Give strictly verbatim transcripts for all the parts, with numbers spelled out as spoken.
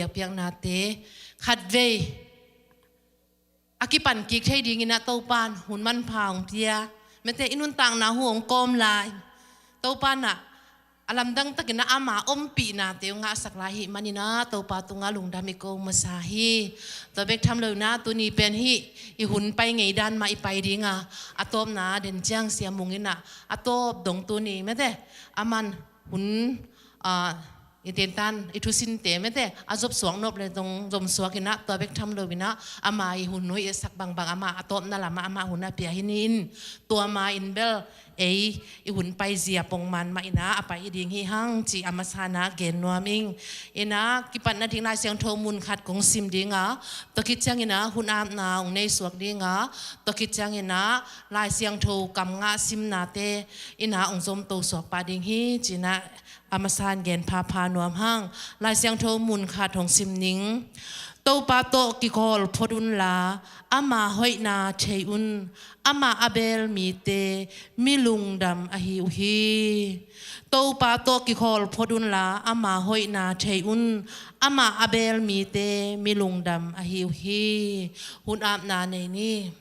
piaknate khatvei a kipan kik thei dingin ah Topa'n hun manpha hong pia. Mete, i nuntakna hun hong kawm lai, Topa'n ah a lamdang takin ah ama ompihnate hong ngahsak lai ahih manin ah Topa tungah lungdam i ko masa hi. Tua bek tham loin ah tuni pen hih i hun pai ngei dan mah i pai ding a, a tawpna den ciang Sia Mung in ah a tawp dong tuni, mete, aman hun, ah, i tentan i thusinte, mete, a zop suak nop le zong zom suak in ah, tua bek tham loin ah ama i hun hoih i sak bangbang, ama a tawpna lamah ama hun a pia hi ni in, tua ma in bel ei i hun paizia pongman mah in ah a pai ding hi hang cih a masa in ah gen nuam ing. In ah kipatna ding Lai Siangtho mun khat kong sim ding a, tua khit ciangin ah hun apna hong nei suak ding a, tua khit ciangin ah Lai Siangtho kam ngah simnate in ah hong zom to suak pah ding hi ci-in ah a masa in gen phapha nuam hang. Lai Siangtho mun khat hong sim ning. Topa tawh kikhawl phot unla, ama hoihna thei un. Amah a beel mite mi lungdam ahi uh hi. Topa tawh kikhawl phot unla, ama hoihna thei un. Amah a beel mite mi lungdam ahi uh hi. Hun apna nei ni.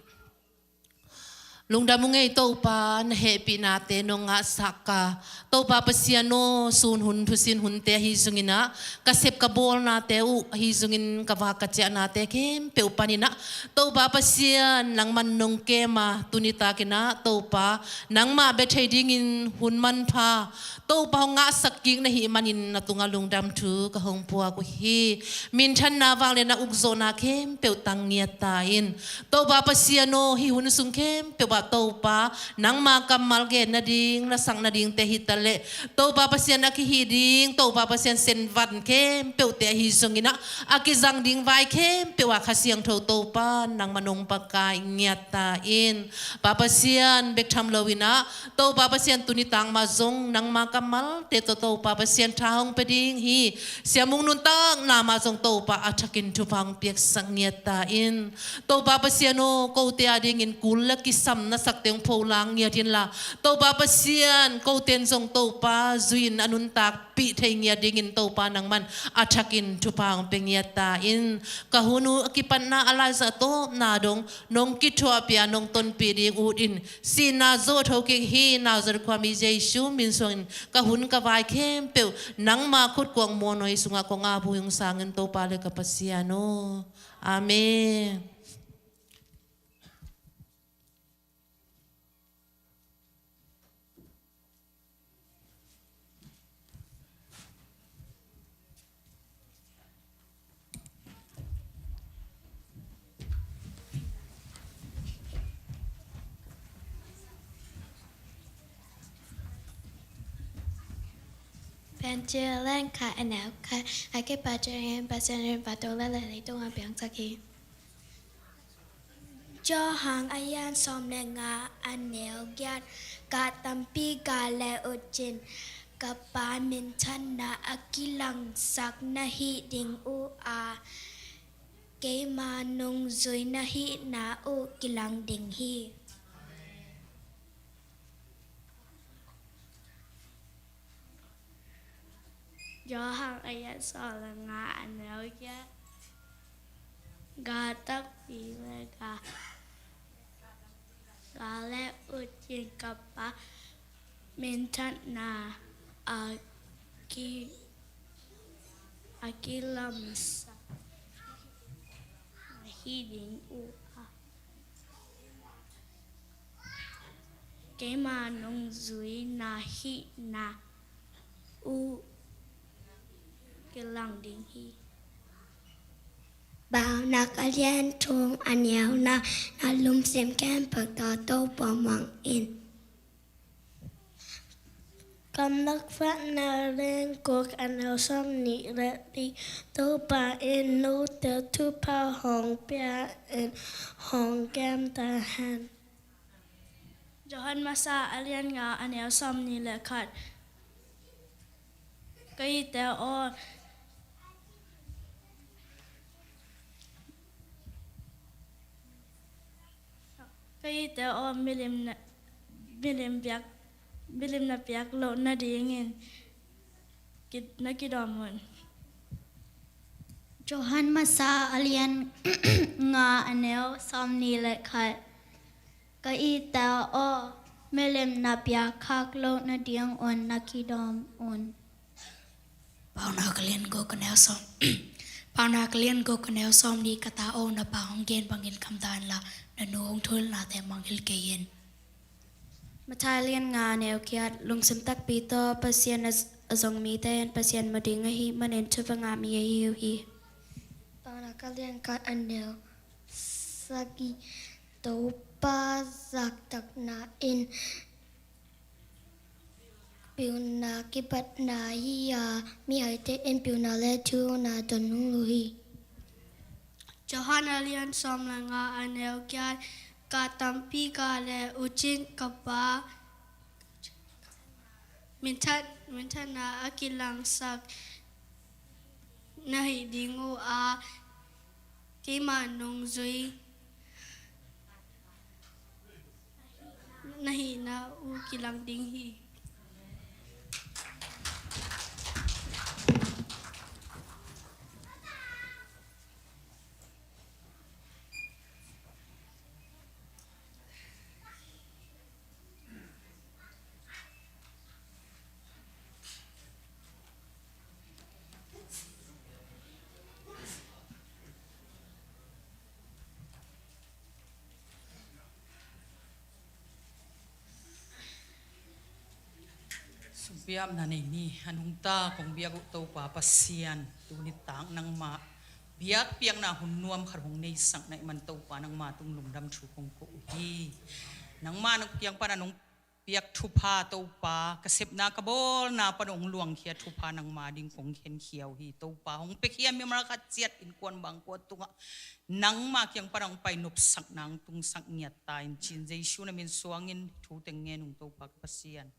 Lungdam ung ei Topa, na hehpihnate nong ngahsak ka. Topa Pasian aw, sun hun thusin hunte ahi zongin ah ka sep ka bawlnate uh ahi zongin ka vak ka ciahnate khempeuh panin ah Topa Pasian, nangman nong kem a, tuni takin ah Topa, nangmah bia thei dingin hun manpha Topa hong ngahsak kik na hih manin na tungah lungdam thu ka hong puak uh hi. Minthanna, vangliatna, ukzawhna khempeuh tang ngiat ta in. Topa Pasian aw, hih hun sung khempeuh ah Topa, nangma kammal gen nading, na sak nadingte hi ta leh, Topa Pasian a kihih ding Topa Pasian senvan khempeuhte ahi zongin ah, a kizang ding vai khempeuh ah Kha Siangtho Topa nangman hong pakai ngiat ta in. Pa Pasian, bek tham loin ah Topa Pasian, tuni tang mah zong nangma kammalte tawh Topa Pasian tha hong pia ding hi. Sia Mung nuntakna mah zong Topa a thakin thupha hong piaksak ngiat ta in. Topa Pasian aw, kote adingin kul le kisam na sakte hong pholang ngiat inla, Topa Pasian, kote in zong Topa zui-in a nuntakpih thei ngiat dingin Topa nangman a thakin thupha hong pia ngiat ta in. Ka hun uh a kipatna a laizang tawpna dong nong kithuahpih a, nong tonpih ding ut in. Sihna zo a thokik hih Nazareth khuami Jesu min suangin ka hun ka vai khempeuh nangma khut kuang muanhuai sungah kong ap uh hi. Hong sang in Topa le ka Pasian aw. Amen. Piancil a lian khat, a neu khat. A kipat ciangin Pasian in vantung le leitung a piangsak hi. Johan a lian sawm le nga, a neu giat. Gah tampi ga le ut cin, ka Pa minthanna a kilangsak na hih ding uh a, keima nungzui na hihna uh kilang ding hi. Johan a lian sawm le nga, a neu giat. Gah tampi le ga, ga le ut cin, ka Pa minthanna a ki, a kilangsak na hih ding uh a, keima nungzui na hihna uh kilang ding hi. Paunak a lian thum, a neu nga. Na lungsim khempeuh tawh Topa muang in. Kamlak Phatna a lian guk, a neu sawmnih le li. Topa in note thupha hong pia in, hong kem ta hen. Johan Masa a lian nga, a neu sawmnih le khat. Ka ite aw, ka ite aw, milim na, milim piak, milim na piak loh nadingin ki, na kidawm un. Johan Masa a lian nga a neu sawmnih le khat. Ka it ta aw, milim na piak khak loh nadingun na kidawm un. Paunak a lian guk a neu sawm. Paunak a lian guk a neu sawmnih. Ka ta aw, na pa hong gen bangin khamta inla, na nu hong thuhilhnate mangngilh kei in. Mathai a lian nga a neu giat. Lungsim takpi tawh Pasian a, a zong mite in Pasian mu ding ahih manin thupha ngah mi ahi uh hi. Paunak a lian khat a neu sagih. Topa zaktakna in pilna kipatna hi a, mihaite in pilna le thuhilhna don uh hi. Johan a lian sawm le nga a neu giat. Ka tampi ka le ucin ka pa minthat, minthatna a kilangsak na hih ding uh a, keima nungzui na hihna uh kilang ding hi. Sumpiamna nei ni. A nungta kong biak uh Topa Pasian, tuni tak nangmah biakpiakna hun nuam khat hong neisak na hih man Topa, nangma tung lungdam thu kong ko uh hi. Nangma nong kiang pana nong piak thupha Topa, ka sepna ka bawlna pana hong luangkhia thupha nangma ding kong khenkhia uh hi. Topa, hong piakhia mimal khat ciat innkuan bangkua tungah nangma kiang pana hong pai nopsakna hong tungsak ngiat ta in, ci-in Jesu na min suangin thu teng ngen ung Topa ka Pasian.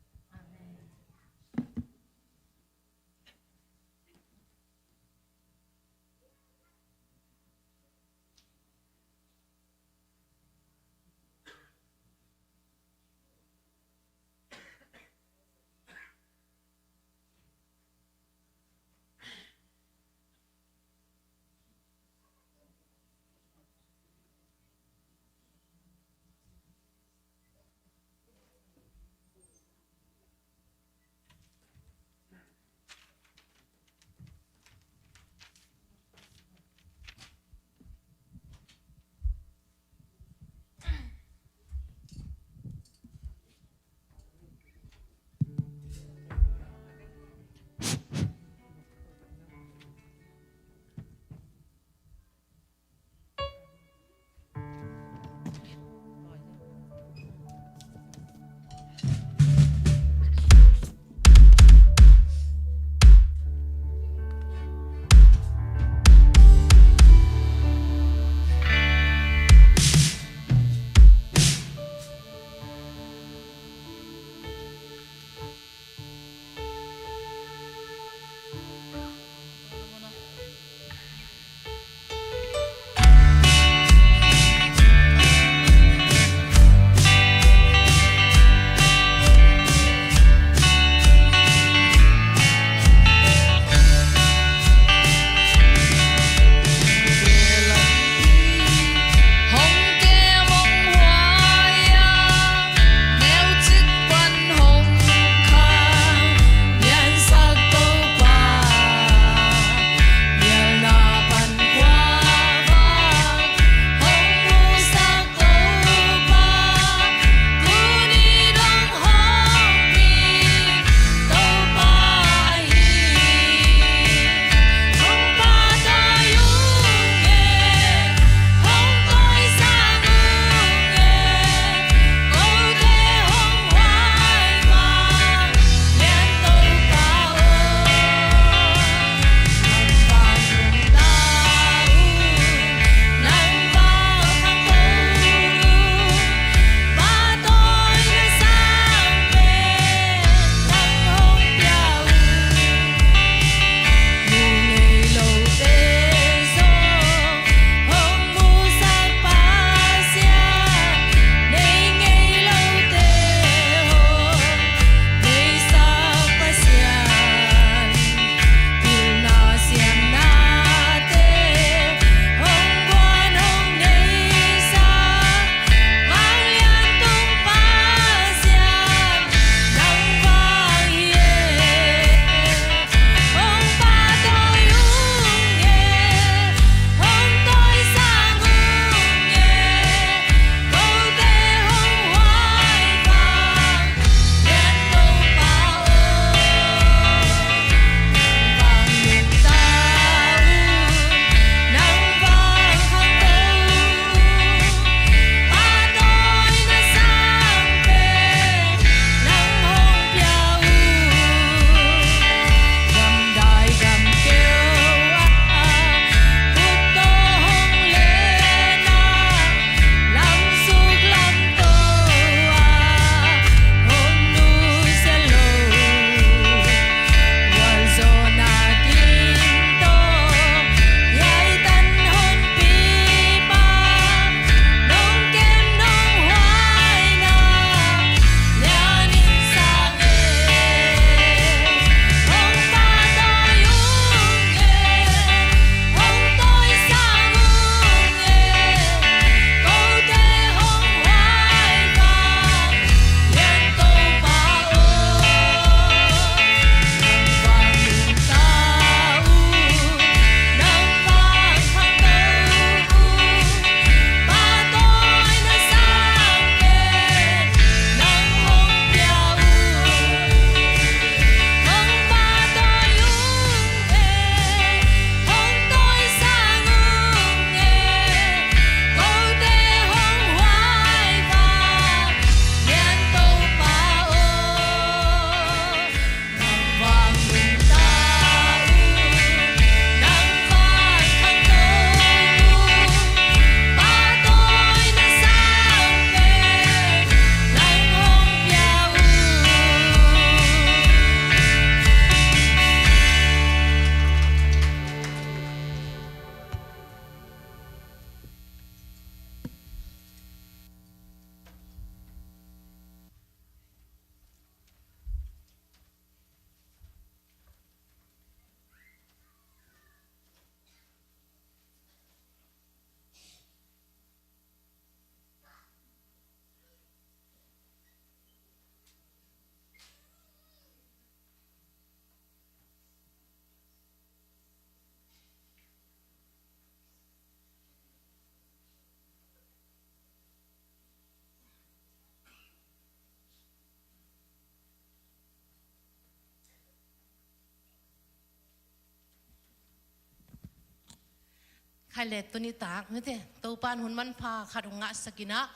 Khai le tuni tak mate, Topan hun manpha khat hong ngahsak in ah,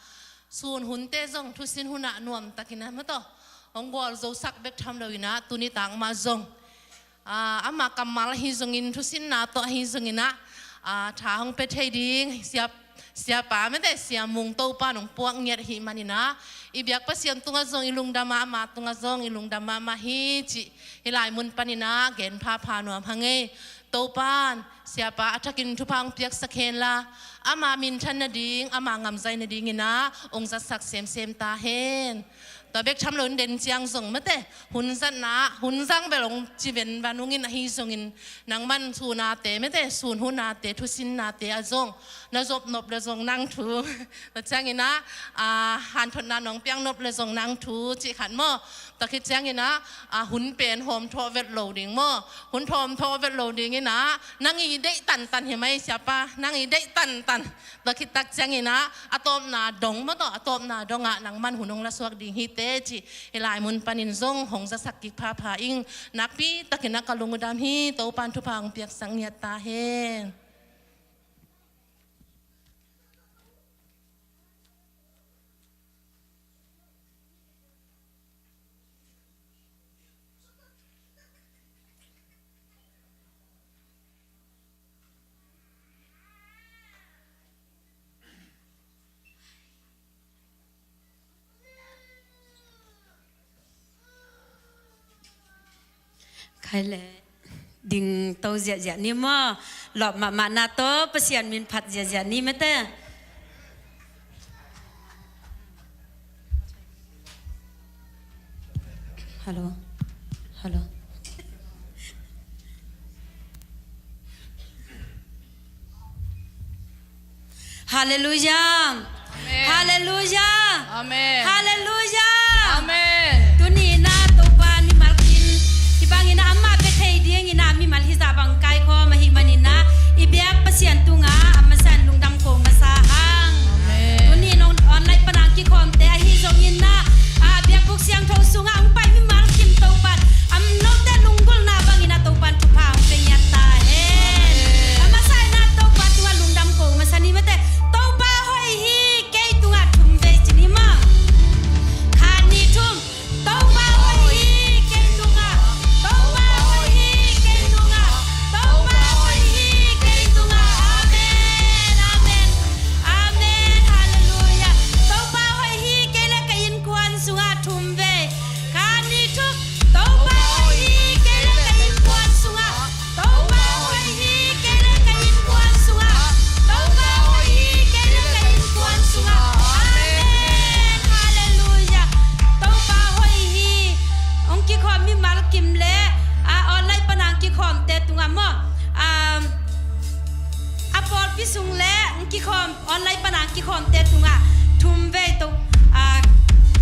sun hunte zong thusin hunah nuamtakin ah mate, hong gualzosak bek tham lo in ah, tuni tak mah zong, ah, ama kammal ahi zongin, thusinna tawh ahi zongin ah, ah, tha hong pia thei ding siap, siapa mate, Sia Mung Topan hong puak ngiat ahih manin ah, i biak Pasian tungah zong i lungdam a, ama tungah zong i lungdam mahmah hi cih hih lai mun panin ah gen phapha nuam hang ei. Topan siapa a thakin thupha hong piaksak hen la, ama minthan nading, ama ngamzai nadingin ah hong zatsak semsem ta hen. Tua bek tham lo in den ciang zong mate, hun zatna, hun zang bel hong ci venvan ung in, ahi zongin nangman sunate mate, sun hunate, thusinnate ah zong na zop nop le zong nang thu, tua ciangin ah, ah, hanthotna nong piak nop le zong nang thu cih khat maw. Tua khit ciangin ah, ah, hun pen hawmthawh vet lo ding maw, hun hawmthawh vet lo dingin ah, nang i deih tantan hi mai siapa, nang i deih tantan. Tua khit tak ciangin ah, a tawpna dong maw, tua a tawpna dongah nangman hun hong lasuak ding hi teh cih hih lai mun panin zong hong zasak kik phapha ing. Nakpi takin ah ka lungdam hi. Topan thupha hong piaksak ngiat ta hen. Khai le, ding to ziahziah ni maw, lawp mahmahna tawh Pasian min phat ziahziah ni mate. Hello. Hello. Halleluijah. Amen. Halleluijah. Amen. Halleluijah. Amen. Tuni in ah Topa mimal kim, hih bangin ah amah bia thei dingin ah mimal hizah bang kaikhawm ahih manin ah, i biak Pasian tungah a masa in lungdam ko masa hang. Amen. Tuni in online pan a kikhawmte ahi zongin ah, a biakbuk siangtho sungah hong pai mimal kim Topa in a note lunggulhna bangin ah Topa in thupha hong pia ngiat ta hen. Amen. A masa in ah Topa tungah lungdam ko masa ni mate. Topa hoih hi kei tungah thum vei ci ni maw. Khat, nih, thum. Topa hoih hi kei tungah. Topa hoih hi kei tungah. Topa hoih hi kei tungah. Amen. Amen. Amen. Halleluijah. Topa hoih hi kei le ka innkuan sungah thum vei. Khat, nih, thum. Topa hoih hi kei le ka innkuan sungah. Topa hoih hi kei le ka innkuan sungah. Topa hoih hi kei le ka innkuan sungah. Amen. Halleluijah. Topa hoih hi. Hong kikhawm mimal kim le, a, online pan a kikhawmte tungah maw, a, a pawlpi sung le hong kikhawm online pan a kikhawmte tungah thum vei to, a,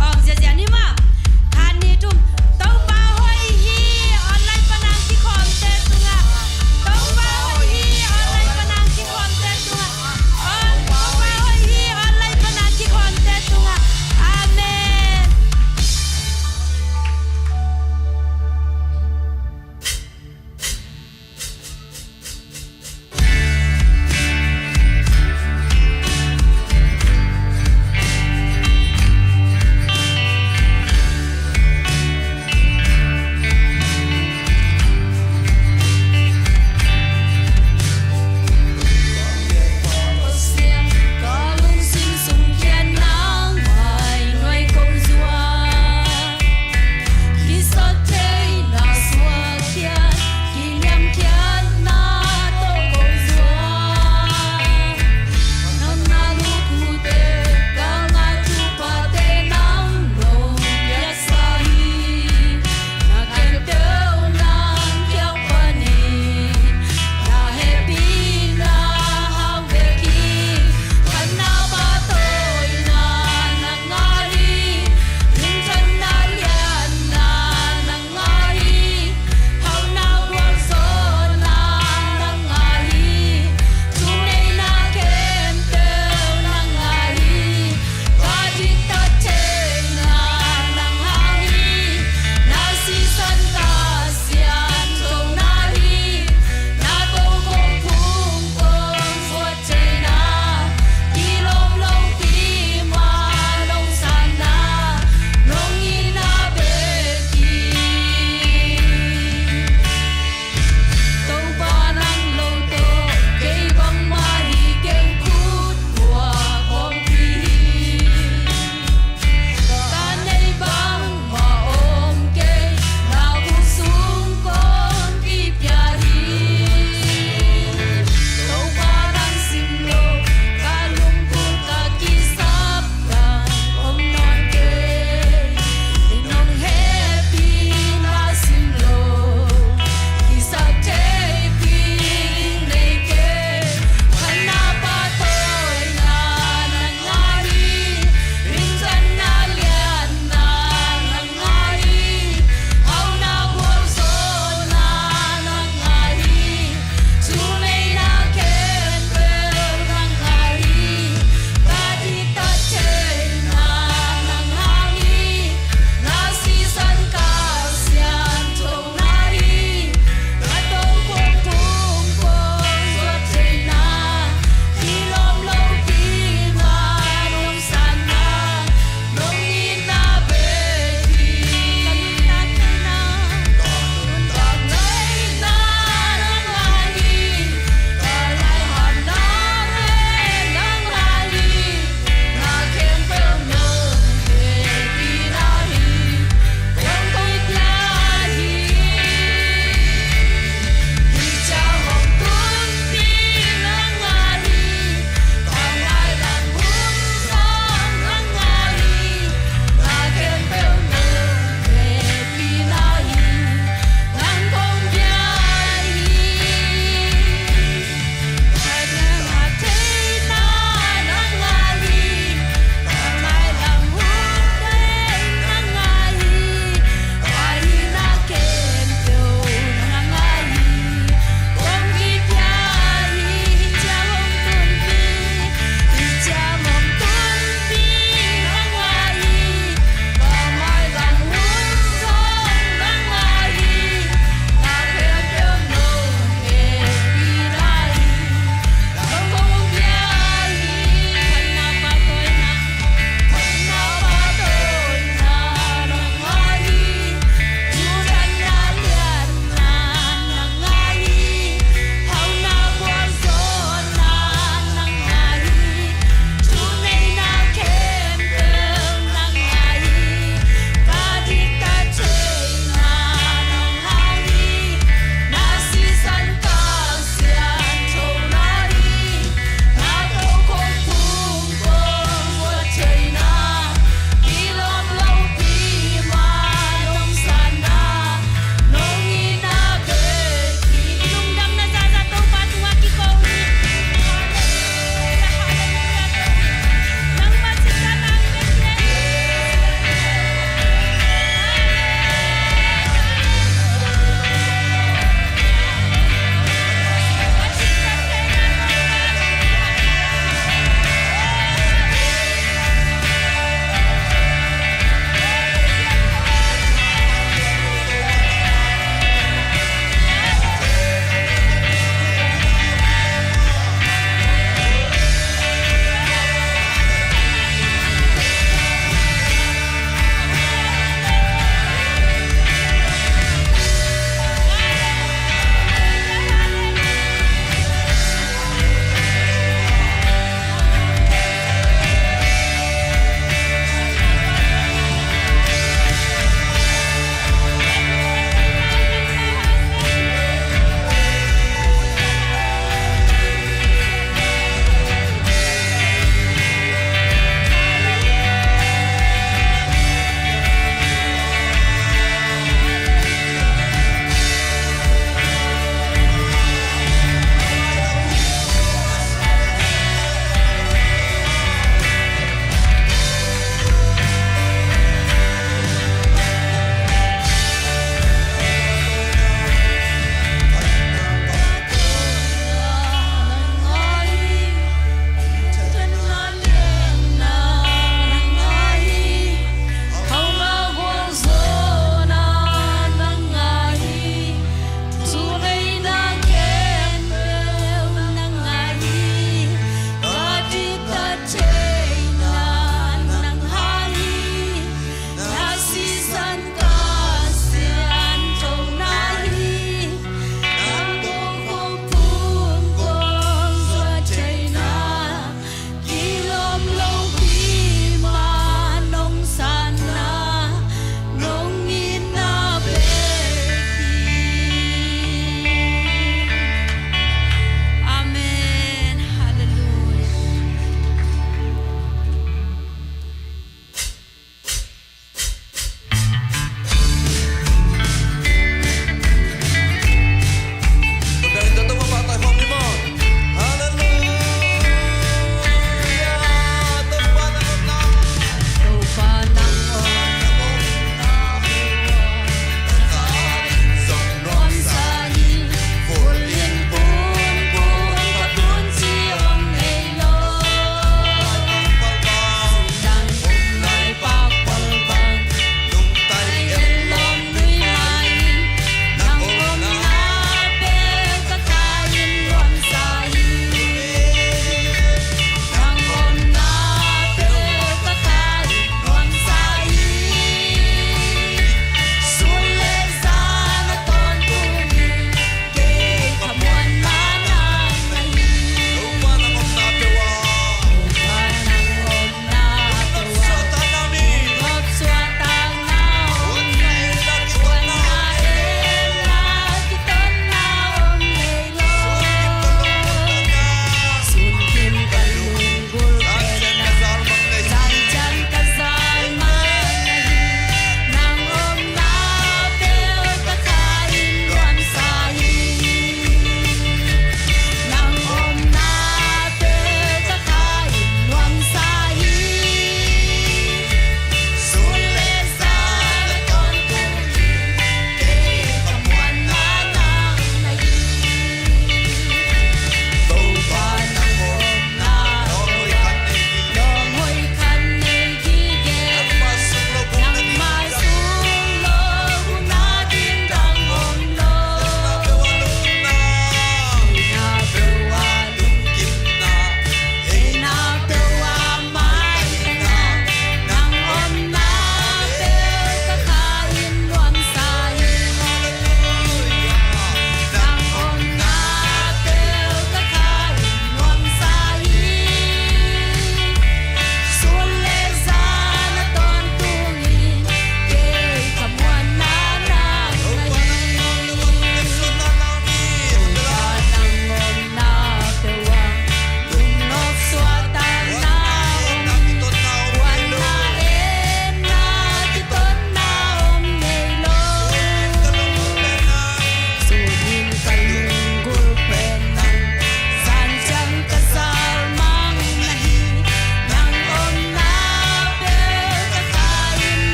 awng ziahziah ni maw. Khat, nih, thum. Topa hoih hi. Online pan a kikhawmte tungah. Topa hoih hi. Online pan a kikhawmte tungah. On, Topa hoih hi. Online pan a kikhawmte tungah. Amen.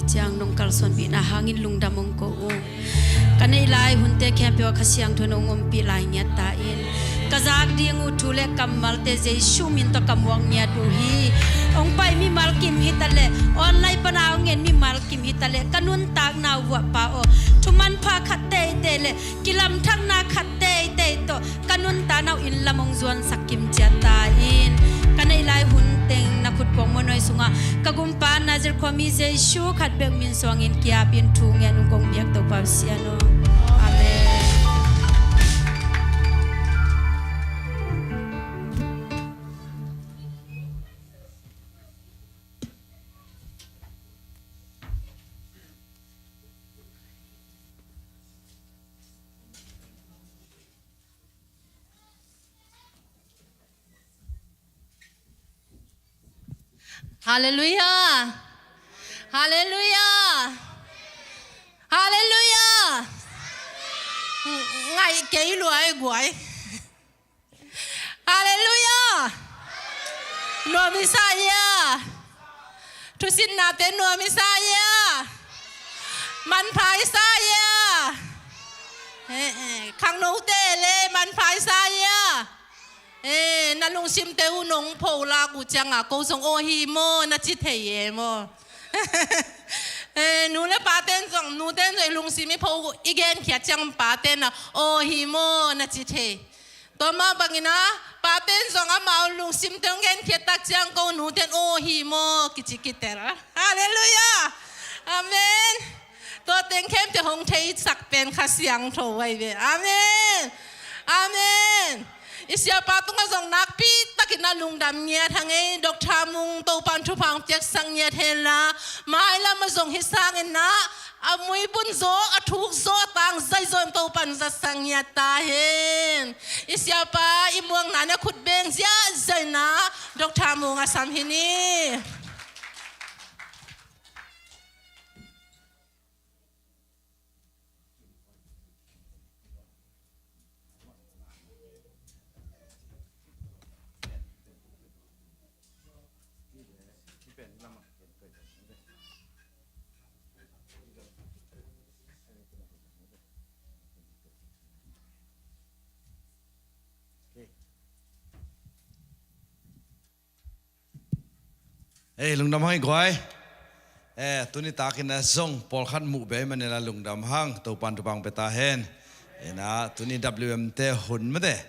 ciang nong kalsuanpihna hangin lungdam hong ko ung. Ka neih lai hunte khempeuh ah Kha Siangtho in hong ompih lai ngiat ta in. Ka zak ding uh thu le kammalte Jesu min tawh ka muak ngiat uh hi. Hong pai mimal kim hi ta leh, online pan a hong en mimal kim hi ta leh, ka nuntakna uh vuahpa aw, thu manpha khat teitei le kilamthakna khat teitei tawh ka nuntakna uh inn lam hong zuansak kim ciat ta in. Ka neih lai hun teng na khut kuang muanhuai sungah ka gumpa Nazareth khuami Jesu khat bek min suangin ki-ap in thu ngen ung. Kong biak Topa Pasian aw. Amen. Halleluiah. Halleluiah. Halleluiah. Ngaih kei lua ei guai. Halleluiah. Nuam i sa ia. Thusinna te nuam i sa ia. Manpha i sa ia. Eh, eh, khangno te le manpha i sa ia. Eh, na lungsim te uh nong pho lak uh ciang a ko zong aw hi maw na ci thei e maw. Eh, nu le pa ten zong, nu ten zong i lungsim i pho i gen khiat ciang pa ten a aw hi maw na ci thei. Tua mah bangin a, pa ten zong amau lungsim te hong gen khiat tak ciang ko nu ten aw hi maw kici kitel. Halleluiah. Amen. Tua teng khempeuh hong theisak pen Kha Siangtho vai ve. Amen. Amen. I siapa tungah zong nakpi takin a lungdam ngiat hang ei, Doctor Mung Topan thupha hong piaksak ngiat hen la, mailam a zong hi sangin a, a muipun zaw, a thuk zaw, a tang zai zaw in Topan zatsak ngiat ta hen. I siapa i muakna na khut beng ziahziah in a, Doctor Mung a sam hi ni. Ei, lungdam hang i guai. Eh, tuni takin a zong pawlkhat muh bei manila lungdam hang, Topan thupha pia ta hen. Ina, tuni W M te hun mate.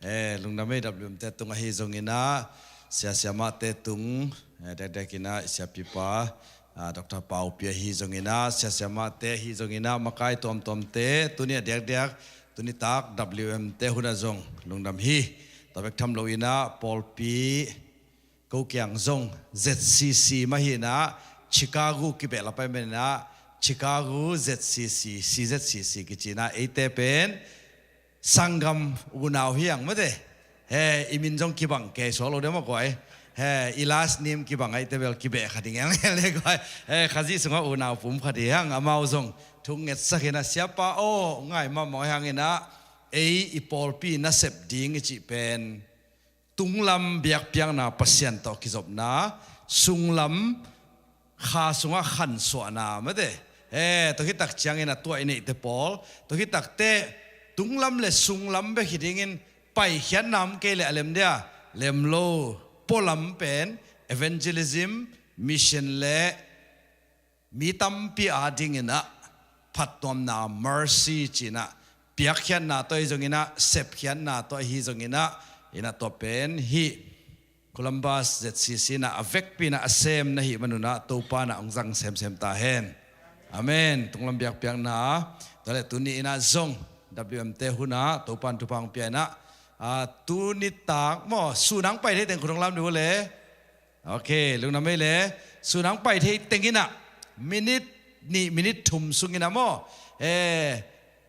Eh, lungdam ei W M te tung ahi zongina, sia siamate tung, eh, dekdek ina, i siapipa, ah, Doctor Paupi ahi zongina, sia siamate ahi zongina, makai tuamtuamte, tuni a dekdek, tuni tak W M te hun a zong, lungdam hi. Tua bek tham lo ina, pawlpi, ko kiang zong Z C C mah hi ina, Chicago kibeh la pai men ina, Chicago Z C C, C Z C C kici ina, eite pen sanggam unau hi ang mate. He, i min zong kibang kei suak lo de maw guai. He, i last name kibang aite bel kibeh kha ding ang le guai. He, Khazih sungah unau pum kha ding ang, amau zong thu ngetsak ina, siapa aw, ngai mahmah hang ina, ei i pawlpi nasep ding i cih pen tunglam biakpiakna Pasian tawh kizopna, sunglam kha sungah khansuahna mate. Eh, tua khit tak ciangin a tua i neihte pawl, tua khit takte tunglam le sunglam bek hi dingin paikhiatna om kei le a lem dia, lem lo, pualam pen evangelism, mission le mi tampi a dingin a phattuamna, mercy ci ina, piakkhiatna tawh ahi zongin a, sepkhiatna tawh ahi zongin a, ina tua pen hih Columbus Z C C ina a vekpi ina a sem na hih manun a Topa na hong zang semsem ta hen. Amen. Tunglam biakpiakna, tua le tuni ina zong W M te hun a Topa thupha hong pia ina, a, tuni tak maw, sun a hong pai thei teng khut hong lam dih uh le. Ok, lungdam ei le. Sun a hong pai thei teng ina, minit nih, minit thum sung ina maw, eh,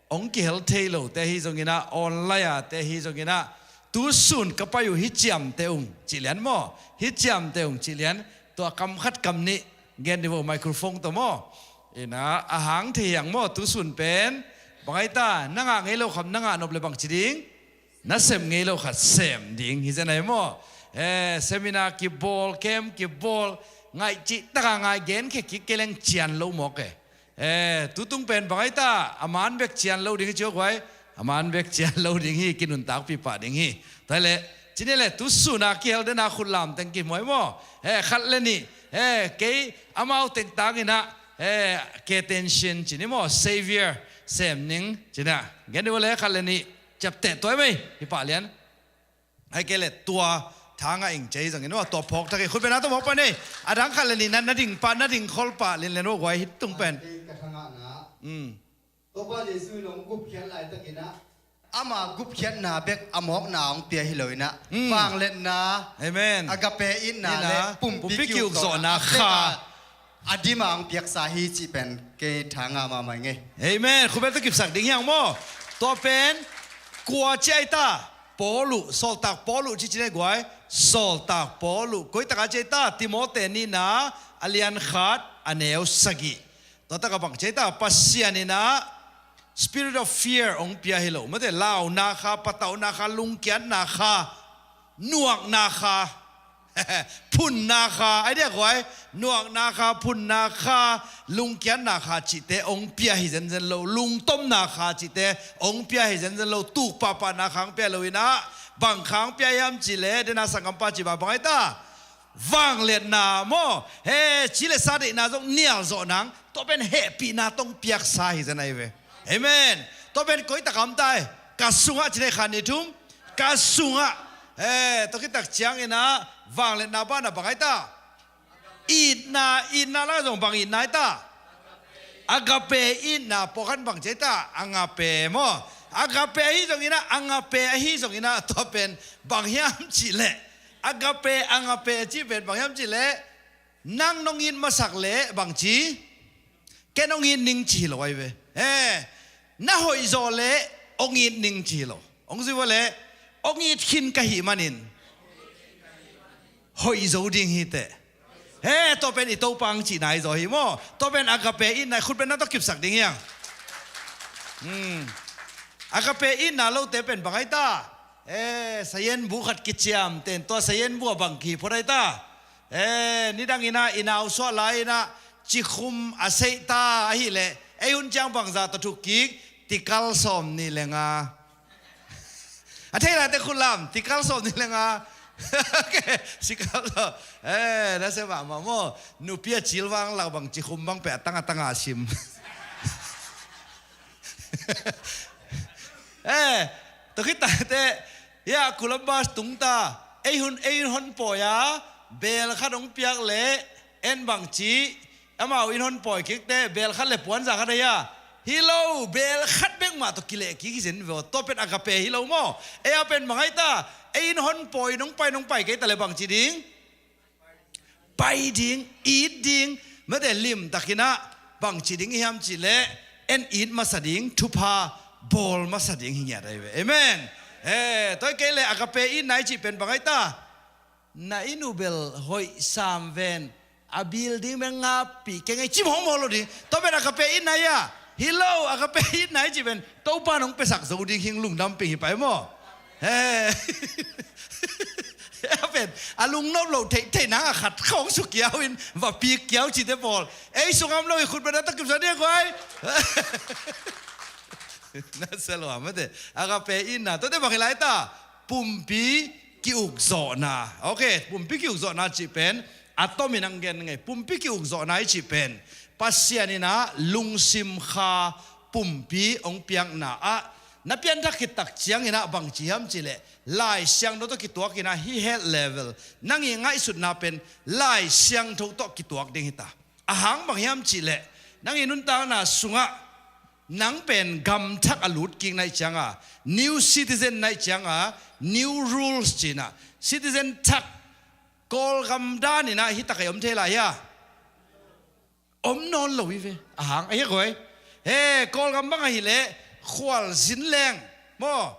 hong kihel thei lote ahi zongin a, online a te ahi zongin a, tu sun ka pai uh hi ciamteh ung cih lian maw, hi ciamteh ung cih lian, tua kam khat kam nih gen dih vo, microphone tawh maw. Ina, a hang thei hi ang maw, tu sun pen, bang ai ta, na ngah ngei lo kham, na ngah nop le bang ci ding? Na sem ngei lo khat sem ding hi zen ai maw. Eh, seminar kibawl, camp kibawl, ngaih cih taka ngai, genkhia kik kei leng cian lo mawk e. Eh, tutung pen bang aita, a man bek cian lo ding hi ci aw guai. A man bek cian lo ding hi, kinuntakpih pah ding hi. Tua hi leh, ci ni leh, tu suna kihel dena khut lam teng kimuai maw. Eh, khat le nih, eh, kei amau teng tangin ah, eh, K ten Shin ci ni maw, Savior Sem Ning ci na. Gen dih uh leh khat le nih ciapteh tuai mei, hi pah lian. Ahih kei leh tua thangah ing ci hi zongin, tua phawk thak hi, khut beng na tawh mawk pan ei. A dang khat le nih na, na ding pah, na ding khol pah lianlian uh guai, hih tung pen. Kei ka thangahna. Mm. Topa Jesu in hong gupkhiat laitakin ah, ama gupkhiatna bek a mawkna hong pia hi lo in ah. Mm. Vangliatna. Amen. Agape itna. Itna le pumpi, pumpi kiuk zawhna kha. A dim a hong piaksa hi cih pen kei thangah mahmah ing ei. Amen. Khut beng tawh kipsak ding hi hang maw. Tua pen kua ci aita? Paul uh, sawltak Paul uh ci ci nei guai. Sawltak Paul uh. Koi taka ci aita? Timote nihna, a lian khat, a neu sagih. Tua takah bang ci aita? Pasian in ah spirit of fear hong pia hi lo. Mate, launa kha, patauhna kha, lungkiatna kha, nuakna kha, phunna kha, ai diak guai, nuakna kha, phunna kha, lungkiatna kha cihte hong pia hi zenzen lo, lungtomna kha cihte hong pia hi zenzen lo, tuk pahpahna kha hong pia lo in ah, bang kha hong pia hiam cih leh, dena sanggampa ci ba bang aita? Vangliatna maw. He, ci le sa deihna zong nial zawh nang, tua pen hehpihna tawh hong piaksa hi zen ahi ve. Amen. Tua pen koi takah om ta ei? Ka sungah ci nei, khat nih thum. Ka sungah. He, tua khit tak ciangin ah vangliatna banah bang aita? Itna, itna lah zong bang itna aita? Agape itna, pawlkhat bang ci aita? Agape maw. Agape ahi zongin ah, agape ahi zongin ah, tua pen bang hiam cih leh, agape, agape cih pen bang hiam cih leh, nang nong it masak leh bang ci, ken hong it ning ci hi lo ahi ve. Eh, na hoih zawh leh hong it ning ci hi lo. Hong zui ua leh, hong it khin ka hih manin hoih zo ding hi teh. He, tua pen i Topa hong cihna ahi zaw hi maw. Tua pen agape itna, khut beng na tawh kipsak ding hi hang. Hmm. Agape itna lote pen bang aita? Eh, sayenbu khat kiciam ten, tua sayenbu ah bang kihih phot aita? Eh, nidangin ah i nau suah lai-in ah cikhum a seih ta ahih leh, ei hun ciang bangzah tawh thuk kik? Tikal sawmnih le nga. A thei laite khut lam, tikal sawmnih le nga. Okay, tikal sawm. Eh, na sia mahmah maw. Nupi a cil vang lak bang cikhum bang peh a tang a tang a sim. Eh, tua khit tak teh, hia Columbus tung ta, ei hun, ei hun hon pawi a, bel khat hong piak leh, en bang ci, amau inn hon pawi kik teh, bel khat le puanza khat ahi a. Hi lo, bel khat bek mah tawh kileh kik hi zen ve aw, tua pen agape hi lo maw. Ei a pen bang aita, ei inn hon pawi, nong pai, nong pai kei ta leh bang ci ding? Pai ding, it ding, mate limtakin ah bang ci ding hiam cih leh, en it masa ding, thupha bawl masa ding hi ngiat ahi ve. Amen. Eh, tua hi kei leh agape itna i cih pen bang aita? Na inn uh bel hoih sam ven, a building bel ngappi keng ei, ci mawkmawk lo ding. Tua pen agape itna ahi a? Hi lo, agape itna i cih pen Topa in hong piasak zo ding hi, lungdam ping hi pah ei maw. He. A pen a lungnop loh theihtheih nang a khat khawng suk kiau in va pik kiau cite pawl. Ei sungah om lo hi, khut beng na tawh kipsak dih guai. Na sia lua mate. Agape itna, tuate bang hi lai ta? Pumpi ki-ukzawhna. Okay, pumpi ki-ukzawhna cih pen a tomin hong gen ning ei. Pumpi ki-ukzawhna i cih pen Pasian in ah lungsim kha pumpi hong piakna ah, na pianthak khit tak ciangin ah bang ci hiam cih leh, Lai Siangtho tawh kituak in ah hih health level, nang i ngaihsutna pen Lai Siangtho tawh kituak ding hi ta. A hang bang hiam cih leh, nang i nuntakna sungah nang pen gam thak a lut kik na hih ciangin, new citizen na hih ciangin, new rules ci-in ah, citizen thak, Kawlgam dan in ah hi tak a i om thei lai hia? Om nawn lo hi ve. A hang, a hiak hoi. He, Kawlgam bang ahih leh khualzin leng maw,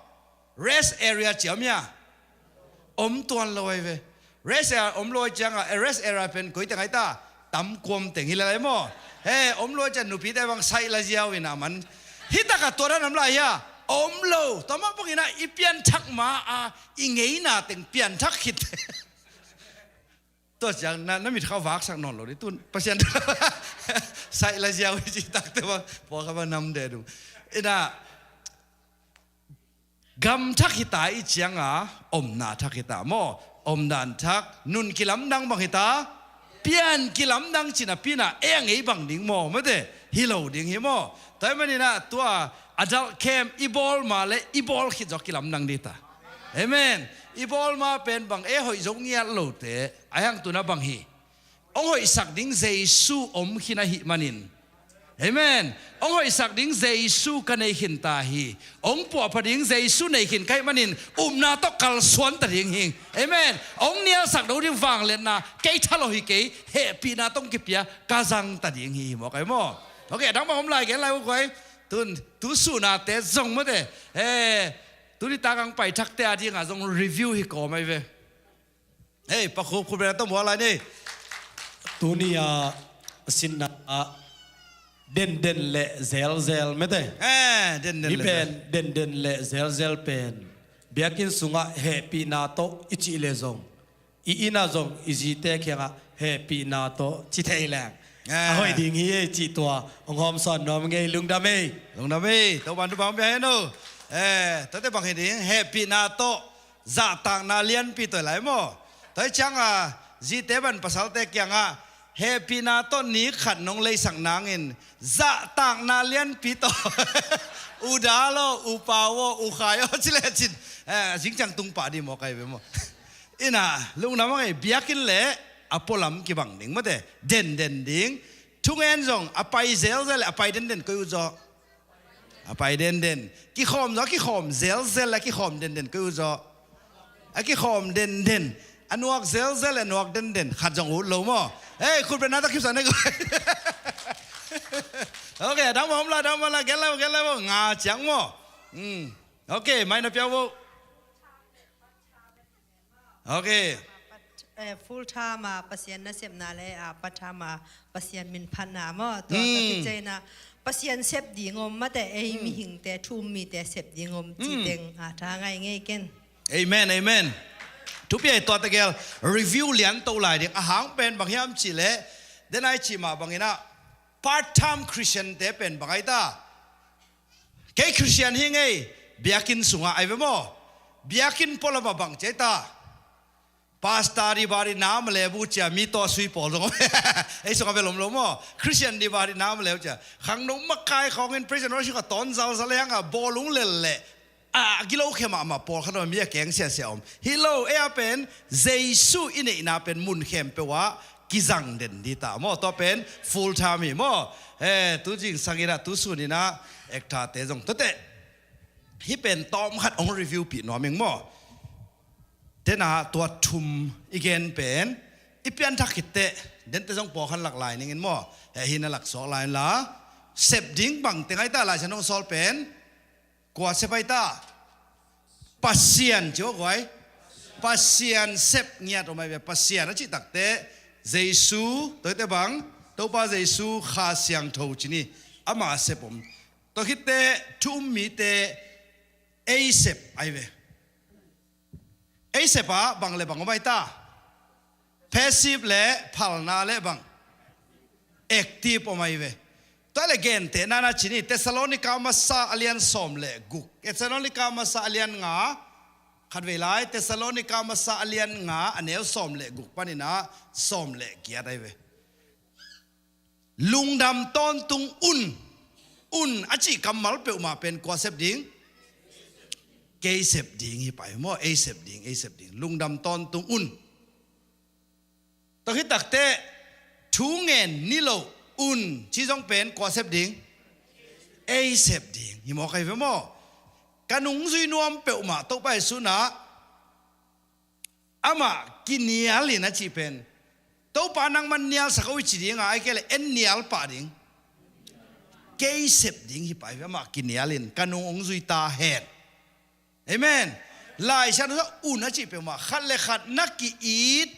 rest area ci om hia? Om tuan lo ahi ve. Rest area om lo ahi ciangin, eh, rest area pen koi teng ahi ta? Tamkuam teng hi lai maw. He, om lo ahi ciangin nupite bang saih la ziau in ah man. Hi tak a tua dan om lai hia? Om lo. Tua mah bangin ah i pianthak ma a i ngeina teng pianthak khit. Tua ciang na, na mit khawng vaksak nawn lo ding, tun Pasian saih la ziau hi ci takte bang, pawlkhat bang nam deh ding. Ina, gam thak hi ta i cianga, omna thak hi ta maw. Omdan thak, nun kilamdang bang hi ta, pian kilamdang cih napi-in ah, ei a ngei bang ding maw, mate, hi lo ding hi maw. Tua ahih manin ah, tua adult camp i bawl ma leh i bawl khit zawh kilamdang ding ta. Amen. I bawl ma pen bang, ei hoih zo ngiat lote, ahih hang tun ah bang hi. Hong hoihsak ding Jesu om khin ahih manin. Amen. Hong hoihsak ding Jesu ka nei khin ta hi. Hong puahpha ding Jesu nei khin ka hih manin, upna tawh kalsuan ta ding hi. Amen. Hong nialsak do ding vangliatna, kei tha lo hi kei, hehpihna tawh hong kipia, ka zang ta ding hi, hi maw, kai maw. Ok, a dang bang om lai gen lai uh koi. Tun, tu sun a te zong mate. Eh, tuni tak hong pai thakte a dingah zong review hi kawm ahi ve. Hei, pakhup khup bena tawh mual lai ni. Tuni a sinna ah denden le zelzel mate. Eh, denden le zel. Hih pen denden le zelzel pen biakinn sungah hehpihna tawh i cih leh zong, i inn ah zong i zite kiangah hehpihna tawh ci thei leng, eh, a hoih ding hi ei cih tua hong hawmsawn nuam ing ei. Lungdam ei. Lungdam ei. Topa'n thupha hong pia hen aw. Eh, tuate bang hi ding, hehpihna tawh zahtakna lianpi tawh hi lai maw. Tua hi cianga zite bang pasalte kiangah hehpihna tawh ni khat nong leisak nangin zahtakna lianpi tawh u Dal aw, u Pau aw, u Khai aw ci lecin, eh, zingciang tung pah ding maw, kai ve maw. Ina, lungdam hang ei, biakinn le a pualam kibang ding mate, denden ding. Thungen zong a pai zelzel le a pai denden koi uh zaw. A pai denden. Kikhawm zaw, a kikhawm zelzel, a kikhawm denden koi uh zaw. A kikhawm denden. A nuak zelzel, a nuak denden. Khat zong ut lo maw. Hei, khut bena tawh kipsan ei koi. Ok, a dang bang om lai, a dang bang om lai, gen lai, gen lai maw. Nga ciang maw. Hmm. Ok, mai na pia uh. Ok. Eh, full time a Pasian nasepna le, ah, part time a Pasian minphatna maw. Tua, hmm, ka kici na Pasian sep ding om mate, ei, hmm, mihingte, thu um mite sep ding om, hmm, ci teng, ah, tha ngai ngei ken. Amen, amen. Thupi ei, tua tegel review lian to lai ding. A hang pen bang hiam cih leh, den ai cih mah bangin ah, part time Christian te pen bang ai ta. Kei Christian hi ing ei, biakinn sungah, ai ve maw. Biakinn pualam ah bang ci ai ta. Pastor dih bah dih nam a le bu cia, mi tawh sui pawl zong. Ei sungah ve lom lo maw. Christian dih bah dih nam a le bu cia. Khangno makai khawngin praise and worship a tawn zalzal le hangah bawlung lel leh, a gilo khia mahmah pawlkhat om, mi a keng siasia om. Hi lo, ei a pen Jesu i neihna pen mun khempeuh ah kizang den dih ta maw. Tua pen full time hi maw. Eh, tu zingsang in ah, tu sun in ah, ekthate zong tuate. Hih pen tawm khat hong review pih nuam ing maw. Tena tua thum i gen pen i pianthak khit teh, dente zong pawlkhat lak lai ning in maw. Eh, hih na lak suak lai in la. Sep ding bang teng ai ta, Lai Siangtho hong sawl pen. Kua sep ai ta? Pasian ci aw guai. Pasian sep ngiat om ai ve. Pasian a cih tak teh Jesu, tua hi teh bang, Topa Jesu, Kha Siangtho ci ni. Amah a sep om. Tua khit teh thu um mite ei sep ai ve. Ei sep ah bang le bang om ai ta? Passive le phalna le bang? Active om ai ve. Tua le gentehna na ci ni, Thessalonica masa a lian sawm le guk. Thessalonica masa a lian nga, khatvei lai, Thessalonica masa a lian nga a neu sawm le guk panin ah sawm le giat ai ve. Lungdam tawntung un. Un a cih kammal peuhmah pen kua sep ding? Kei sep ding hi pah hi maw, ei sep ding, ei sep ding. Lungdam tawntung un. Tua khit tak teh, thu ngen ni lo un ci zong pen kua sep ding? Ei sep ding hi maw, kai ve maw. Ka nungzui nuam peuhmah Topa Jesu in ah, amah kinial in a cih pen, Topa nangman nialsak o i ci ding a, ai kei leh en nial pah ding. Kei sep ding hi pah hi, amah kinial in ka nung hong zui ta hen. Amen. Lai Siangtho un a cih peuhmah, khat le khat na ki-it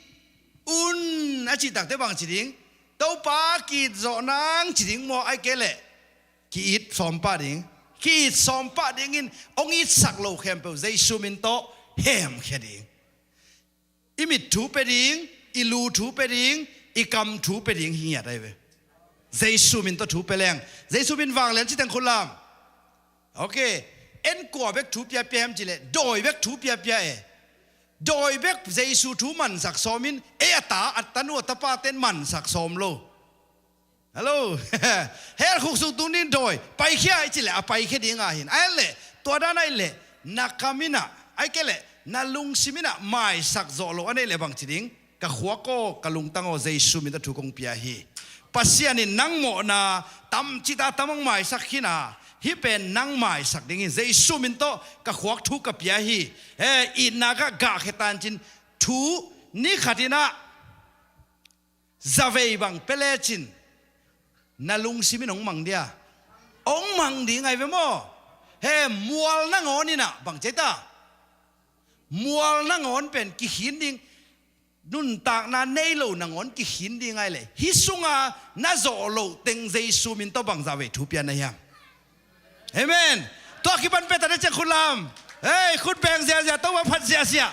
un a cih tak teh bang ci ding? Topa ki-it zawh nang ci ding maw, ai kei leh ki-it sawm pah ding. Ki-it sawm pah dingin hong itsak lo khempeuh Jesu min tawh hemkhia ding. I mit thu pia ding, I lu thu pia ding, i kam thu pia ding hi ngiat ahi ve. Jesu min tawh thu pia leng. Jesu min vanglian ci teng khut lam. Ok. En kua bek thu piapia hiam cileh dawi bek thu piapia e. Dawi bek Jesu thu mansak sawm in, ei a ta, a tanu, a tapate in mansak sawm lo. Hello. Hell khuk sung tung ding dawi paikhia i cileh a paikhia ding a hin. Ahi leh tua dan ahi leh na kam in ah, ahi kei leh na lungsim in ah maisak zawh loh a neih leh bang ci ding? Ka khuak aw, ka lungtang aw, Jesu min tawh thu kong pia hi. Pasian in nang mawhna tam cita tam hong maisak khin a, hih pen nang maisak ding hi. Jesu min tawh ka khuak thu ka pia hi. He, itna ka gahkhia tancin thu ni khat in ah zavei bang pia lecin na lungsim in hong mang dia? Hong mang ding ahi ve maw? He, mual nangawn in ah bang ci ta? Mual nangawn pen kikhin ding, nuntakna nei lo nangawn kikhin ding ahi leh hih sunga na zawh loh teng Jesu min tawh bangzah vei thu pia na hiam? Amen. Tua kipan pia ta na ciang khut lam. Hei, khut beng ziazia, Topa phat ziazia.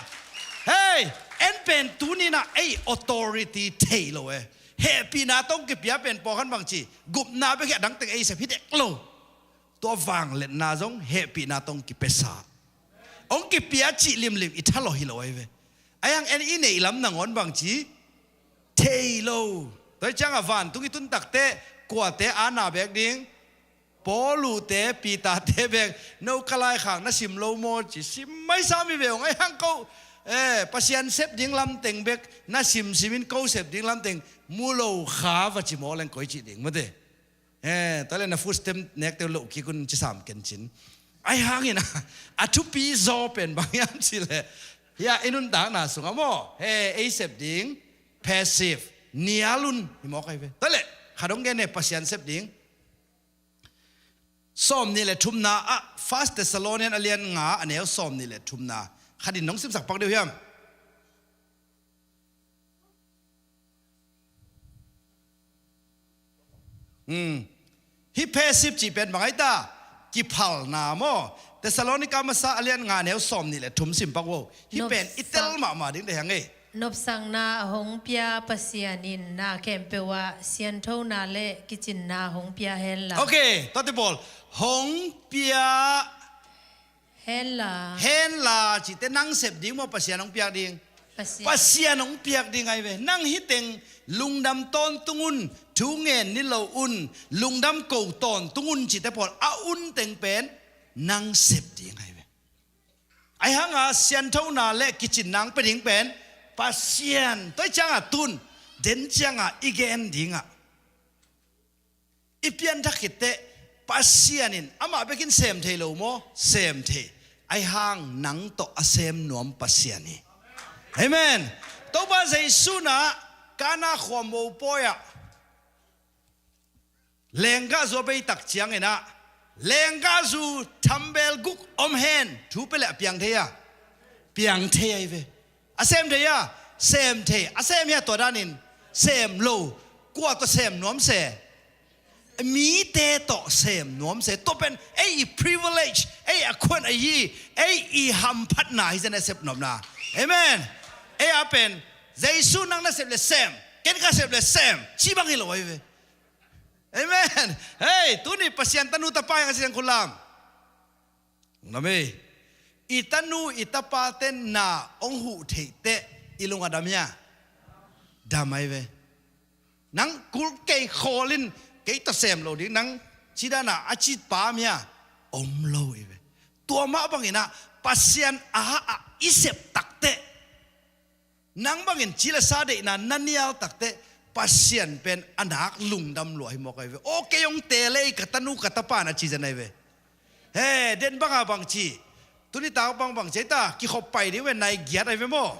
Hei, en pen tuni in ah ei authority thei lo e. Hehpihna tawh kipia pen pawlkhat bang ci, gupna bek hi a, dang teng ei sep hi dek lo. Tua vangliatna zong hehpihna tawh kipiasa. Hong kipia cih limlim i thalawh hi lo ahi ve. Ahi hang en i neih lam nangawn bang ci thei lo. Tua hi ciang a vantung i tun takteh kuate a na bek ding? Paulu te, Peter te bek, no ka laikhak na sim lo maw ci, sim maisa mi ve ung. Ahi hang ko, eh, Pasian sep ding lamteng bek na simsim in ko sep ding lamteng mu lo kha va ci maw leng koi cih ding mate. Eh, tua leh na food stamp nekte loh kik un ci sam ken cin. Ahi hangin a, a thupi zaw pen bang hiam cih leh, hia i nuntakna sungah maw, he, ei sep ding, passive, nial un hi mawk ahi ve. Tua leh khat hong gen e, Pasian sep ding. Sawm nih le thumna ah, First Thessalonian a lian nga a neu sawm nih le thumna. Khat in nong simsak pak deuh hiam? Hmm. Hih passive cih pen bang ahi ta? Kiphalna maw? Thessalonika masa a lian nga a neu sawm nih le thum sim pak vo. Hih pen i tel mahmah ding deih hang ei. Nopsakna a hong pia Pasian in na khempeuh ah sianthona le kicinna hong pia henla. Ok, tuate pawl. Hong pia henla. Henla cihte nang sep ding maw, Pasian hong piak ding? Pasian. Pasian hong piak ding ahi ve. Nang hih teng lungdam tawntung un, thu ngen ni lo un, lungdam ko tawntung un cihte pawl a un teng pen nang sep ding ahi ve. Ahi hanga sianthona le kicinna hong pia ding pen Pasian. Tua hi cianga tun den cianga i gen dingah i pianthak khitteh Pasian in amah bekin sem thei lo maw? Sem thei. Ahi hang nang tawh a sem nuam Pasian hi. Amen. Topa Jesu in ah Kana khua mopawi ah lenggahzu a bei tak ciangin ah, lenggahzu thambel guk om hen, thu pia leh a piang thei a? Piang thei ahi ve. A sem thei a? Sem thei. A sem hia tua danin? Sem lo. Kua tawh sem nuam se? Mite tawh sem nuam se. Tua pen ei i privilege, ei a khuan ahi, ei i hamphatna hi zen a sep nuamna. Amen. Ei a pen Jesu nang na sep le sem, ken ka sep le sem, ci bang hi lo ahi ve. Amen. Hei, tuni Pasian tanu tapa hi hang a ci teng khut lam. Lam ei. I tanu i tapate na hong huh theihteh i lung a dam hia? Dam ahi ve. Nang kul kei khawl in kei tawh sem lo ding nang ci dana a ci pa om hia? Om lo hi ve. Tua mah bangin ah Pasian a, a i sep takteh, nang bangin ci le sa deihna na nial takteh Pasian pen a nak lungdam lua hi mawk ahi ve. Aw, kei hong teel ei, ka tanu ka tapa na ci zen ahi ve. He, den banga bang ci? Tuni tak bang bang ci ahi ta, kikhop pai ding ve, nai giat ahi ve maw?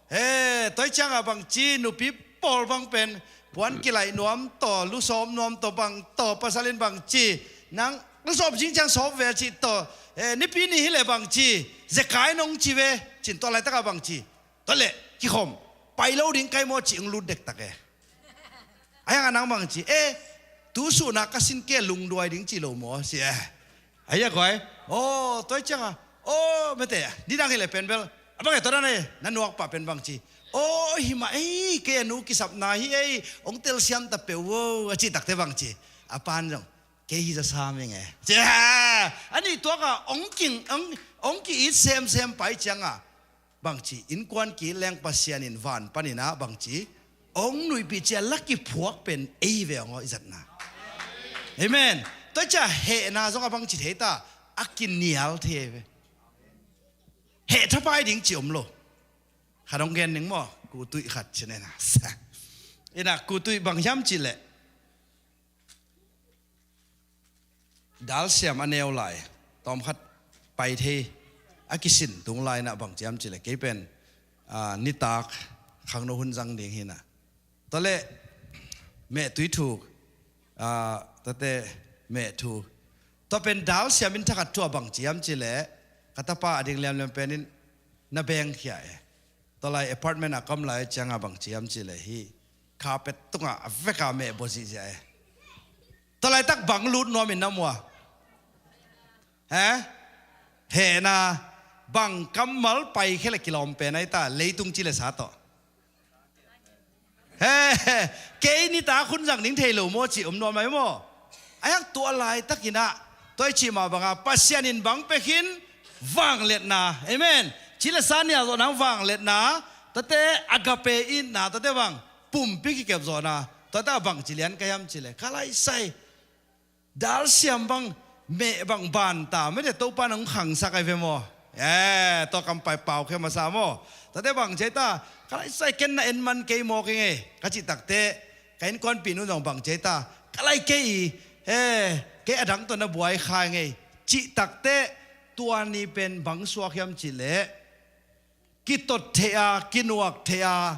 He, tua hi cianga bang ci, nupi pawl bang pen puan kilaih nuam tawh, lu sawp nuam tawh bang tawh, pasal in bang ci, nang lu sawp zing ciang sawp ve ci tawh, he, nipi ni hi leh bang ci, zekai nong ci ve, cin tua laitakah bang ci? Tua leh kikhom, pai lo ding kai maw ci hong lut dektak e. Ahi hanga nang bang ci, e, tu suhna ka sin ke lungduai ding ci lo maw ci e. Ahi a koi. Aw, tua hi cianga, aw, mete, nidang hi leh pen bel a bang e, tua dan e, na nuakpah pen bang ci, Aw, hi mah ei, kei a nu kisapna hi ei, hong telsiam ta peuh vo, a cih takte bang ci? A pa'n zong, kei hi zaw sam ing e, ci a. A nih tuak a hong ki, hong, hong ki-it semsem pai ciang a, bang ci, innkuan ki-it leng Pasian in van panin ah bang ci, hong nuihpih ci a la kiphuak pen ei ve hong aw i zatna. Amen. Tua ciah hehna zong a bang ci thei ta, a kinial thei ve. Heh thapai ding ci om lo. Khat hong gen ning maw, kutuih khat ci nena. Ina kutuih bang hiam cih leh, dalsiam a neu lai, tawmkhat pai thei, a kisin tung lai na bang ci hiam cih leh, kei pen, ah, nitak khangno hun zang ding hi na. Tua leh mehtui thuk, ah, tate meh thuk. Tua pen dalsiam in thakhat thu a bang ci hiam cih leh, ka tapa a ding liamliam pen in na bengkhia e. Tua lai apartment a ka om lai ciang a bang ci hiam cih leh hih carpet tungah a vek a meh bua zihziah e. Tua laitak bang lut nuam in na mu a? He? Hehna, bang kammal paikhia leh kilawm pen ai ta, leitung ci leh sa tawh. He, he, kei nitak hun zang ding thei lo maw ci om nuam ai maw? A hiang tua laitakin ah, tua i cih mah bang a, Pasian in bang pia khin, vangliatna. Amen. Ci leh sa nial zawhna, vangliatna, tate agape itna, tate bang pumpi kikep zawhna, tate a bang ci lian ka hiam cih leh, ka laisai dalsiam bang, meh bang ban ta, mete Topa'n hong khangsak ai ve maw? Eh, tua kam pai pau khe masa maw? Tate bang ci ai ta, ka laisai ken na en man kei mawk ing e, ka cih takte, ka innkuanpihnu zong bang ci ai ta, ka lai kei i, eh, kei a dang tawh na buai kha ing e, cih takte, tua ni pen bang suak hiam cih leh, kitot theih a, kinuak theih a,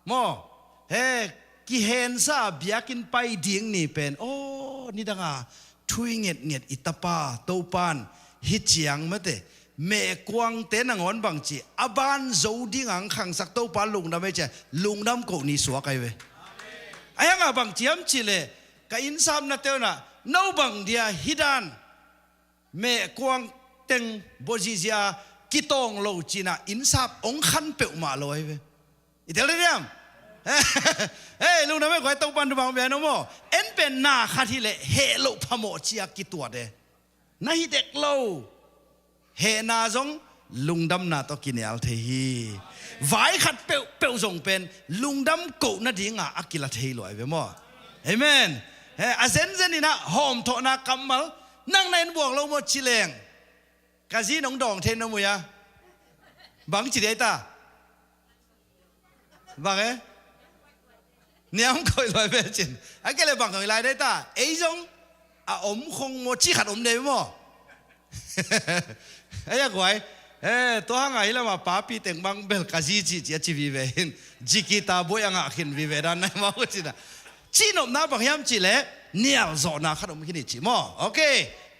maw? He, kihensa a biakinn pai ding ni pen, aw, nidang a thui ngetnget i tapa Topa'n hih ciang mate, mehkuangte nangawn bang ci, a ban zo ding a hong khangsak Topa lungdam ei ci a, lungdam koh ni suak ai ve. A hiang a bang ci hiam cih leh, ka innsapnate un ah, no bang dia hih dan mehkuang teng bua zihziah a kitawng lo ci-in ah innsap hong khan peuhmah lo ai ve. I tel dih diam? Hei, lungdam ei guai, Topa'n thupha hong pia hen aw maw. En pen na khat hi leh heh loh phamawh ci a kituat e. Na hi dek lo. Hehna zong lungdamna tawh kinial thei hi. Vai khat peuhpeuh zong pen lungdam koh nading a a kila thei lo ai ve maw. Amen. He, a zenzen in ah hawmthawhna kammal, nang na en buang lo maw ci leng, ka zi in hong dawng thei na mu a. Bang ci dih ai ta? Bang e? Niam koih luai ve cin. A kei leh bang hong hi lai dih ai ta? Ei zong a om khong maw, ci khat om dih ai maw? Ei a guai. Eh, tua hang a hih lam a papi teng bang bel ka zi ci ci a ci vive in, zi kita buai a ngah khin vive dan nai maw ci na. Cihnopna bang hiam cih leh nial zawhna khat om khin hi ci maw. Ok.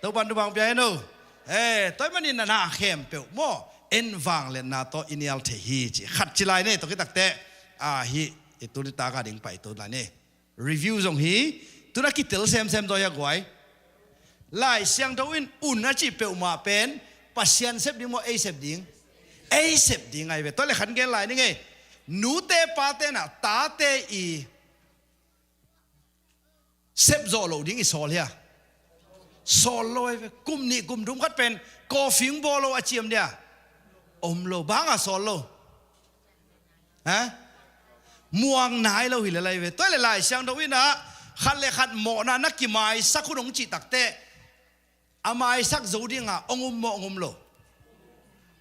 Topa'n thupha hong pia hen aw. Eh, tua ahih manin na na khempeuh maw, en vangliatna tawh i nial thei hi ci. Khat ci lai ni, tua khit takte, ah, hih i tu nitak a ding pai tu lai ni. Review zong hi, tu-in a kitel semsem zaw hi a guai. Lai Siangtho in un a cih peuhmah pen Pasian sep ding maw, ei sep ding? Ei sep ding ai ve. Tua leh khat gen lai ning ei. Nute pate in ah tate i sep zawh loh ding i sawl hia? Sawl lo ai ve. Kum nih kum thum khat pen coffee hong bawl lo a ci om dia? Om lo. Bang a sawl lo? Ha? Muang nai lo hi lel ai ve. Tua leh Lai Siangtho in ah khat leh khat mawhna na kimaisak hun hong cih takte, a maisak zo ding a hong um maw, hong um lo?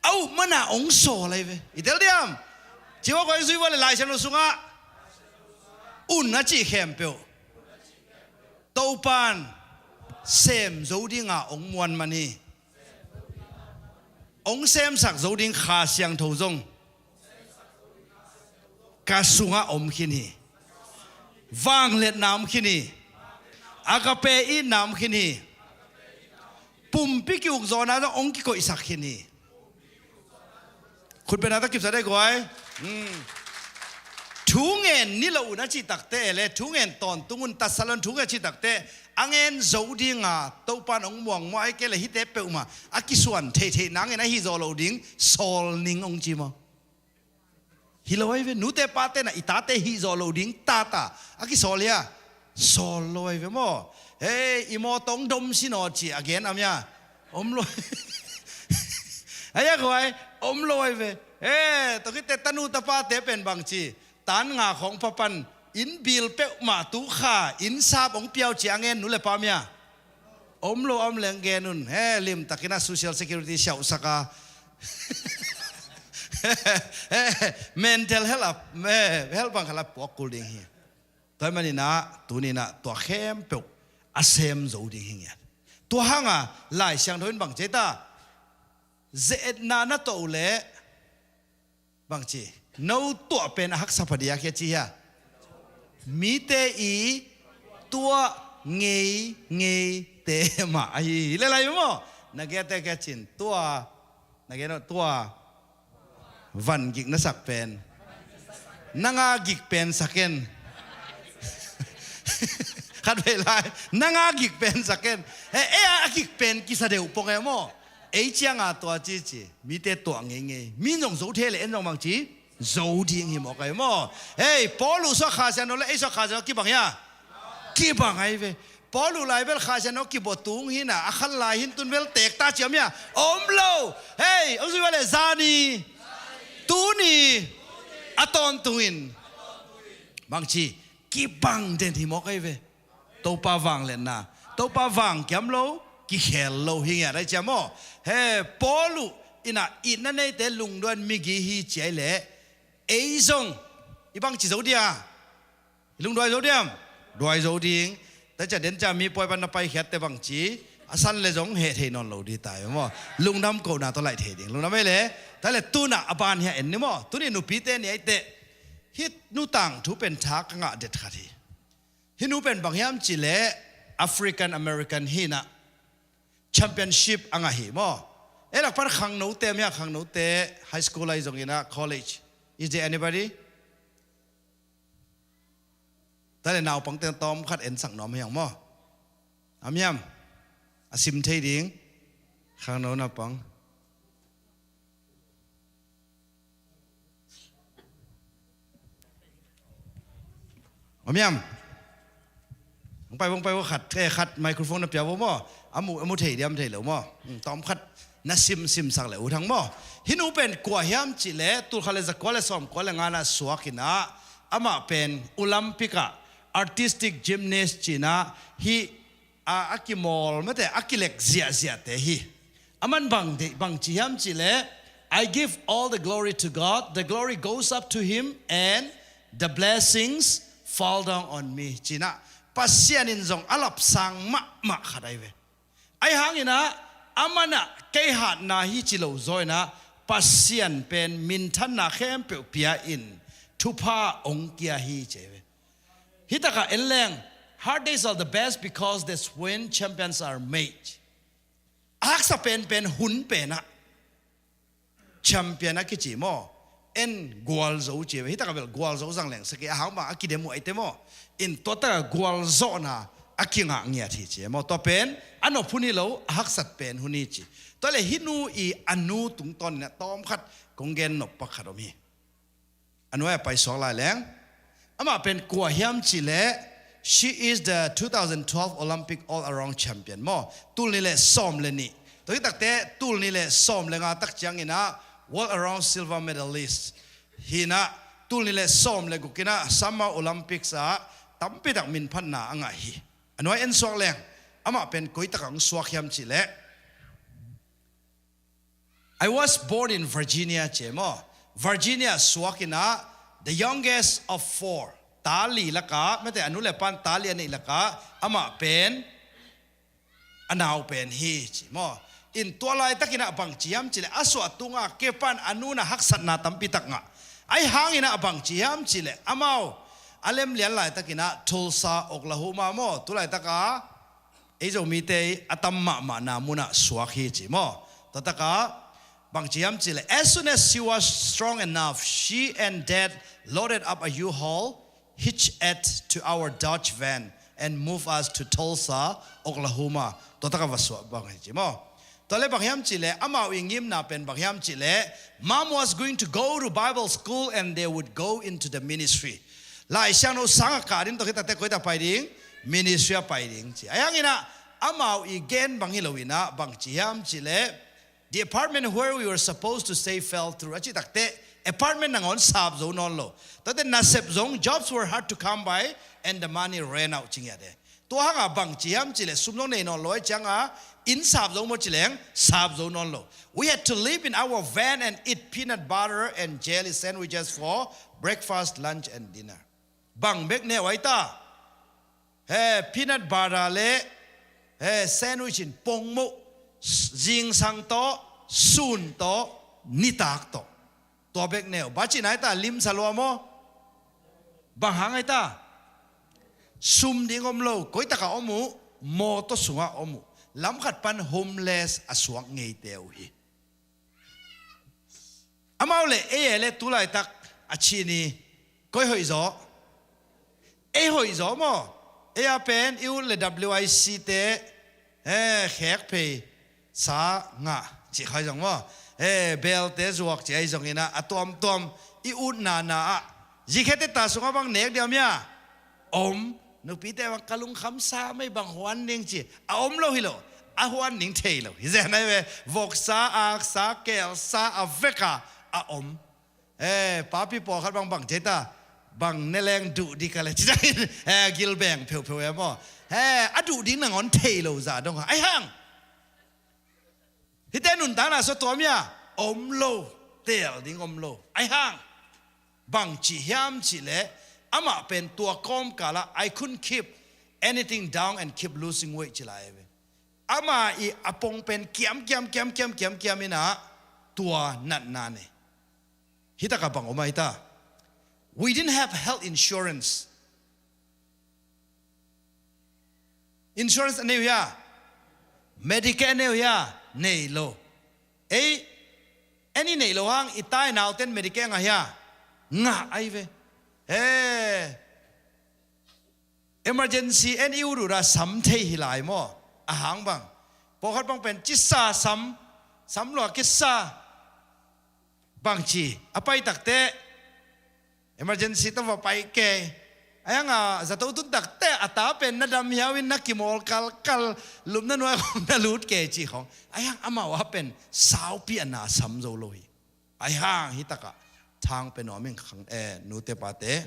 A up man a hong sawl ai ve. I tel diam? Ci ua guai, zui ua leh Lai Siangtho sungah un a cih khempeuh Topa'n sem zo ding a hong muan man hi. Hong semsak zo ding Kha Siangtho zong ka sungah om khin hi. Vangliatna om khin hi. Agape itna om khin hi. Pumpi ki-ukzawhna zong hong kikoihsak khin hi. Khut beng na ta kipsa dih guai. Hmm. Thu ngen ni lo un a cih takte leh, thu ngen tawntung un, tatsa lo un thu ngen a cih takte, a ngen zo ding a Topa'n hong muang maw, ahih kei leh hihte peuhmah a kisuan theihtheih nangin a hi zawh loh ding sawl ning hong ci maw? Hi lo ahi ve, nute pate na i tate hih zawh loh ding tata a kisawl hia? Sawl lo ahi ve maw. Hei, i mawtaw hong dom sin aw ci a gen a mia om lo. Ahi a khuai om lo ahi ve. He, tua khitte tanu tapate pen bangci, tan nga khawng pha pan inn bil peuhmah tu kha, inn sap hong piau ci a ngen nu le pa mia. Om lo om leng gen un. He, limtakin a social security siauhsak a. He, mental health a, he, health bang khat la puak kul ding hi. Tua hi manin ah, tuni-in ah tua khempeuh a sem zo ding hi ngiat. Tua hanga Lai Siangtho in bang ci ta? Ze-etna na tuah uh leh bangci, no tuah pen a haksa pha ding a, kia ci hia? Mite i tuah ngeingeite mah ahi hi le lai maw. Na gete kia cin tua, na gen aw, tua van gik na sak pen, nang a gik pen sa ken. Khat vei lai, nang a gik pen sa ken. He, ei a gik pen kisa deuh pong e maw. Ei cianga tua cici, mite tuah ngeingei. Mi in zong zo thei le, en zong bangci zo ding hi mawk ahi maw. Hei, Paul uh suak Kha Siangtho le ei suak Kha Siangtho kibang hia? Kibang ahi ve. Paul uh lai bel Kha Siangtho kibua tung hi na, a khan lai hin tun bel teek ta ci om hia? Om lo. Hei, hong zui va le, zani, tuni, a tawntungin bangci, kibang den hi mawk ahi ve. Topa vangliatna, Topa vang kiam lo, kikhel lo hi ngiat ahi cia maw. He, Paul uh in ah itna neite lungduai migi hi ci a hi leh, ei zong i bangci zo dia? I lungduai zo diam? Duai zo ding. Tua cia den cia mi pawi pan na paikhiatte bangci, a san le zong heh thei nawn lo ding ta hi maw. Lungdam kohna tawh laih thei ding. Lungdam ei le, tua le tuna a ban hia en ni maw. Tuni nupite ni ahi teh, hih nu tangthu pen tha ka ngah det khat hi. Hih nu pen bang hiam cih leh African American hi na, championship a ngah hi maw. Ei lak pan khangnote, mi a khangnote, high school ahi zongin ah college. Is there anybody? Tua le naupangte tawm khat ensak nuam hi hang maw. Om hiam? A sim thei ding. Khangno naupang. Om hiam? Hong pai vo, hong pai vo khat, eh, khat microphone na pia vo maw. A mu, a mu thei diam thei lo maw. Hmm, tawm khat na sim, simsak le uh thang maw. Hih nu pen kua hiam cih leh, tul khat le za kua le sawm kua le nga na suak in ah, amah pen Olympic ah artistic gymnast ci in ah, hih a, a kimawl mate, a kilek ziahziahte hi. Aman bang deih, bang ci hiam cih leh, "I give all the glory to God, the glory goes up to him, and the blessings fall down on me," ci in ah, Pasian in zong a lapsang mahmah khat ahi ve. Ahi hangin ah, aman ah kei hatna hi ci lo zaw in ah, Pasian pen minthanna khempeuh pia in thupha hong kia hi ci ahi ve. Hih takah en leng, "Hard days are the best because that's when champions are made." A haksa penpen hun penah champion a kici maw. En gualzo ci ve. Hih takah bel gualzo zang leng sa kei, a hang bang a kidem uh ahi teh maw. In tua takah gualzawhna a kingah ngiat hi ci maw. Tua pen a nop hun hi lo, a haksat pen hun hi ci. Tua le hih nu i a nu tungtawn in a tawmkhat kong gen nop pak khat om hi. A nuai a paisuak lai leng. Amah pen kua hiam cih leh, she is the two thousand twelve Olympic all-around champion maw. Tul nih le sawm le nih. Tua hi takteh tul nih le sawm le nga tak ciangin ah world all-around silver medalist hi in ah, tul nih le sawm le guk in ah Summer Olympics ah tampi tak minphatna a ngah hi. A nuai en suak leng. Amah pen koi takah hong suak hiam cih leh, "I was born in Virginia," ci maw. Virginia suak in ah, the youngest of four. Ta li lakah, mate a nu le pan ta li a neih lakah, amah pen a nau pen hi ci maw. In tua laitakin ah bang ci hiam cih leh, a suah tungah kei pan a nu in ah haksatna tampi tak ngah. Ahi hangin ah bang ci hiam cih leh, amau a lemlian laitakin ah Tulsa, Oklahoma maw, tu laitakah ei Zomite a tam mahmahna munah suak hi ci maw. Tua takah bang ci hiam cih leh, "As soon as she was strong enough, she and Dad loaded up a U-Haul, hitched it to our Dodge van, and moved us to Tulsa, Oklahoma." Tua takah va suah bang hi ci maw. Tua leh bang hiam cih leh amau i ngimna pen bang hiam cih leh, Mom was going to go to Bible school and they would go into the ministry. Lai Siangtho sang a kah ding tawh khit takte koi tak pai ding, ministry ah pai ding ci. Ahi hangin ah amau i gen bang hi lo in ah bang ci hiam cih leh, the apartment where we were supposed to stay fell through. A cih takte apartment nangawn sap zo nawn lo. Tua teh nasep zong, jobs were hard to come by and the money ran out ci ngiat e. Tua hang a bang ci hiam cih leh sum zong nei nawn lo ahih ciang a inn sap zo maw ci leng sap zo nawn lo. We had to live in our van and eat peanut butter and jelly sandwiches for breakfast, lunch and dinner. Bang bek ne uh ahi ta? He, peanut butter leh, he, sandwich in pongmoh, zingsang tawh, sun tawh, nitak tawh. Tua bek ne uh. Bang ci na ahi ta, limsa lua maw? Bang hang ahi ta? Sum ding om lo, koi tak ah om uh, mawtaw sung ah om uh. Lam khat pan homeless a suak ngeite uh hi. Amau leh ei e leh tu laitak a cih ni, koi hoih zaw? Ei hoih zaw maw? Ei a pen i ut leh W I C te, eh, khek phei sa ngah cih kha hi zong maw? Eh, belte zuak cih ahi zongin ah a tuamtuam i utna na ah, zikhiate ta sungah bang nek diam hia? Om. Nupite bang ka lungkham sa mei, bang huan ding ci. A om lo hi lo. A huan ding thei lo hi zen ahi ve. Voksa, aksa, kelsa, a vek a, a om. Eh, papi pawlkhat bang bang ci ta, bang ne leng duh dik a leh ci ta in, eh, gilbeng pheuhpheuh e maw? Eh, a duh ding nangawn thei lo zah dong a. Ahi hang hihte nuntakna sua tuam hia? Om lo. Teel ding om lo. Ahi hang bang ci hiam cih leh, amah pen tua kawmkal ah, I couldn't keep anything down and keep losing weight ci lai ve. Amah i a pong pen kiam, kiam, kiam, kiam, kiam, kiam in ah tua natna nei. Hih tak ah bang om ahi ta? We didn't have health insurance. Insurance a nei uh hia? Medicare a nei uh hia? Nei lo. Ei, ei i neih loh hang i tai nauten Medicare a ngah hia? Ngah ahi ve. He. Emergency en i ut ut a sam thei hi lai maw? A hang bang? Pawlkhat bang pen cisa sam, sam lua kisa. Bang ci, a pai takte emergency tawh va pai kei. Ahi hang a zato tun takte a ta pen na dam hiau in na kimawl kalkal, lupna nuai khong na lut kei ci khong. Ahi hang amau a pen saupi a na sam zo lo hi. Ahi hang hih tak ah thang pe nuam ing khang, eh, nute pate.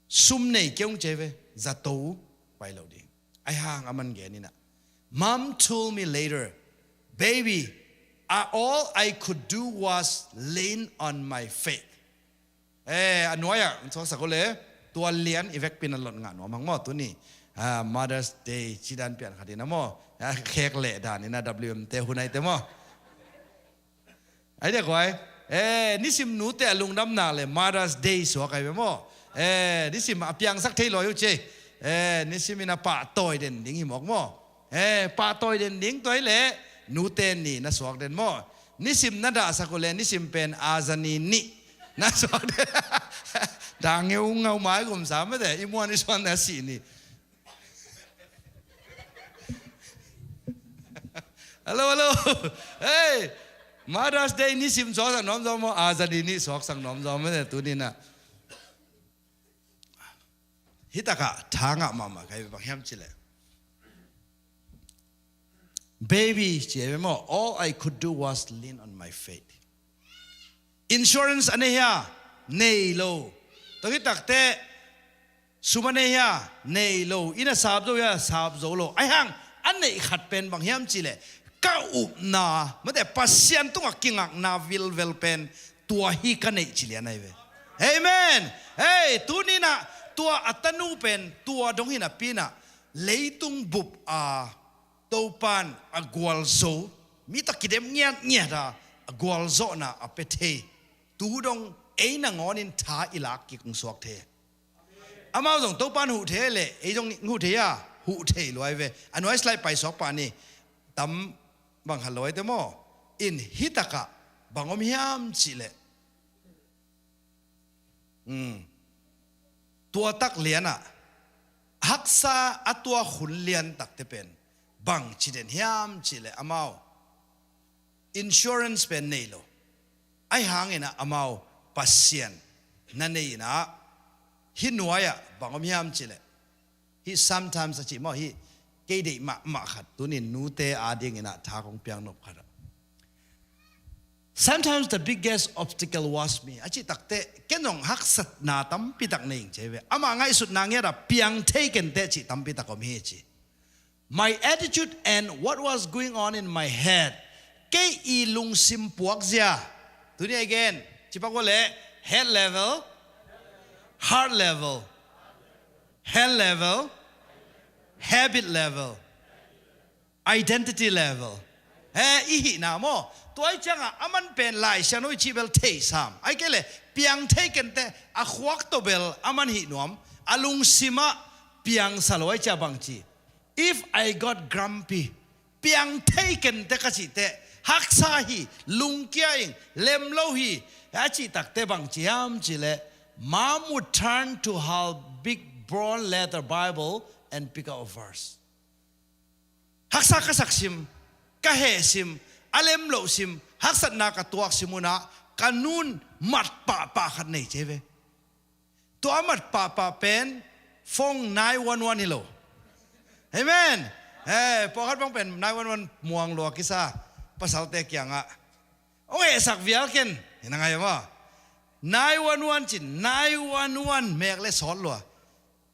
Sum nei kei ung ci ve, zato pai lo ding. Ahi hang a man gen in ah, Mom told me later, "Baby, uh, all I could do was lean on my faith." Eh, a nuai ah hong suaksak uh leh tua lian i vekpi in a lot ngah nuam hang maw tuni. Ah, Mother's Day ci dan pian khat in ah maw. Ah, khek leh dan in ah W M te hun ahi te maw. Ahi dek huai. Eh, nisim nute a lungdamna leh Mother's Day suak ahi ve maw? Eh, nisim a piangsak thei lo hi uh ci. Eh, nisim in a pahtawi den ding hi mawk maw? Eh, pahtawi den ding tua hi leh nute ni na suak den maw? Nisim na dahsak uh leh nisim pen a zani nih na suak den. Dah ngeungau mai gumsa mate, i muan i suan na si ni. Hello, hello. Hey, Mother's Day nisim suaksak nuam zaw maw? A zani nih suaksak nuam zaw maw? Tuni in ah hih tak ah thangah mahmah ka hi bang hiam cih leh, baby, ci hi ve maw, all I could do was lean on my faith. Insurance a nei hia? Nei lo. Tua khit takte sum a nei hia? Nei lo. Inn a sap zo hia? Sap zo lo. Ahi hang a neih khat pen bang hiam cih leh, ka upna, mate, Pasian tungah kingakna vilvel pen tua hi ka neih ci lian ahi ve. Amen. Hei, tuni in ah tua a tanu pen tua dong hi napi in ah leitung bup a Topa'n a gualzo, mi tawh kidem ngiatngiat a, a gualzawhna a pia thei, tu dong ei nangawn in tha i lak kik hong suak thei. Amau zong Topa'n huh thei leh ei zong huh thei a, huh thei lua hi ve. A nuai slide pai suak pah ni. Tam bang khat lo hi te maw? In hih tak ah bang om hiam cih leh, Hmm. Tua tak lian ah haksa a tuak hun lian takte pen Bang ci den hiam cih leh amau insurance pen nei lo. Ahi hangin ah amau Pasian na nei in ah hih nuai-ah bang om hiam cih leh, hih sometimes a cih maw, hih kei deih mahmah khat, tunin nute adingin ah tha kong piak nop khat ah, "Sometimes the biggest obstacle was me." A cih takteh ken zong haksatna tampi tak nei ing ci ve. Amah ngaihsutna ngiat ah piang thei ken teh cih tampi tak om hi ci. "My attitude and what was going on in my head." Kei i lungsim puakzia. Tuni again, cipak uh leh head level, heart level, hand level, habit level, identity level. He, i hihna maw? Tua ih ciangah aman pen Lai Siangtho i cih bel theisam. Ahih kei leh piang thei ken teh, a khuak tawh bel aman hih nuam. A lungsim ah piangsa lo ahih ciah bang ci, "If I got grumpy," piang thei ken teh ka cih teh, haksa hi, lungkia ing, lem lo hi, a cih takteh bang ci hiam cih leh, "Mom would turn to her big brown leather Bible and pick out a verse." Haksa ka sak sim, ka heh sim, a lem loh sim, haksatna ka tuak sim un ah ka nu'n mat pahpah khat nei ci ve. Tua a mat pahpah pen phone nine one one hi lo. Amen. Eh, pawlkhat bang pen nine one one muang lua kisa, pasalte kiangah hong hehsak vial ken hi na ngai maw. Nine one one cin, nine one one mek leh sawt lua.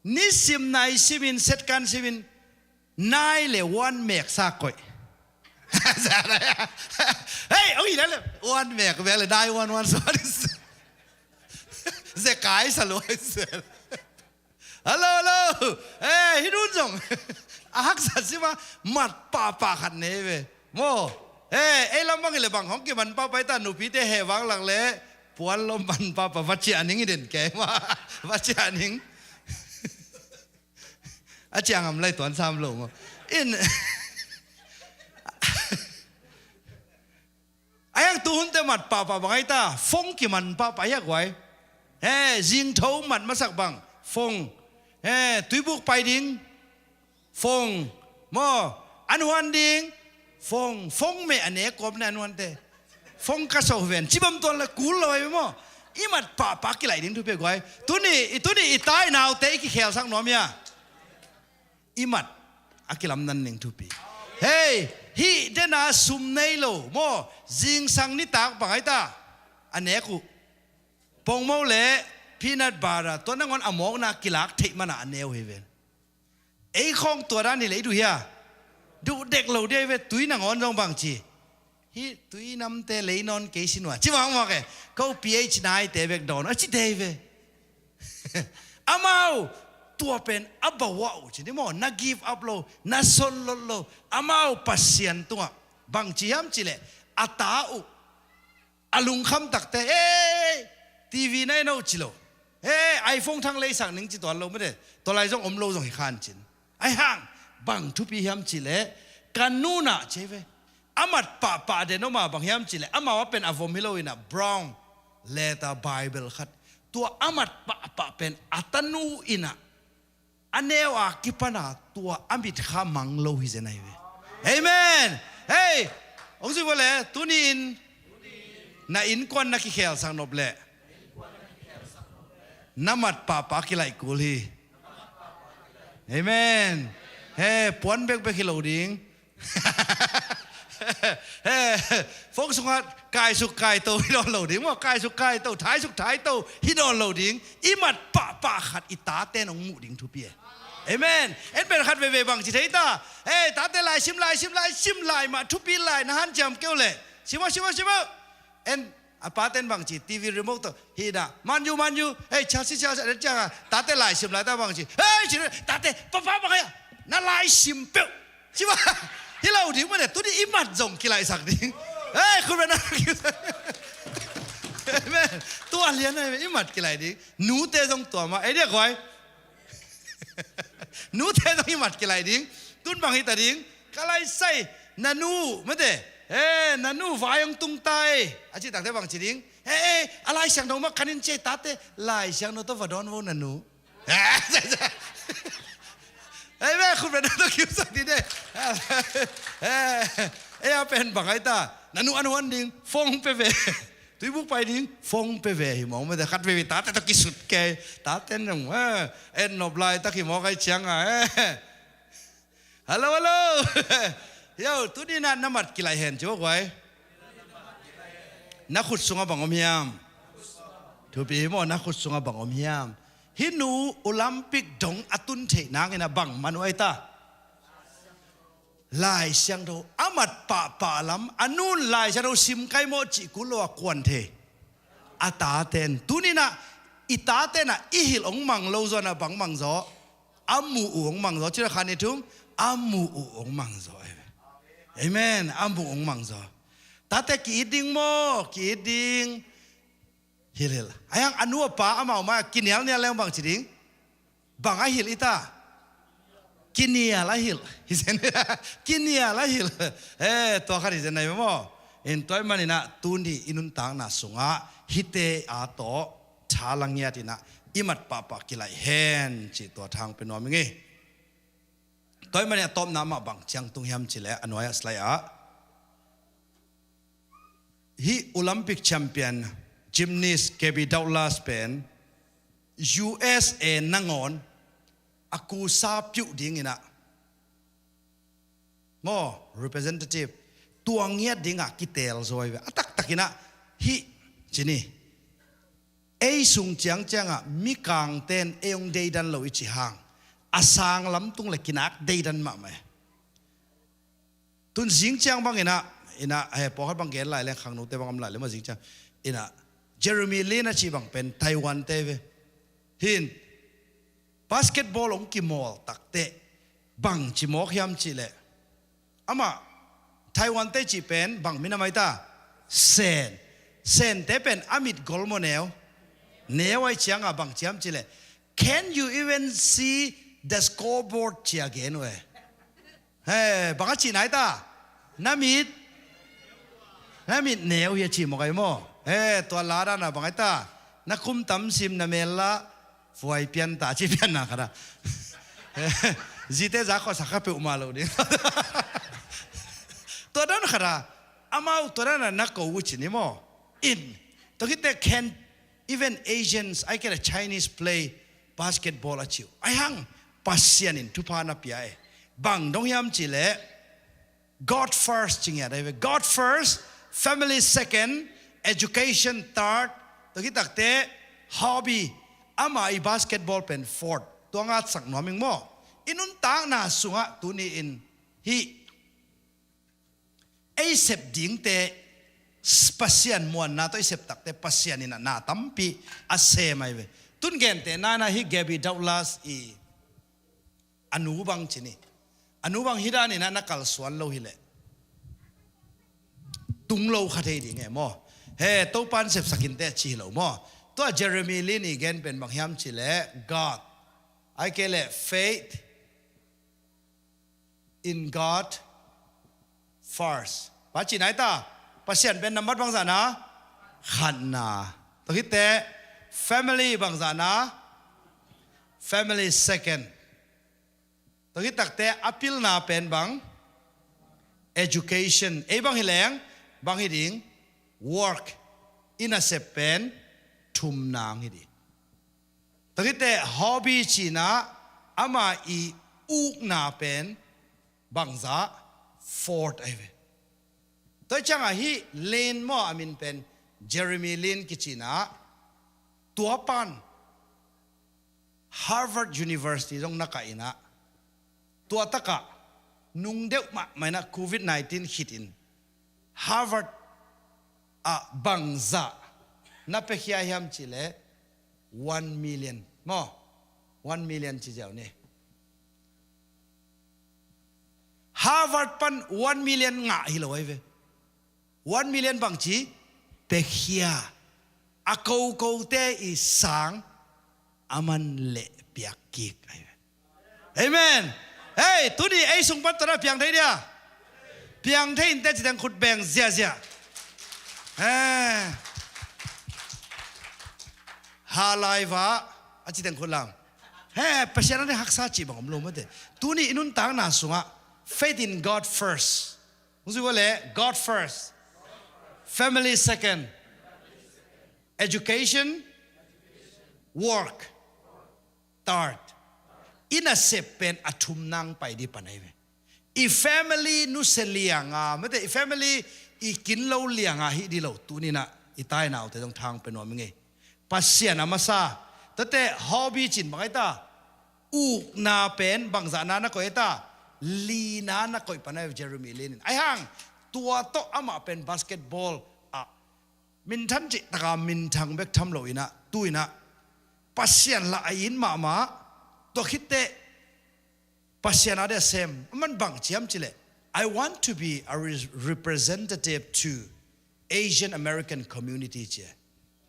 Nisim nai simin, setkan simin, nai le one mek sa koih. Hei, oi, la le one mek, mek le nai one one, sorry. Zekai sa lo. Hello, hello. Eh, hih nu'n zong a haksa sim a mat pahpah khat nei ve. Maw, eh, ei lam bang hi leh bang hong kiman pahpah hi ta, nupite heh vang lak leh puan lom man pahpah, va ciah ning i den kei mah. Va ciah ning. A ciah ngam lai tuan sam lo maw. In. A hiang tu hunte mat pahpah bang ahi ta, phone kiman pahpah hi a guai. He, zingtho mat masak bang, phone. He, tuibuk pai ding, phone. Maw, an huan ding, phone. Phone meh a ne kawm ne an huante. Phone ka so ven, cibam tuan la kul lo ai maw. I mat pahpah kilaih ding thupi a guai. Tuni, i tuni i tai naute i kikhel sak nuam hia. I mat a kilamdan ning thupi. Hei, hih dena sum nei lo maw, zingsang nitak bang ahi ta, a nek uh. Pongmo le peanut butter, tua nangawn a mawkna kilak theih mana a neu hi ven. Ei khawng tua dan hi leh i duh hia? Duh dek lo dei ve, tui nangawn zong bang ci. Hih tui namte lei nawn kei sin uh a, ci mawkmawk e. Ko P H nine te bek dawn a ci dei ve. Amau tua pen a bawah uh ci ni maw, na give up lo, na son lot lo. Amau Pasian tungah bang ci hiam cih leh, a ta uh a lungkham takte, "Ei, T V na en oh," ci lo. "Ei, iPhone thang leisak ning," ci tuan lo mete. Tua lai zong om lo zong hi khan cin. Ahi hang bang thupi hiam cih leh, ka nu'n ah ci ve. A mat pahpah den om a bang hiam cih leh, amau a pen a vom hi lo in ah brown leather Bible khat. Tua a mat pahpah pen a tanu in ah a neu a kipan a tua a mit kha mang lo hi zen ahi ve. Amen. Hei, hong zui vua le, tuni in na innkuan na kikhel sak nop leh, na mat pahpah kilaih kul hi. Amen. He, puan bekbek hi lo ding. He, phone sungah kaisuk kaito hi nawn lo ding maw, kaisuk kaito, thaisuk thaito hi nawn lo ding. I mat pahpah khat i tate nong muh ding thupi e. Amen. En pen khat veivei bang ci thei ta. He, tate lai sim, lai sim, lai sim, lai mah thupi lai, na hanciam kei uh leh. Sim uh, sim uh, sim uh. En, a pate'n bang ci, T V remote tawh, hi na, Man U, Man U, hei, Chelsea, Chelsea, a den ciangah, tate lai sim lai ta bang ci, hei, ci, tate, papa bang ahi a, na lai sim peuh. Ci mah, hi lo ding mah ne, tuni i mat zong kilaihsak ding. Hei, khut beng na, amen. Tua lian ahi, i mat kilaih ding. Nute zong tua mah, ei dia guai. Nute zong i mat kilaih ding. Tun bang hi ta ding. Ka lai sai, na nu, mete. Eh, na nu vai hong tung ta e. A cih takte bang ci ding. Eh, eh, a Lai Siangtho mah kan in ci e, tate, Lai Siangtho tawh va dawn vo na nu. Eh, khut beng na tawh kipsak ding e. Eh, eh, a pen bang ai ta. Na nu an huan ding, phone pe ve. Tuibuk pai ding, phone pe ve hi mawng mate. Khat veve tate tawh kisut kei. Tate nung, eh, en nop lai tak hi mawk ai ciang a, eh. Hello, hello. Yo, tuni na na mat kilaih hen ci mawk uai. Na khut sungah bang om hiam? Thupi hi maw, na khut sungah bang om hiam? Hih nu Olympic dong a tun theih nangin a bang man uai ta. Lai Siangtho a mat pahpah lam, a nun Lai Siangtho sim kai maw cih kul lo a kuan thei. A taten, tuninah i tatenah i hilh hong mang lo zawnah bang mang zaw? A muh uh hong mang zaw. Cina khan i thum, a muh uh hong mang zaw. Amen. A muh hong mang zaw. Tate ki-it ding maw? Ki-it ding. Hilh, hilh. Ayang a nu a pa amau mai-ah kinialnial leng bang ci ding? Bang a hilh i ta? Kinial a hilh. Hi zen. Kinial a hilh. Eh, tua khat hi zen nai maw? In tua ahih maninah tuni i nuntakna sungah hihte a tawh tha la ngiatinah i mat pahpah kilaih hen cih tua thang pe nuam ing ei. Tua ahih maninah tawpna mah bang ciang tung hiam cileh a nuai-ah slide ah hih Olympic champion gymnast Gabby Douglas pen U S A nangawn a kusa piuh dinginah maw, representative tua ngiat dingah kiteel zaw hi ve. A taktakinah hih cini ei sung ciangciangah mikangten ei hong deidan lo i cih hang a sang lamtung le kinak deidan mahmah e. Tun zing ciang banginah, inah, he, pawlkhat bang gen lai leng, khangnote bang om lai leng maw zing ciang. Inah, Jeremy Lin a cih bang pen Taiwan te ve. Hin, basketball hong kimawl takteh bang ci mawk hiam cihleh, amah Taiwan te cih pen bang minam ai ta? Sen. Sente pen a mit gol maw neu? Neu ai cianga bang ci hiam cihleh, "Can you even see the scoreboard?" ci a gen uh e. He, bang a cih nai ta? Na mit, na mit neu hi a cih mawk ai maw? He, tua la dana bang ai ta? Na kum tam sim na mel la fuai pian ta, ci pianna khat a. Zite za khuasak kha peuhmah lo ding. Tua dan khat a, amau tua dana na ko uh ci ni maw? In, tua khit teh can even Asians, ai kei le Chinese play basketball a ci uh. Ai hang, Pasian in thupha na pia e. Bang dong hiam cihleh, God first ci ngiat ai ve. God first, family second, education third. Tua khit takteh hobby, amah i basketball pen fourth. Tua ngatsak nuam ing maw? I nuntakna sungah tuni-in hih ei sep dingte, Pasian muanna tawh i sep takteh Pasian in a na tampi a sem ai ve. Tun gentehna inah hih Gabby Douglas i a nu bang ci ni. A nu bang hih daninah na kalsuan lo hileh tung lo kha thei ding e maw? He, Topan sepsak inteh ci hi lo maw? Tua Jeremy Lin i gen pen bang hiam cihleh, God, ai kei leh faith in God first. Bang ci nai ta? Pasian pen nambat bangzahna? Khatna. Tua khit teh family bangzahna? Family second. Tua khit takteh a pilna pen bang? Education. Ei bang hi leng bang hi ding? Work. I nasep pen thumna hong hi ding. Tua khit teh hobby cihna, ama i ukna pen bangzah? Fourth ai ve. Tua ciangah hih Lin maw, a min pen Jeremy Lin kicihna, tua pan Harvard University zong na kah inah, tua takah nung deuh mahmah inah covid nineteen khitin Harvard ah bangzah na piakhia hiam cihleh, one million maw? One million ci ziau ni. Harvard pan one million ngah hi lo ai ve. One million bangci piakhia, a kokote i sang a man leh piak kik ai ve. Amen. Hei, tuni ei sung pan tua na piang thei dia? Piang thei inteh ci teng khut beng ziazia. He. Ha lai va a ci teng khut lam. He, Pasian a ding haksa cih bang om lo mate. Tuni i nuntakna sungah Faith in God first. Hong zui ua leh, God first. Family second. Education, work, third. I nasep pen a thum nang pai dih pan ahi ve. I family nusia lianga, mate, i family i kin lo lianga hih dih lo, tuni-in ah i tai naute zong thang pia nuam ing ei. Pasian a masa, tate hobby cih bang ahi ta, ukna pen bangzahna na koih ahi ta, lina na koih pan ahi ve, Jeremy Lin in. Ahi hang, tua tawh amah pen basketball ah minthan cih taka minthang bek tham lo-in ah, tu-in ah Pasian lah a it mahmah, tua khit teh Pasian a ding a sem, aman bang ci hiam cih leh, "I want to be a re-, representative to Asian American community," ci.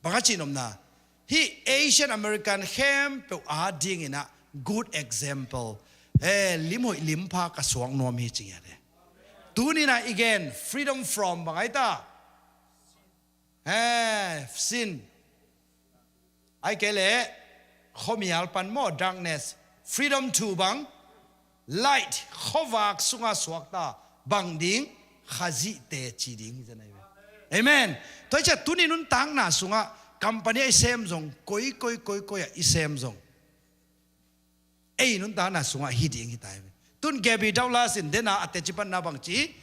Bang a cihnopna, hih Asian American khempeuh a dingin ah good example, eh, limhoih limpha ka suak nuam hi, ci ngiat hi. Tuni-in ah i gen, freedom from bang ahi ta, eh, sin. Ahih kei leh khuamial pan maw, darkness. Freedom to bang, light, khuavak sunga suakta bang ding, Khazihte ci ding hi zen ahi ve. Amen. Tua hi ciah tuni nuntakna sungah company a i sem zong, koi, koi, koi, koi ah i sem zong, ei nuntakna sungah hi ding hi ta hi ve. Tun Gabby Douglas in dena a teci panna bang ci,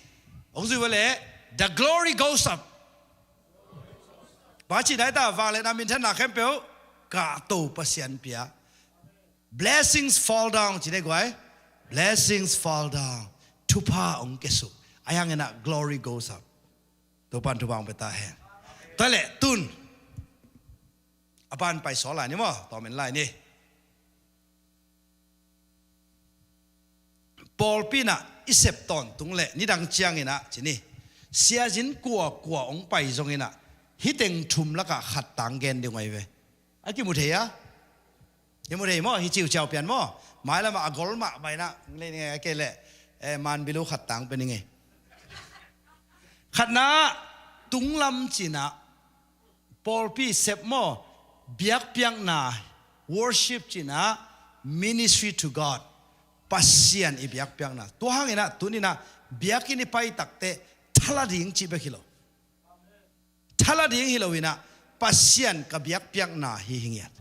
hong zui ua leh, "The glory goes up." Bang a cihna ahi ta, vangliatna minthanna khempeuh kahto Pasian pia. "Blessings fall down," ci nei guai. "Blessings fall down." Thupha hong kiasuk. Ahi hangin ah glory goes up. Topan thupha hong pia ta hen. Tua leh tun a ban pai sawl lai ni maw, tawm en lai ni. Pawlpi in ah i sep tawntung leh nidang ciangin ah ci ni, siazin kuakua hong pai zongin ah, hih teng thum lakah khat tang gen ding uh ahi ve. A kimu thei a? Kimu thei maw? Hih ciuciau pian maw? Mailam ah a gol mah bai-in ah, lei ni ngai a kei leh, eh, manbilu khat tang pia ni ngai. Khatna, tunglam cih in ah, pawlpi sep maw, biakpiakna, worship cih in ah, ministry to God, Pasian i biakpiakna. Tua hangin ah tuni-in ah biakinn i pai takteh thala ding cih bek hi lo. Thala ding hi lo-in ah, Pasian ka biakpiakna hi hi ngiat.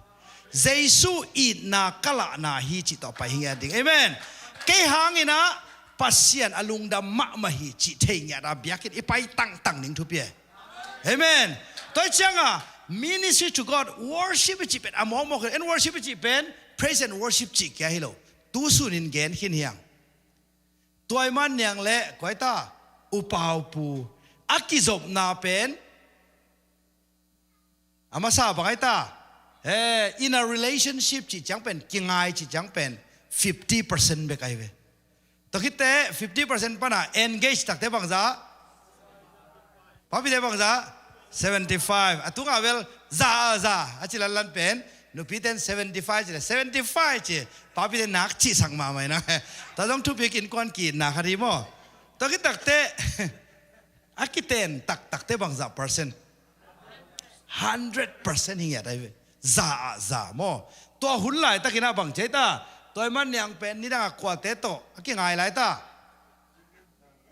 Jesu itna ka lahna hi cih tawh pai hi ngiat ding. Amen. Kei hangin ah Pasian a lungdam mahmah hi cih thei ngiat a biakinn i pai tangtang ding thupi e. Amen. Tua hi ciangah ministry to God, worship i cih pen a mawkmawk hi lo. En, worship i cih pen praise and worship cih kia hi lo. Tu sunin gen khin hi hang. Tuaiman Niang leh kua ahi ta, U Pau Pu a kizopna pen, a masa bang ahi ta, eh, in a relationship cih ciang pen, kingai cih ciang pen fifty percent bek ahi ve. Tua khit teh fifty percent pan ah engage takteh bangzah? Papite bangzah? Seventy five. A tungah bel za, za a ci lanlan pen, nupite in seventy five ci leh, seventy five ci. Papite nak cihsak mahmah in ah. Tua zong thupi, innkuan ki-itna khat hi maw. Tua khit takteh a kiten taktakteh bangzah percent? Hundred percent hi ngiat ahi ve. Za ah za maw. Tua hun laitakin ah bang ci ahi ta, Tuaiman Niang pen nidang a kuate tawh a kingai lai ta.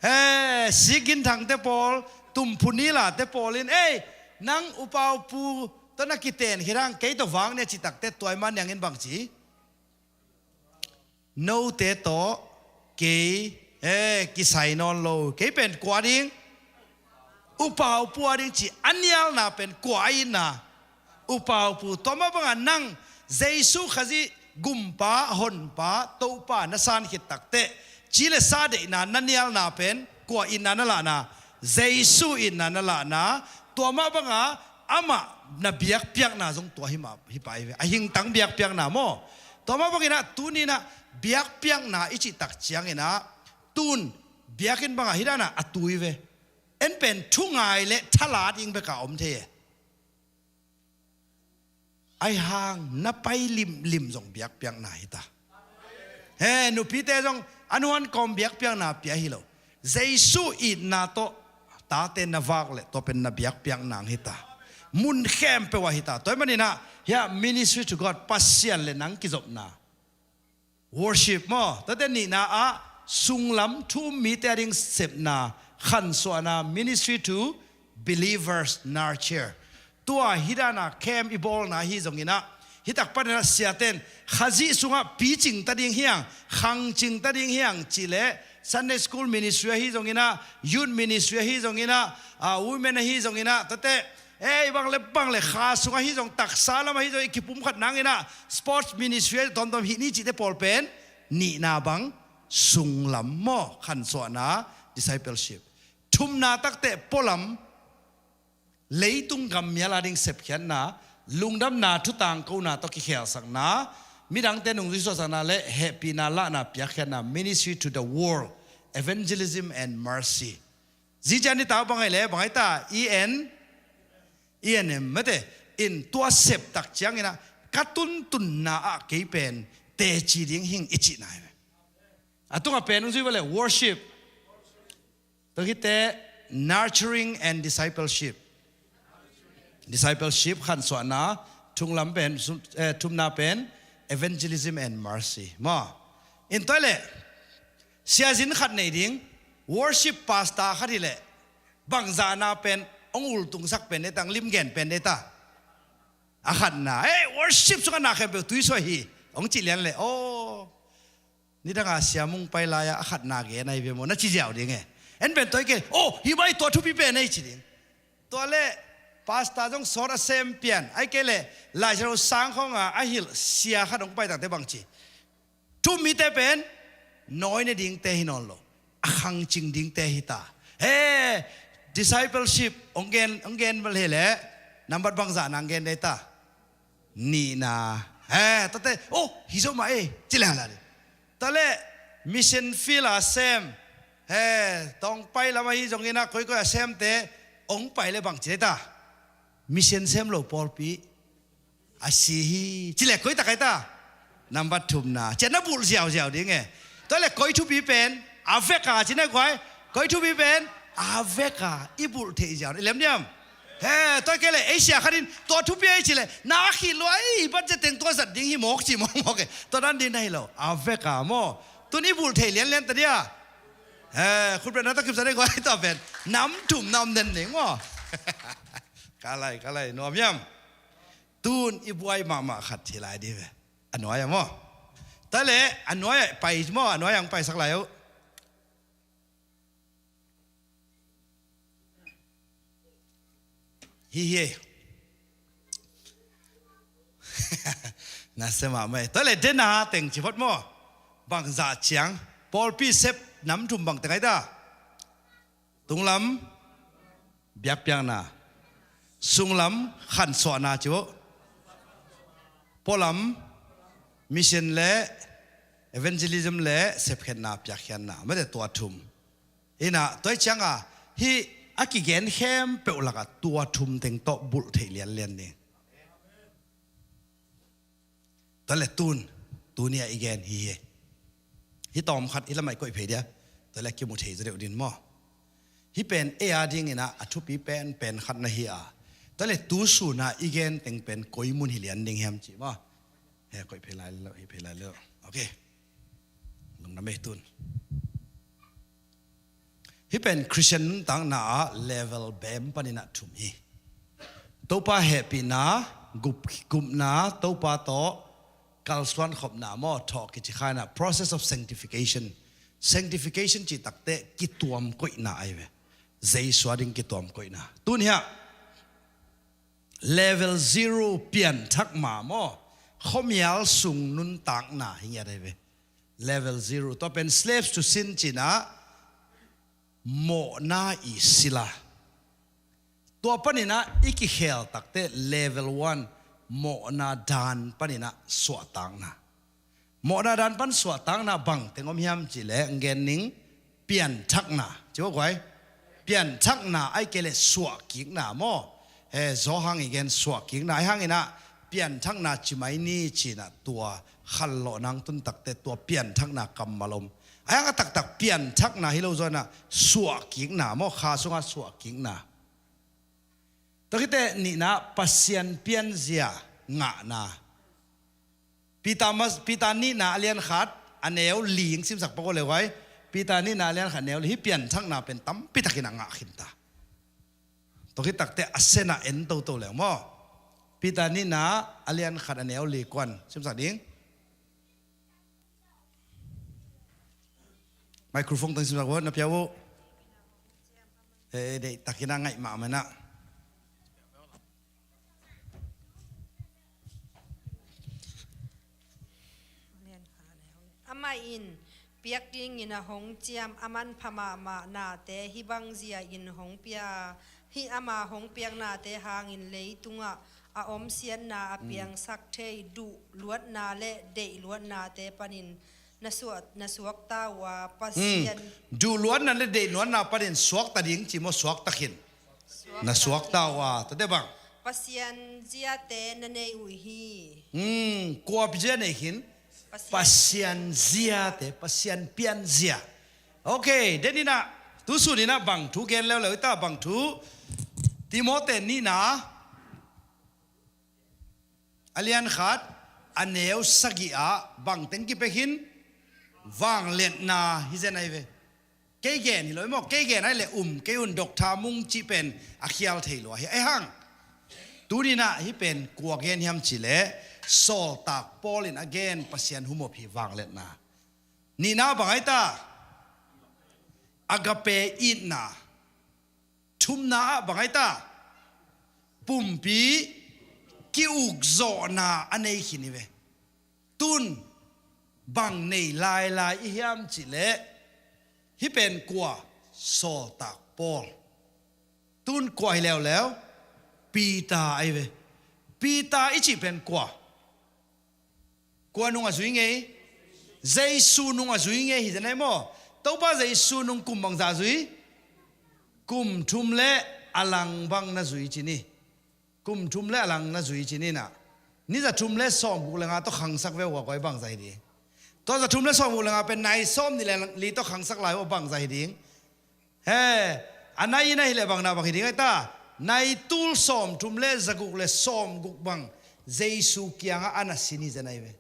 He, Sik Gin Thangte pawl, Tum Phu Nilate pawl in, "Ei, nang U Pau Pu tawh na kiten khit hang, kei tawh vak ni," a cih takteh Tuaiman Niang in bang ci? "Note tawh kei, eh, kisai nawn lo. Kei pen kua ding? U Pau Pu a ding," ci. A nialna pen kua a itna? U Pau Pu. Tua mah bangah nang Jesu Khazih Gumpa, Honpa, Topa na san khit takteh, ci le sa deihna, na nialna pen kua itna na lahna? Jesu itna na lahna. Tua mah bangah amah na biakpiakna zong tua hi mah, hi pah hi ve. A hingtang biakpiakna maw. Tua mah bangin ah tuni-in ah biakpiakna i cih tak ciangin ah, tun biakinn bangah hih dan ah a tui ve. En pen thungai le thala ding bek a om thei e. Ahi hang na pai limlim zong biakpiakna hi ta. He, nupite zong a nuan kawm biakpiakna pia hi lo. Jesu itna tawh tate na vak leh tua pen na biakpiakna hi ta. Mun khempeuh ah hi ta. Tua ahih manin ah, hiah ministry to God, Pasian le nang kizopna. Worship maw, tate nihna ah sunglam thu-um mite ading sepna, khansuahna, ministry to believers, nurture. Tua hi dana camp i bawlna hi zonginah, hi tak paninah siaten Khazih sungah picing ta ding hiang, khangcing ta ding hiang cileh Sunday school ministry ahi zonginah, youth ministry ahi zonginah, ah, women ahi zonginah, tate, ei, bang le bang le kha sung ahi zong, taksa lam ahi zong, i kipumkhat nanginah sports ministry ahi zong, tomtom hih ni cihte pawl pen nihna bang sunglam maw, khansuahna, discipleship. Thumna takte pualam, leitung gammial ading sepkhiatna, lungdamna, thutangkona tawh kikheelsakna, midangte nungzui suahsakna le hehpihna lahna piakkhiatna, ministry to the world, evangelism and mercy. Zincian i ta uh bang ahi le, bang ahi ta, E N, E N M mate, in tua septak cianginah ka tuntunna ah kei pen teci ding hing i cihna hi ve. A tungah pen nungzui vale, worship. Tua khite nurturing and discipleship. Discipleship, khansuahna, thumlam pen, sum-, eh, thumna pen evangelism and mercy. Maw. In tua le, siazin khat nei ding, worship pastor khat hi le, bangzahna pen, hong ultungsak pen dei ta, hong limgen pen dei ta. A khatna, eh, worship sungah na khempeuh tuisuah hi, hong cih lian le, aw. Nidanga siamung pai lai-a a khatna gen ahi ve maw, na ci ziau ding e. En pen tua hi kei, oh, hi bai tua thupi pen ei ci ding. Tua le pastor zong sawt a sem pian, ahi kei le Laisiangtho sang khawnga a hilh sia khat hong paitakte bang ci. Thu-um mite pen nawine dingte hi nawn lo, a khangcing dingte hi ta. He, discipleship hong gen, hong gen bal hi le, nambat bangzahna hong gen dei ta. Nihna. He, tate, oh, hi zo mah e, ci lala ding. Tate, mission field a sem. He, tawngpai lam ahi zonginah koikoi a semte, hong pai le bang ci dei ta. Mission sem lo pawlpi a si hi. Ci le koi tak ahi ta. Nambat thumna. Ci a na bulh ziauziau ding e. Tate koi thupi pen, a veka ci na guai. Koi thupi pen, a veka i bulh theih ziau. I lem diam. He, tua kei le, ei sia khat in, tua thupi ei ci le, na khih lua ei, budget teng tua zat ding hi mawk ci mawkmawk e. Tua dan ding na hi lo, a veka maw. Tun i bulh thei lianlian ta dia. He, khutbetna ta kipsa ding guai tua pen. Nam thum nam den ding maw. Ka lai, ka lai, nuam hiam. Tun i buai mahmah khat hi lai ding ve. A nuai-ah maw. Tate, a nuai-ah pai maw, a nuai-ah hong paisak lai uh. Hi hi. Na se mahmah e. Tate, dena teng ci phot maw. Bangzah ciang. Pawlpi sep nam thum bang teng ahi ta. Tunglam, biakpiakna. Sunglam, khansuahna ci uh. Pualam, mission le evangelism le sepkhiatna, piakkhiatna. Mate tua thum. Inah, tua hi cianga, hih a kigen khempeuh lakah tua thum teng tawh bulh theih lianlian ding. Tate tun, tuni-a i gen hi hi. Hih tawm khat hih lamah i koih phei dia. Tate kimu thei zaw deuh din maw. Hih pen ei a dinginah a thupi penpen khat na hi a. Tate tu suna i gen teng pen koi mun hi lian ding hiam cih maw. He koih phei lai lo, hih phei lai lo. Ok. Lungdam ei tun. Hih pen Christian nuntakna ah level bem paninah thum hi. Topa hehpihna, gup, gupna, Topa tawh kalsuan khopna maw, thawh kici kha inah, process of sanctification. Sanctification cih takte kituam koihna ahi ve. Jesu a ding kituam koihna. Tun hiah level zero pianthak ma maw, khuamial sung nuntakna hi ngiat ahi ve. Level zero. Tua pen slaves to sin cinah mawhna i sila. Tua paninah i kikhel takte level one mawhna dan paninah suahtakna. Mawhna dan pan suahtakna bang teng om hiam cihleh ngen ning pianthakna. Ci ua guai. Pianthakna ahi kei leh suahkikna maw. He zaw hang i gen suahkikna. Ahi hanginah pianthakna ci mai ni cinah tua khanlawh nang tun takte tua pianthakna kammal om. Ahi hang a taktak pianthakna hi lo zaw inah suahkikna maw, kha sungah suahkikna. Tua khite nihna Pasian pianzia ngahna. Peter mas-, Peter nihna a lian khat, a neu li hong simsak pak uh le guai. Peter nihna a lian khat neu li, hih pianthakna pen tampi takin a ngah khin ta. Tua khit takteh a sen a en toto leng maw. Peter nihna a lian khat a neu li, kuan simsak ding? Microphone tang simsak uh, na pia uh. Eh, deihtakin a ngaih mahmah na. Amah in piak dingin a hong ciam a manpha mahmah nate hih bang zia in hong pia a, hih ama hong piak nate hangin leitungah a om siatna a piangsak thei duhluatna le deihluatnate panin na suak, na suakta uh a, Pasian. Duhluatna le deihluatna panin suakta ding ci maw, suakta khin? Na suakta uh a, tate bang? Pasian ziate na nei uh hi. Hmm, kua zia nei khin? Pasian. Pasian ziate, Pasian pianzia. Ok, den inah, tusun inah bang thu gen leuleu ita, bang thu? Timoti nihna a lian khat a neu sagih ah bang teng kipia khin? Vangliatna hi zen ahi ve. Kei gen hi lo maw, kei gen ahi le um kei un, Doctor Mung cih pen a khial thei lo ahi, ahi hang. Tuni inah hih pen kua gen hiam cih leh, sawltak Paul in a gen Pasian humop hi, vangliatna. Nihna bang ahi ta? Agape itna. Thumna ah bang ahi ta? Pumpi ki-ukzawhna a nei khin hi ve. Tun bang nei lailai i hiam cih leh, hih pen kua? Sawltak Paul. Tun kua hi leuleu? Peter ahi ve. Peter i cih pen kua? Kua nung a zui ngei? Jesu nung a zui ngei hi zen ahi maw? Topa Jesu nung kum bangzah zui? Kum thum le a lang bang na zui ci ni. Kum thum le a lang na zui ci ni inah. Ni za thum le sawmguk le nga tawh khangsak ve uh a, koi bangzah hi ding? Tua za thum le sawmguk le nga pen nai sawmnih le li tawh khangsak lai uh a, bangzah hi ding? He, a nai in ahih leh bang na bang hi ding ahi ta? Nai tul sawmthum le zaguk le sawmguk bang Jesu kiangah a na sin hi zen ahi ve.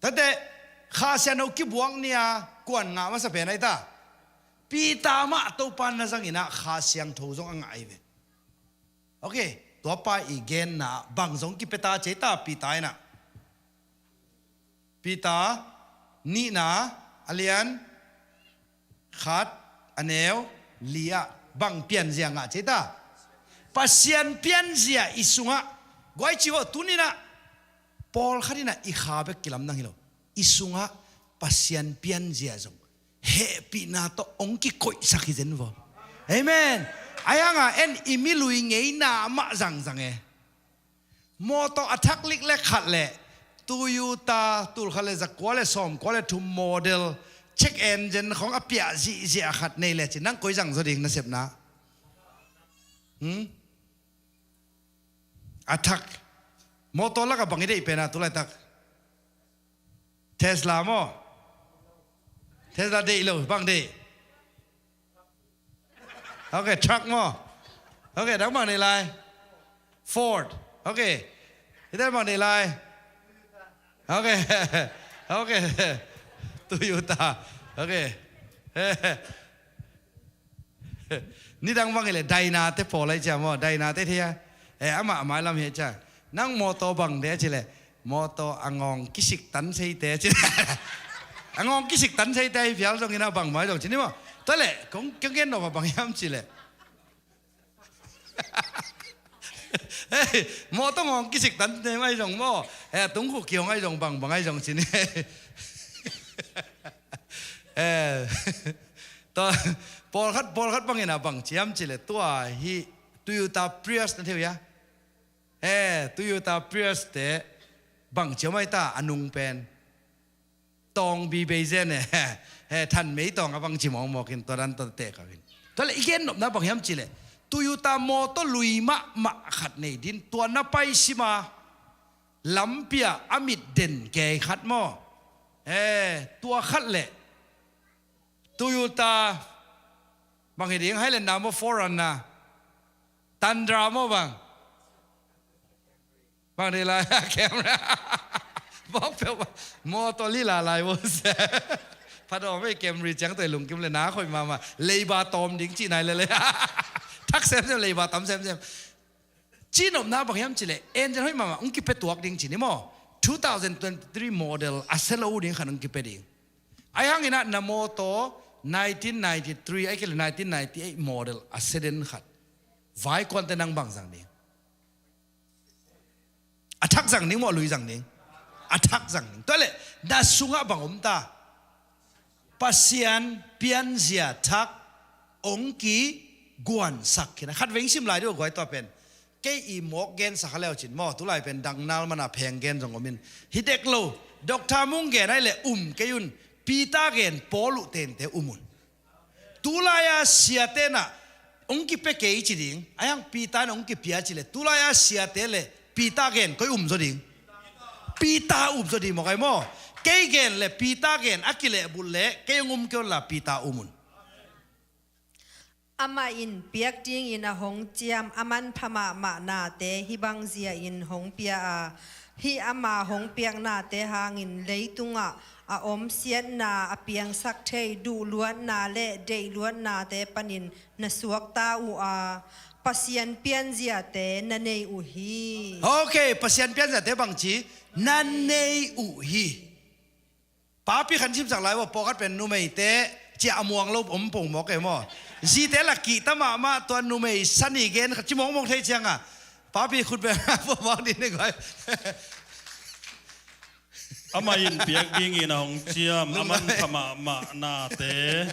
Tate, Kha Siangtho kibuak ni-a kuan ngah masa pen ahi ta? Peter mah Topa na zang inah Kha Siangtho zong a ngah ahi ve. Ok, tua pa i genna bang zong kipia ta ci ta, Peter inah. Peter nihna a lian khat a neu li ah bang pianzia ngah ci ta? Pasian pianzia i sungah. Guai ci uh, tuni inah pawlkhat inah i kha bek kilamdang hi lo. I sungah Pasian pianzia zong hehpihna tawh hong kikoihsak hi zen vaw. Amen. Ahi hanga en i milui ngeina mah zangzang e. Mawtaw a thak lik le khat le Toyota tul khat le zakua le sawmkua le thum model check engine khong a piah zihziah khat nei le ci, nang koi zang zaw ding na sepna? Hmm? A thak. Mawtaw lakah bang i deih pen a tulaitak? Tesla maw? Tesla deih lo, bang deih? Ok, truck maw? Ok, dang bang deih lai? Ford. Ok. Hihte bang deih lai? Ok. Ok. Toyota. Ok. Nidang bang hi leh Daina te pawl ahi cia maw, Daina te thei a. Eh, amah a mailam hi cia. Nang mawtaw bang deih a ci leh, mawtaw a ngawng kisik tan seite a ci. A ngawng kisik tan seite ahi phial zongin a bang mai zong ci ni maw. Tua leh kong, kong gen nop a bang hiam ci leh, hei, mawtaw ngawng kisik tan seite ahi zong maw. Eh, tungkhu kihong ahi zong, bang bang ahi zong ci ni. Eh, tua, pawlkhat, pawlkhat bangin a bang ci hiam ci leh, tua hi Toyota Prius na thei uh hia? Eh, Toyota Prius te bang ci hiam ahi ta, a nung pen tawng bi bei zen e. Eh, than mei tawng a bang ci mawkmawk in, tua dan tua teh kawin. Tua leh i gen nopna bang hiam ci leh, Toyota mawtaw lui mahmah khat nei din, tua na pai sima lampi ah a mit den kei khat maw. Eh, tua khat leh Toyota bang hi ding, Highlander maw, four Runner, Tundra maw bang? Bang deih lai, Camry. Mawk peuh mawtaw lila lai vo se. Pha dawm ei, Camry ciang tawh i lungkim le na khoih mahmah. Leiba tawm ding cih nai lele. Thak semsem, leiba tam semsem. Ci nopna bang hiam cih leh engine hoih mahmah hong kipia tuak ding ci ni maw. Two thousand twenty-three model a sia lo uh ding khat hong kipia ding. Ahi hangin ah na mawtaw nineteen ninety-three ahih kei leh nineteen ninety-eight model a sia den khat, vaikuante nang bang zang ding? A thak zang ding maw, a lui zang ding? A thak zang ding. Tua leh na sungah bang om ta? Pasian pianzia thak hong kiguansak khin a. Khat vei sim lai dih uh, guai, tua pen. Kei i mawk gensak a leu cin maw, tulai pen dang nal mana pheng gen zong om in. Hi dek lo, Doctor Mung gen ahih leh um kei un, Peter gen, Paul uh tente um un. Tulai-a siate na hong kipia kei ci ding, ahi hang Peter na hong kipia ci leh, tulai-a siate le Peter gen koi um zaw ding? Peter um zaw ding maw, kai maw? Kei gen le Peter gen a kilehbulh leh kei hong um kei un la Peter um un. Amah in piak dingin a hong ciam a manpha mahmah nate hih bang zia-in hong pia a, hih ama hong piak nate hangin leitungah a om siatna a piangsak thei duhluatna le deihluatnate panin na suakta uh a, Pasian pianziate na nei uh hi. Ok, Pasian pianziate bangci na nei uh hi. Papi khan simsak lai uh a, pawlkhat pen numeite ciah a muang lo om pongmawk e maw. Zite la kihta mahmah, tua numei sani gen khat ci mawkmawk thei cianga papi khut beng pongmawk ding ne guai. Amah in piak dingin a hong ciam a manpha mahmah nate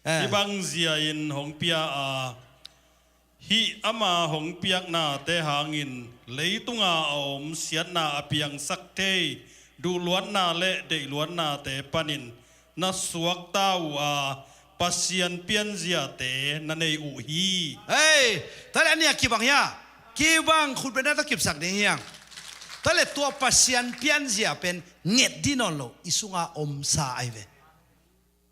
hih bang zia-in hong pia a, hih ama hong piak nate hangin leitunga a om siatna a piangsak thei duhluatna le deihluatnate panin na suakta uh a, Pasian pianziate na nei uh hi. Hei, tua le a nia kibang hia? Kibang, khut beng na tawh kipsak ding hiang. Tua le tua Pasian pianzia pen nget dih nawn lo, i sunga omsa ai ve.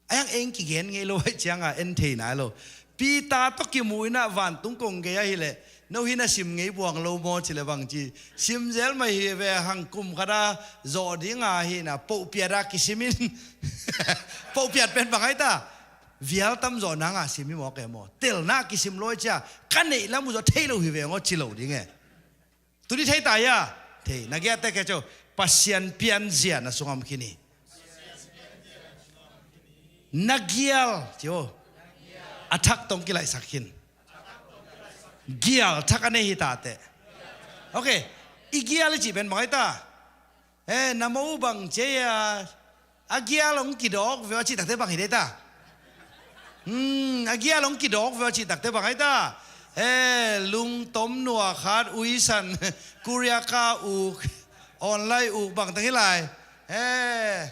Ahi hang eng kigen ngei lo ahih cianga en thei nai lo. Peter tawh kimuh inah vantung kong gei ahih leh, no hi na sim ngei buang lo maw ci le bangci, sim zel mai hi ve. Hang kum khata zawh dinga hi na pohpiata kisim in. Pohpiat pen bang ahi ta? Vial tam zawh nanga sim hi mawk e maw. Telna kisim lo ahih cia ka neih lam uh zawh thei lo hi ve ngaw ci lo ding e. Tuni thei ta hia? Thei. Na giate khe cio. Pasian pianzia na sungah om khin hi. Na gial cio. A thak tawh kilaihsak khin. Gial thak a nei hi ta teh. Ok. I gial i cih pen bang ahi ta? Eh, na mo bang cia a, a gial hong kidawk veu a cih takte bang hi dei ta? Hmm, a gial hong kidawk veu a cih takte bang ahi ta? Eh, lungtom nuakhat uisan, kuriaka uk, online uk bang tang hi lai. Eh,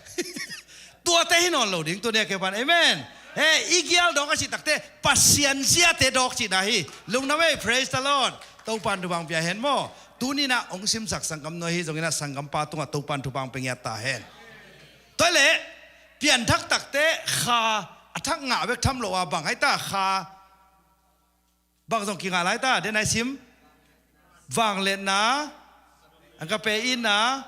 tuate hi nawn lo ding, tunia kepan. Amen. Eh, i gial dawk a cih takte Pasian ziate dawk cihna hi. Lungdam ei, praise the Lord. Topan thupha pia hen maw. Tuninah hong simsak sanggam nuai hi zonginah sanggampa tungah Topan thupha pia ngiat ta hen. Tua leh pianthak takte kha a thak ngah bek tham lo a bang ahi ta? Kha bang zong kingah lai ta? Den ai sim. Vangliatna, agape itna,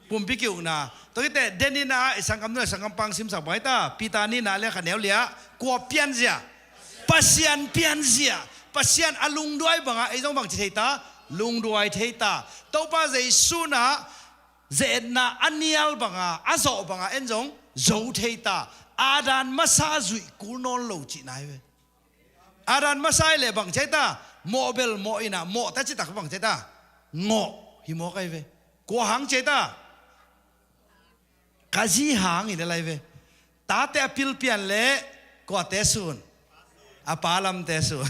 pumpi ki-ukna. Tua khit teh den itna, i sanggam nuai sanggam pang simsak bang ahi ta? Peter nihna le kha neu liah kua pianzia? Pasian pianzia. Pasian a lungduai banga ei zong bangci thei ta? Lungduai thei ta. Topa Jesu na ze-etna a nial banga, a zawh banga en zong zo thei ta. Adam masa zuih kul nawn lo cihna hi ve. Adam masa i leh bang ci ahi ta? Mawh bel mawh inah, mawh ta citak bang ci ahi ta? Ngawh hi mawk ahi ve. Kua hang ci ahi ta? Ka zi hang hi le lai ve. Tate a pil pian leh kuate sun? A pa lamte sun.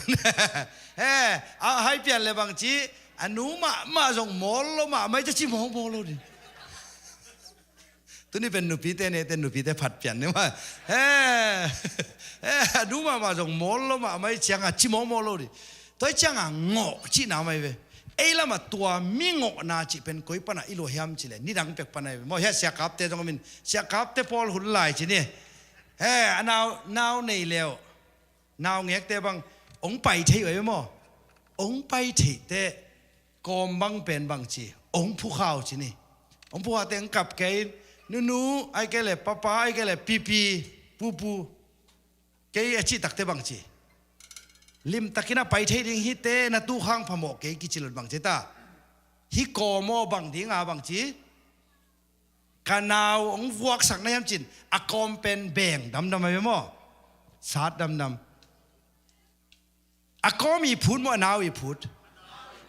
Eh, a hai pian leh bangci, a nu mahmah zong mawl lo mahmah i ci mawkmawk lo ding. Tuni pen nupite neite nupite phat pian ni mah. Eh, eh, a nu mahmah zong mawl lo mahmah i cianga ci mawkmawk lo ding. Tua i cianga ngawh cihna mai ve. Ei lamah tua mi ngawhna cih pen koi panah i lua hiam cileh nidang pek panah i ve. Maw hiah siakapte zong min siakapte pawl hun lai ci ni. Eh, a nau, nau nei leu. Naungekte bang ong pai thei uh ai ve maw. Ong pai theihte kawm bang pen bang ci, ong phukhau ci ni. Hong phuhate hong kap kei in, nunu, ahih kei leh papa, ahih kei leh pipi, pupu. Kei a cih takte bang ci? Limtakin a pai thei ding hite, na tukhang phamawh kei kici lo in bang ci ta? Hih kawm aw bang dinga bang ci? Ka nau hong vuaksak na hiam cin, a kawm pen beng damdam ahi ve maw? Sat damdam. A kawm i phut maw, a nau i phut?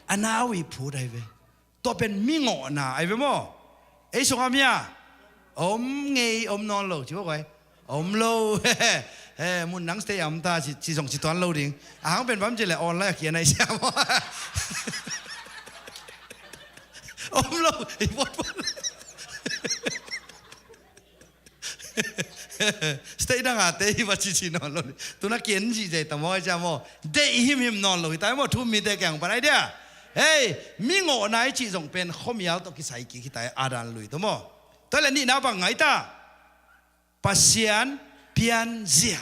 A nau i phut ahi ve. Tua pen mingawhna ahi ve maw? Ei sungah mi a om ngei, om nawn lo ci maw koi? Om lo. He, mun nang stay a om ta ci, ci zong ci tuan lo ding. A hang pen bang ci leh online a kian ahi sia maw? Om lo. I phut phut. State dangate hi va cici nawn lo. Tuna kian zihzai ta maw, cia maw? Deih himhim nawn lo hi ta maw, thu mite kiang pan ai dia. Hei, mingawhna i cih zong pen khuamial tawh kisai kik hi ta, Adam lui tawh maw? Tua leh nihna bang ngai ta? Pasian pianzia.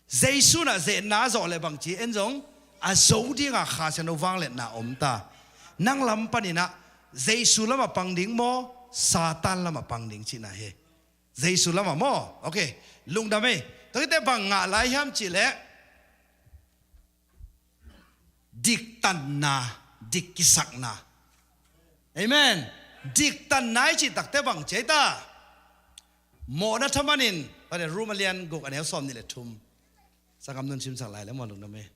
Jesu in a zetna zawh leh bang ci, en zong a zo dinga Kha Siangtho vangliatna om ta. Nang lam panin ah Jesu lamah pang ding maw, Satan lamah pang ding cihna hi. Jesu lamah maw? Ok. Lungdam ei. Tua khit teh bang ngah lai hiam cih leh diktanna, dik kisakna. Amen. Diktanna i cih takte bang ci ai ta? Mawhna thaman in, Rom a lian guk a neu sawm nih le thum. Sanggam nun simsak lai leh maw, lungdam ei.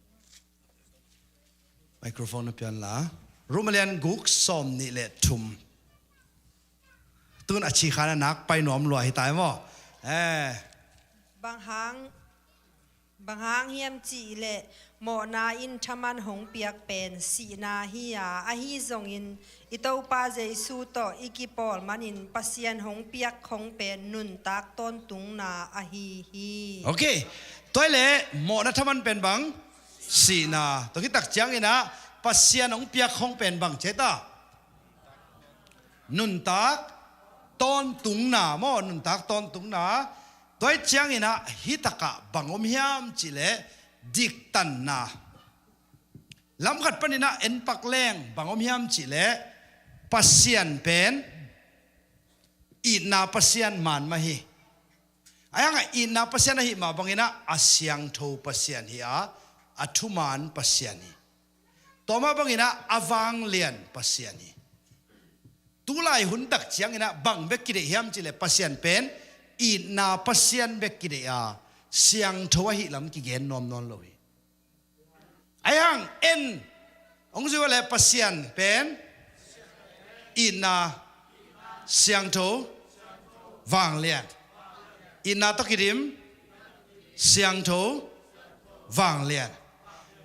Microphone na pian la. Rom a lian guk sawm nih le thum. Tun a ci khan a nak pai nuam lua hi ta maw? Eh. Bang hang, bang hang hiam cih leh mawhna in thaman hong piak pen sihna hi a, ahi zongin i Topa Jesu tawh i kipawl manin Pasian hong piak khong pen nuntak tawntungna ahi hi. Ok. Tua leh mawhna thaman pen bang? Sihna. Tua khit tak ciangin ah Pasian hong piak khong pen bang ci ai ta? Nuntak tawntungna maw, nuntak tawntungna. Tua ciangin ah hih takah bang om hiam cih leh diktanna. Lam khat panin ah en pak leng bang om hiam cih leh Pasian pen itna Pasian man mah hi. Ahi hang a itna Pasian ahih mah bangin ah a siangtho Pasian hi a, a thuman Pasian hi. Tua mah bangin ah a vanglian Pasian hi. Tulai hun tak ciangin ah bang bek kideih hiam cih leh Pasian pen itna Pasian bek kideih a, siangtho ahih lam kigen nuam nawn lo hi. Ahi hang en, hong zui leh Pasian pen itna, siangtho, vanglian. Itna tawh kidim, siangtho, vanglian.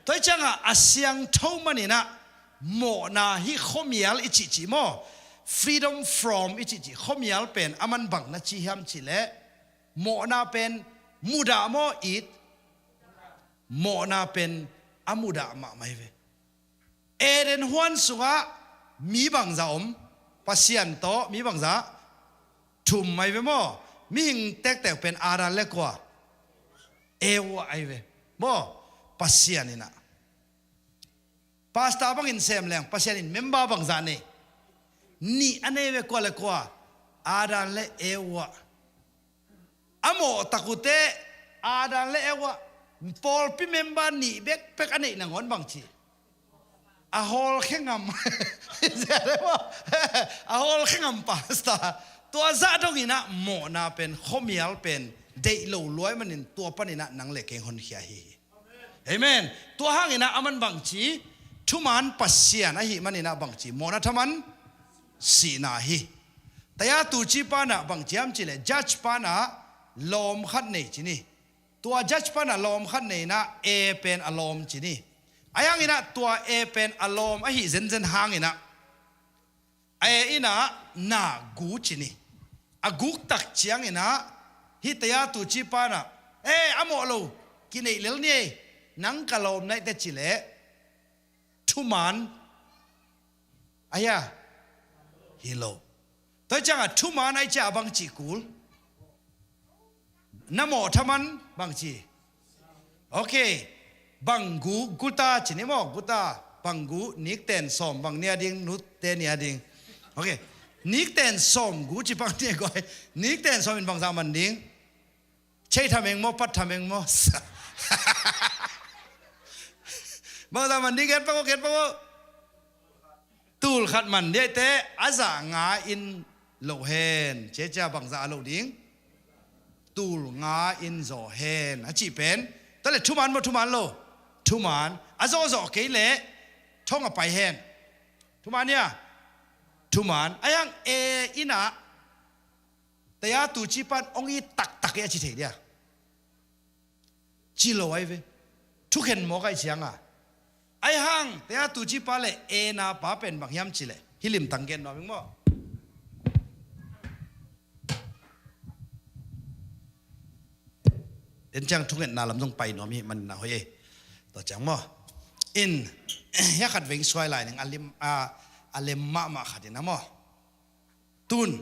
Tua ciangah a siangtho manin ah mawhna hih khuamial i cihcih maw, freedom from i cihcih khuamial pen a man bang na ci hiam cih leh mawhna pen mudah maw, it? Mawhna pen a mudah mahmah hi ve. Eden huan sungah mi bangzah om? Pasian tawh mi bangzah? Thum ahi ve maw? Mihing tektek pen Adam le kua? Eva ahi ve maw? Pasian in ah, pastor bangin sem leng Pasian in member bangzah nei? Nih a nei ve, kua le kua? Adam le Eva. A mawh tak uh teh Adam le Eva, pawlpi member nih bekbek a neih nangawn bang ci? A hawlkhia ngam. A hawlkhia ngam pastor. Tua zah dongin ah mawhna pen, khuamial pen deih lo lua ahih manin tua panin ah nang le kei hong honkhia hi. Amen. Tua hangin ah a man bang ci? Thuman Pasian ahih manin ah bang ci? Mawhna thaman sihna hi. Taya tuci pan ah bang ci hiam cih leh judge pan ah lawm khat nei ci ni. Tua judge pan ah lawm khat nei in ah A pen a lawm ci ni. Ahi hangin ah tua A pen a lawm ahih zenzen hangin ah A in ah na gu ci ni. A guk tak ciangin ah hih taya tuci pan ah, eh, a mawh lo, kineih lel ni ei, nang ka lawm na hi teh ci leh thuman ahi a, hi lo. Tua ciangah thuman ahi ciah a bang cih kul? Na mawh thaman bang ci? Ok. Bang gu, guta ci ni maw, guta. Bang gu, nikten sawm bang ni a ding, nute ni a ding. Ok. Nikten sawm gu ci bang ni a guai. Nikten sawm in bangzah man ding? Chei thameng maw, pat thameng maw? Bangzah man ding, gen pak aw, gen pak aw. Tul khat man ding ahih teh a zah nga in loh hen. Cia cia bangzah a loh ding? Tul nga in zawh hen a cih pen, tua leh thuman maw, thuman lo? Thuman. A zawhzawh kei leh thong a pai hen. Thuman hia? Thuman. Ahi hang e in ah taya tuuci pan hong it taktak hi a ci thei dia? Ci lo ahi ve. Thukhen mawk ahih ciangin. Ahi hang taya tuuci pa leh e na pa pen bang hiam cih leh, hih limtang gen nuam ing maw. Den ciang thungetna lam zong pai nuam hi man na hoi e. Tua ciang maw. In, hia khat veng suai lai ning, a lim, a, a lem mahmah khat in a maw. Tun,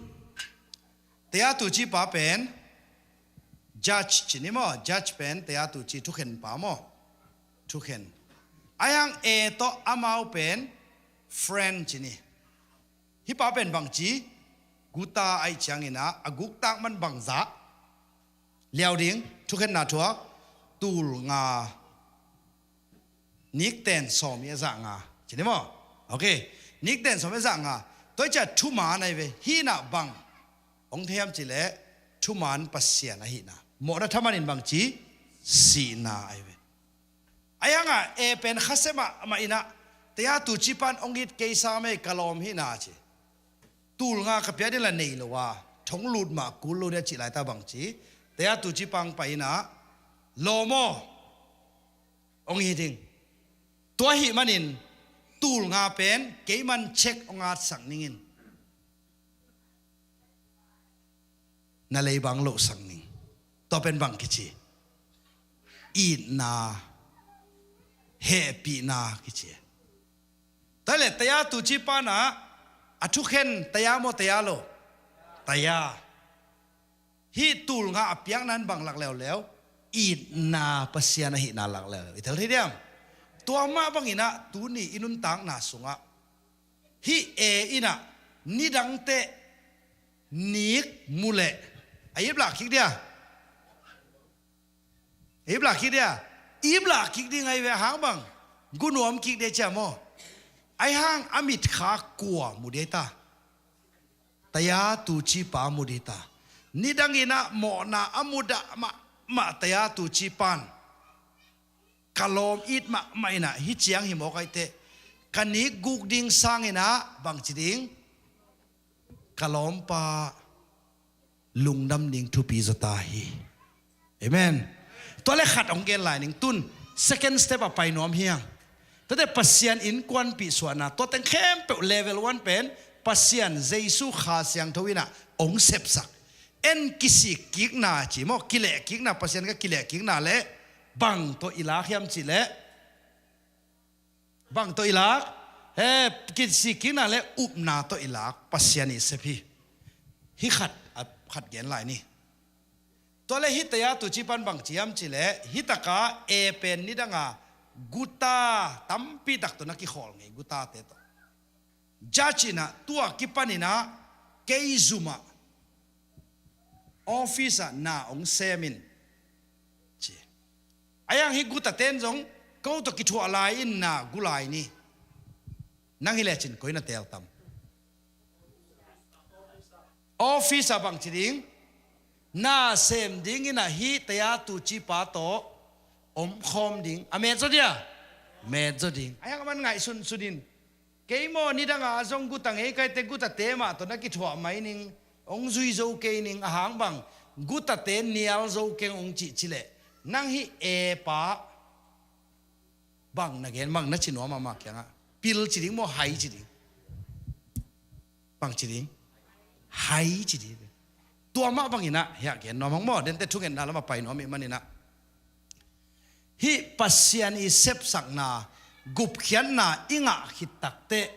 taya tuuci pa pen judge ci ni maw, judge pen taya tuuci thukhen pa maw. Thukhen. Ahi hang e tawh amau pen friend ci ni. Hih pa pen bangci, guta ahih ciangin ah, a guktak man bangzah liau ding, thukhenna thuak, tul nga, nikten sawm i a zah nga. Ci ni maw? Ok. Nikten sawm i a zah nga. Tua hi ciah thuman ahi ve. Hih in ah bang hong thei hiam cih leh, thuman Pasian ahihna. Mawhna thaman in bangci, sihna ahi ve. Ahi hang ah e pen khasia mahmah in ah, taya tuuci pan hong it kei sam e, ka lawm hi na ci. Tul nga ka pia ding la nei lo a, thong lut mah kul lo dia cih laitak bangci, taya tuuci pan pai in ah, lawm aw, hong it ing. Tua ahih manin tul nga pen kei man check hong atsak ning in. Na leibang lohsak ning. Tua pen bang kici? Itna, hehpihna kici. Tua leh taya tuuci pan ah a thukhen taya maw, taya lo? Taya. Hih tul nga a piakna in bang lak leuleu? Itna, Pasian ahihna lak leuleu. I tel thei diam? Tua mah bangin ah tuni i nuntakna sungah hih e in ah nidang teh nik mu leh, a ip lah kik dia? A ip lah kik dia? Ip lah kik ding ahi ve, a hang bang? Gu nuam kik dia cia maw. Ahi hang a mitkha kua mu dia hi ta? Taya tuuci pa mu dia hi ta? Nidang in ah mawhna a mu dah mahmah taya tuuci pan, ka lawm it mahmah in ah, hih ciang hi mawk ahih teh, ka nik guk ding sangin ah bangci ding? Ka lawmpa lungdam ding thupi zaw ta hi. Amen. Tua leh khat hong gen lai ning, tun second step ah pai nuam hi hang. Tua teh Pasian innkuanpih suahna, tua teng khempeuh level one pen Pasian Jesu Kha Siangtho in ah hong sepsak. En kisik kikna ci maw, kileh kikna, Pasian ka kileh kikna leh bang tawh i lak hiam cih leh, bang tawh i lak? He, kisik kikna leh upna tawh i lak, Pasian i sep hi. Hih khat, a khat gen lai ni. Tua leh hih taya tuuci pan bangci hiam cih leh, hih tak ah e pen nidang a guta tampi tak tawh na kikhawl ngei, gutate tawh. Judge in ah, tua kipan in ah kei zum ah, office ah na hong sem in, ci. Ahi hang hih guta ten zong ko tawh kithuah lai in na gu lai ni. Nang hi lecin koi na teel tam? Office ah bangci ding? Na sem ding in ah hih taya tuuci pa tawh omkhawm ding. A met zaw dia? Met zaw ding. Ahi hang a man ngaihsunsun in, kei maw nidang a zong guta ngei ka hih teh gutate mah tawh na kithuah mai ning, hong zui zo kei ning, a hang bang? Gutate nial zo keng hong cih ci leh, nang hih e pa bang na gen, bang na ci nuam a, ama kiangah? Pil ci ding maw, hai ci ding? Bang ci ding? Hai ci ding. Tua mah bangin ah, hiah gen nuam hang maw, den teh thungetna lam ah pai nuam i hih manin ah. Hih Pasian i sepsakna, gupkhiatna i ngah khit tak teh,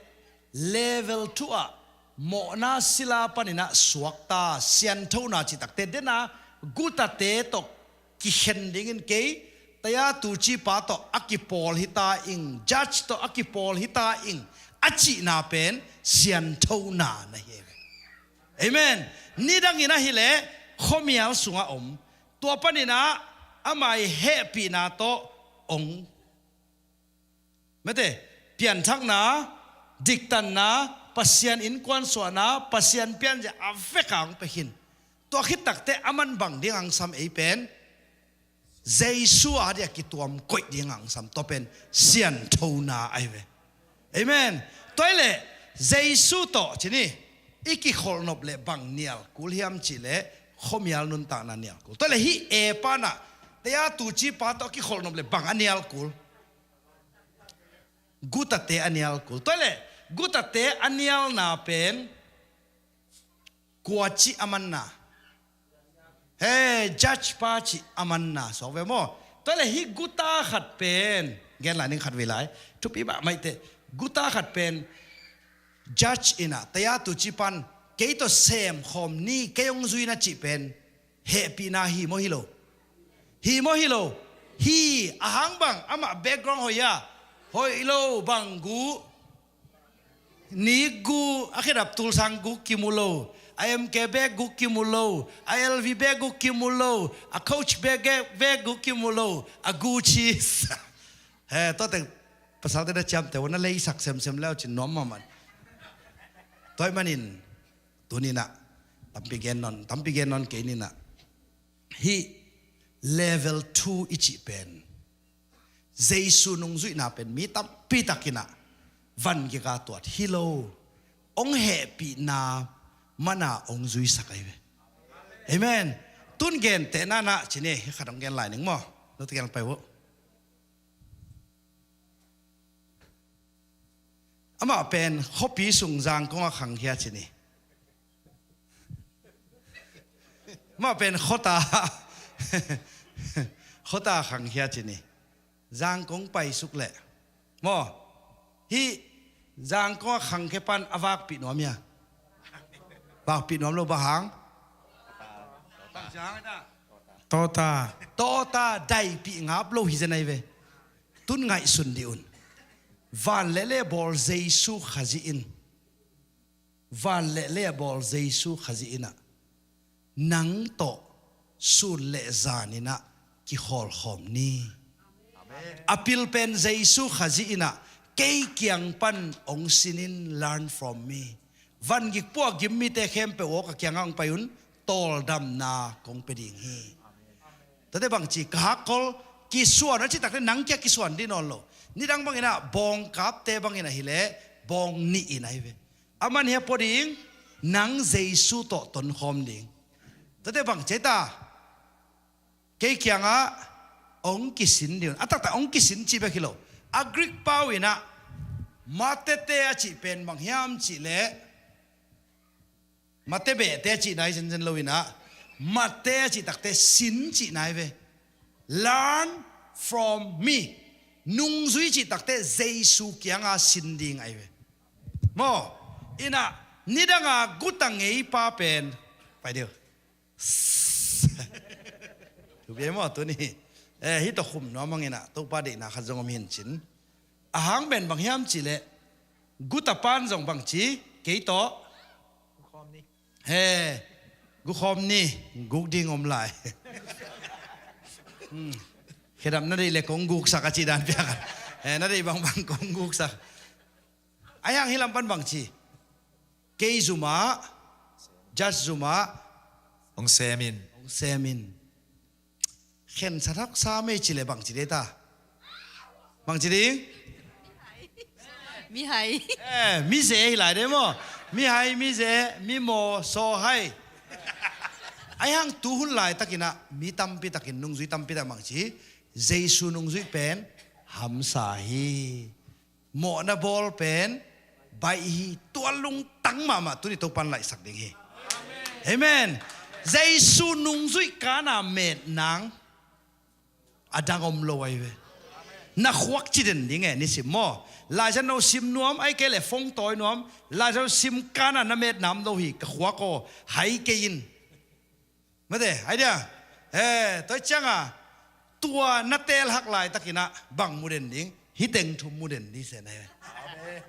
level two ah, mawhna sila panin ah suakta, sianthona cih tak teh, den a gutate tawh kikhen dingin kei, taya tuuci pa tawh a kipawl hi ta ing, judge tawh a kipawl hi ta ing, a cihna pen sianthona na hi ve. Amen. Nidangin ahileh khuamial sungah om. Tua paninah amah i hehpihna tawh ong, mate, pianthakna, diktanna, Pasian innkuan suahna, Pasian pianzia a veka hong pia khin. Tua khit takteh aman bang ding hangsam ei pen, Jesu a dia kituam koih ding hangsam, tua pen sianthona ahi ve. Amen. Tua hileh Jesu tawh cini i kikholhnop leh bang nial kul hiam cihleh khuamial nuntakna nial kul. Tua hileh hih e panah taya tuci pa tawh kikholhnop leh bang a nial kul? Gutate a nial kul. Tua hileh gutate a nialna pen kua cih a manna? He, judge pa cih a manna suak ve maw? Tua hileh hih guta khat pen gen lai ning khat vei lai. Thupi mahmah hi teh. Guta khat pen judge inah taya tuci pan kei tawh semkhawm ni, kei hong zui na cih pen hehpihna hi maw hi lo? Hi maw hi lo? Hi. A hang bang, amah background hoih a? Hoih lo. Bang gu? Nik gu, a khedap tulsang gu kimu lo, a M K bag gu kimu lo, a L V bag gu kimu lo, a Coach bag, bag gu kimu lo, a Gucci. He, tua teng pasalte na ciamteh uh na leisak semsem leu cin nuam mahmah. Tua ahih manin tuninah tampi gen nawn, tampi gen nawn kei ninah. Hih level two i cih pen Jesu nungzuihna pen mi tampi takinah van gika tuat hi lo, hong hehpihna mana hong zuisak ahi ve. Amen. Tun gentehna nah cini hi khat hong gen lai ning maw? Note kiang pai uh. Amah pen khuapi sung Zangkong a khangkhia cini. Amah pen khuata khuata khangkhia cini. Zangkong paisuk leh maw, hih Zangkong a khangkhia pan a vakpih nuam hia? Vakpih nuam lo. Bang hang? Tawta. Tawta daipih ngap lo hi zen ahi ve. Tun ngaihsun dih un. Van le lei a bawl Jesu Khazih in, van le lei a bawl Jesu Khazih inah nang tawh sun le zan inah kikhawlkhawm ni. A pil pen Jesu Khazih inah kei kiang pan hong sin in, learn from me. Van gik puak gim mite khempeuh aw ka kiangah hong pai un, tawldamna kong pia ding hi. Tate bangci ka hakkol kisuan a cih takte nang kia kisuan dih nawn lo. Nidang banginah bawngkapte banginah hileh bawng nih in ahi ve. A man hia pua ding? Nang Jesu tawh tonkhawm ding. Tate bangci ta? Kei kiangah hong kisin ding un. A taktak hong kisin cih bek hi lo. A Greek pau inah matete a cih pen bang hiam cihleh, mate behte a cihna hi zenzen lo inah, mate a cih takte sin cihna hi ve. Learn from me. Nungzui cih takte Jesu kianga sin ding ahi ve. Maw, inah nidanga guta ngei pa pen pai deuh. Thupi maw tuni? Eh, hih tawh khum nuam hang inah Topa deihna khat zong om hi in cin. A hang pen bang hiam cihleh guta pan zong bangci kei tawh. He, gukhawm ni, guk ding om lai. Hmm. Khedap na deih le kong guksak a cih dan piak a. He, na deih bangbang kong guksak. Ahi hang hih lam pan bangci kei zumah, judge zumah hong semin. Hong semin. Khensat haksa mei cileh bangci dei ta? Bangci ding? Mihai. Eh, mize hi lai dei maw? Mihai, mize, mimaw, sawhai. Ahi hang tuhun laitakinah mi tampi takin, nungzui tampi tak bangci Jesu nungzui pen hamsa hi. Mawhna bawl pen baih hi. Tua lungtang mahmah tuni Topan laihsak ding hi. Amen. Jesu nungzuih kana met nang a dang om lo ahi ve. Na khuak ci den ding e, nisim maw? Laizan no sim nuam, ai kei le fong tawi nuam. Laizan no sim kana na met nam lo hi, ka khuak aw, hai kei in. Mate, idea. Eh, toi cianga tua na tel hak laitakinah bang mu den ding? Hih teng thum mu den ding se na hi.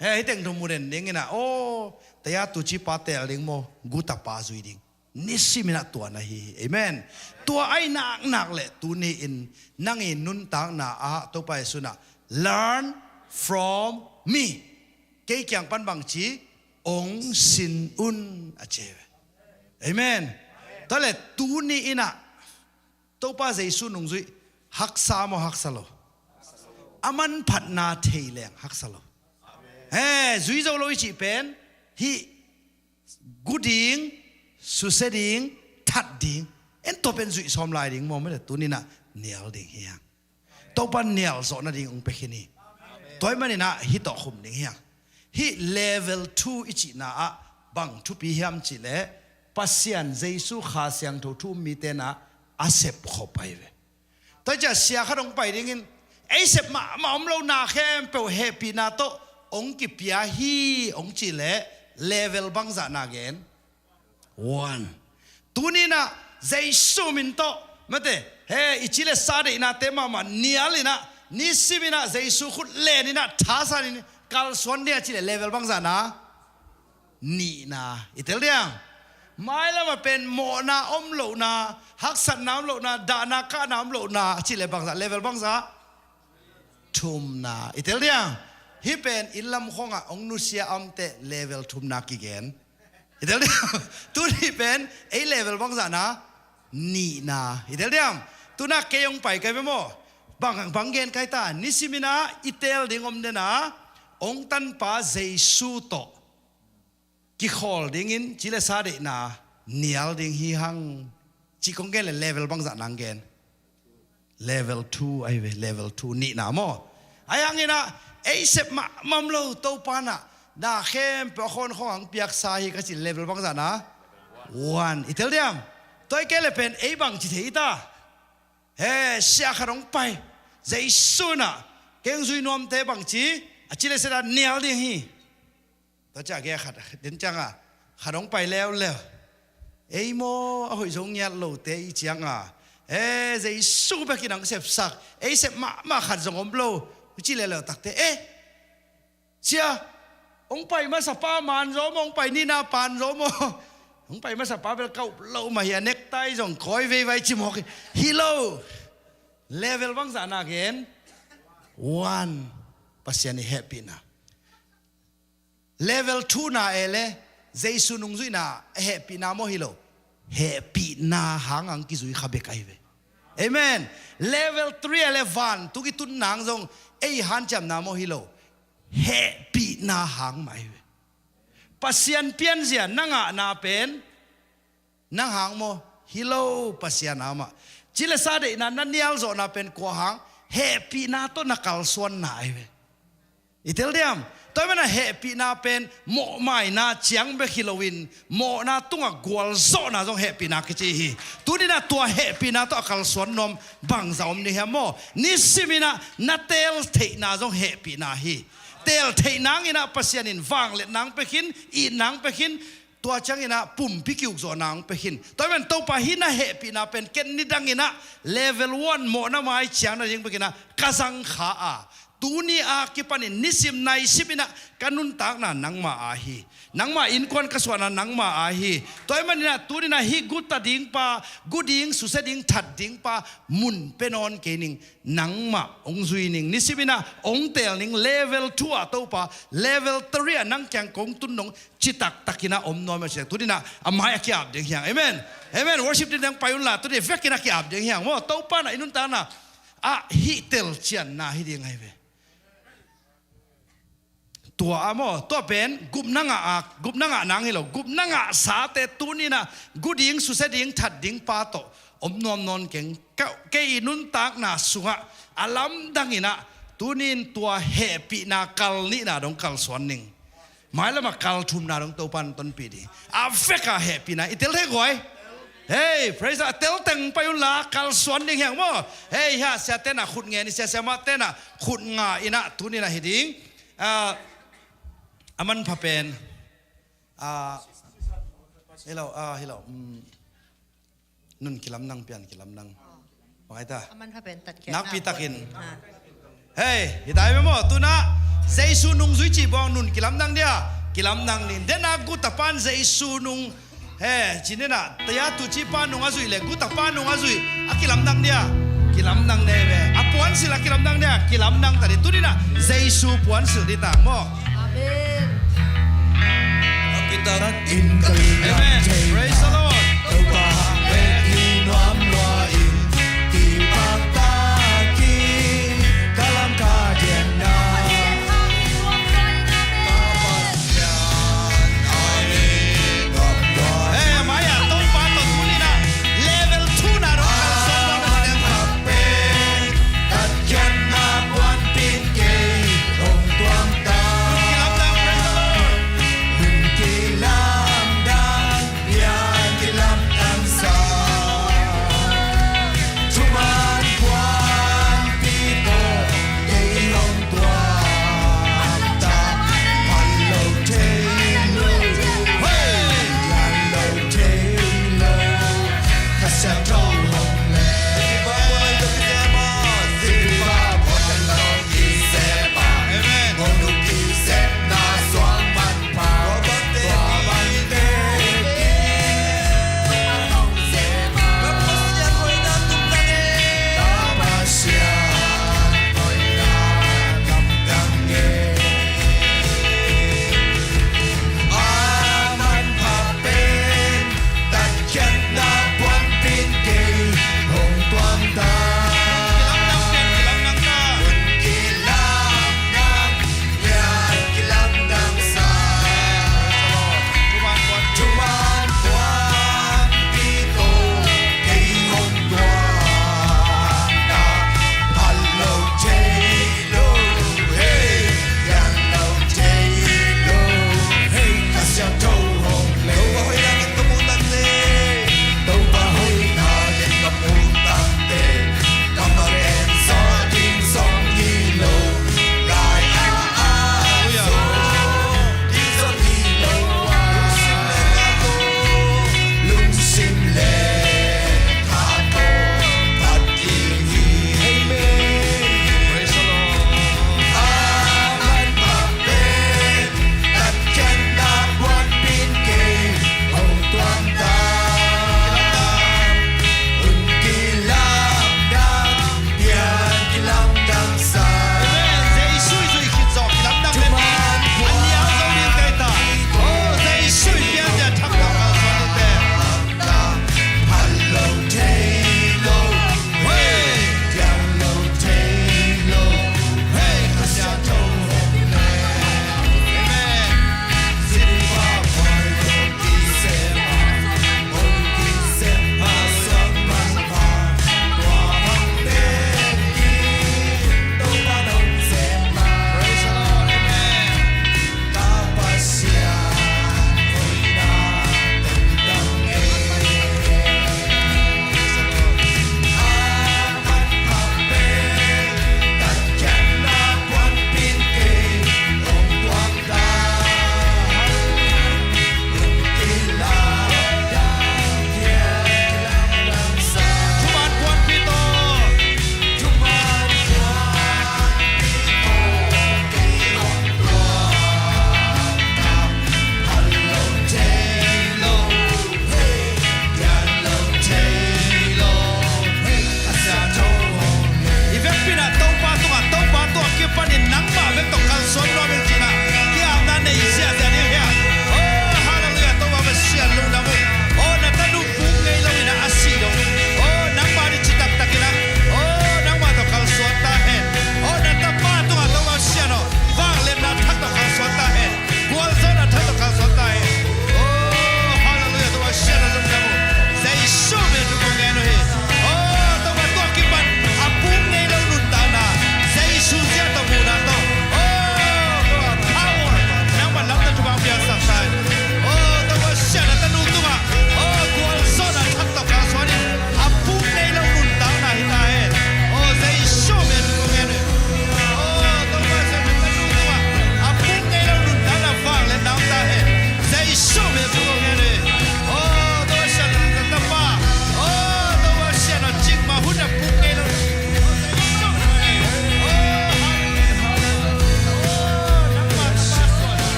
He, hih teng thum mu den ding in ah, aw, taya tuci pa teel ding maw, guta pa zui ding. Nisimin ah tua na hi hi. Amen. Tua ahih naknak leh tuni-in nang i nuntakna ah Topa Jesu in ah, "Learn from me." Kei kiang pan bangci ong sin un, a ci hi ve. Amen. Tua leh tuni in ah Topa Jesu nungzui, haksa maw haksa lo? A manphatna thei leng haksa lo? He, zui zo lo i cih pen, hih gu ding, susia ding, that ding. En tua pen zuih sawm lai ding maw, mete tuni in ah nial ding hi hang. Topa nial zawh nading ong pia khin hi. Tua ahih manin ah hih tawh khum ding hi hang. Hih level two i cihna ah bang thupi hiam cih leh, Pasian, Jesu, Kha Siangtho, thu um mite in ah a sep khop ahi ve. Tua ciang sia khat ong pai dingin, ei sep mahmah om lo na khempeuh hehpihna tawh ong kipia hi ong cih leh, level bangzah na gen? One. Tuni in ah Jesu min tawh, mete, he, i ci leh sa deihnate mahmah nial in ah, nisimin ah Jesu khut len in ah, thasan in kalsuan ding a cih leh level bangzah na? Nihna. I tel diam? Mailam ah pen mawhna om lohna, haksatna om lohna, dahna kahna om lohna a cih leh bangzah, level bangzah? Thumna. I tel diam? Hih pen inn lam khawng ah ong nusia a omte level thumna kigen. I tel diam? Tuni pen ei level bangzah na? Nihna. I tel diam? Tu in ah kei ong pai kai ve maw. Bang, bang gen kai ta, nisimin ah i teel ding om den a, ong tanpa Jesu tawh kikhawl dingin, ci leh sa deihna nial ding hi hang, cih kong gen leh level bangzah nang gen? Level two ahi ve, level two, nihna maw. Ahih hangin ah, ei sep mahmah om lo, Topa in ah na khempeuh a khawnkhawng ah ong piaksa hi ka cih level bangzah na? One. I tel diam? Tua ahih kei leh pen ei bangci thei ta? He, sia khat ong pai, Jesu in ah kei ong zui nuamte bangci, a ci leh sia nial ding hi. Tua ciang a khat den ciang a, khat ong pai leuleu. Ei maw, a hoih zong ngiat lote i ciang a, e, Jesu bekin ong sepsak, ei sep mahmah khat zong om lo, ci leuleu takte, e, sia, ong pai masa pa man zaw maw, ong pai nihna pan zaw maw. Ong pai masa pa bel ka up lo mah hi a, necktie zong kawi veivai ci mawk hi. Hi lo. Level bangzah na gen? One. Pasian i hehpihna. Level two na e leh, Jesu nungzuihna, hehpihna maw hi lo? Hehpihna hang ang kizui kha bek ahi ve. Amen. Level three a leh van, tu kitun nang zong, ei hanciamna maw hi lo? Hehpihna hang mah ahi ve. Pasian pianzia na ngahna pen, nang hang maw? Hi lo, Pasian a mah. Ci leh sa deihna na nial zawhna pen kua hang? Hehpihna tawh na kalsuanna ahi ve. I tel diam? Tua ahih manin a hehpihna pen mawhmaina ciang bek hi loin, mawhna tungah gualzawhna zong hehpihna kici hi. Tuni-in ah tua hehpihna tawh a kalsuan nuam bangzah om ding hiam maw? Nisimin ah na teel theihna zong hehpihna hi. Teel theih nangin ah Pasian in vangliatna hong pia khin, itna hong pia khin, tua ciangin ah pumpi ki-ukzawhna hong pia khin. Tua ahih manin Topa, hih na hehpihna pen ken nidangin ah level one mawhna mai ciang nading bekin ah ka zang kha a, tuni a kipanin nisim naisimin ah ka nuntakna nangma a hi. Nangma innkuan ka suahna nangma a hi. Tua ahih manin ah tuni-in ah hih guta ding pa, gu ding, susia ding, that ding pa mun pia nawn kei ning, nangmah hong zui ning. Nisimin ah hong teel ning, level two ah Topa, level three ah nang kiang kong tun dong, citak takin ah om nuam hi a ci leh, tuni-in ah a mai a ki-ap ding hi hang. Amen. Amen. Worship team teng pai unla, tuni vekin ah ki-ap ding hi hang maw. Topa in ah i nuntakna ah hih telcianna hi ding ahi ve. Tua ah maw, tua pen gupna ngah a, gupna ngah nang hi lo, gupna ngahsate tuni-in ah gu ding, susia ding, that ding pa tawh om nuam nawn keng. Ka, kei i nuntakna sungah a lamdangin ah tuni-in tua hehpihna kal nihna dong kalsuan ning. Mailam ah kal thumna dong Topa in tonpih ding. A vek a hehpihna i tel thei guai. Hey, praise the Lord. Tel teng pai unla, kalsuan ding hi hang maw. Hey, hia, siate'n ah khut ngen, sia, siamahte in ah khut nga in ah tuni-in ah hi ding. Ah, a manpha pen. Ah, hi lo, ah, hi lo. Hmm. Nun kilamdang pian kilamdang. Bang ai ta. A manpha pen tat kiat nakpi takin. Ah. Hei, hi tai ve maw, tuna Jesu nungzui cih bawng nun kilamdang dia, kilamdang ning. Dena guta pan Jesu nung, he, cinena, taya tu cih pa nung a zui le, guta pa nung a zui, a kilamdang dia, kilamdang ne ve. A puansil a kilamdang dia, kilamdang ta di. Tunina Jesu puansil di ta maw. Amen. Amen. Praise the Lord. Hei, maya, Topa tawh tuni-in ah level two na dong kalsuan na dong. Kilamdang, praise the Lord.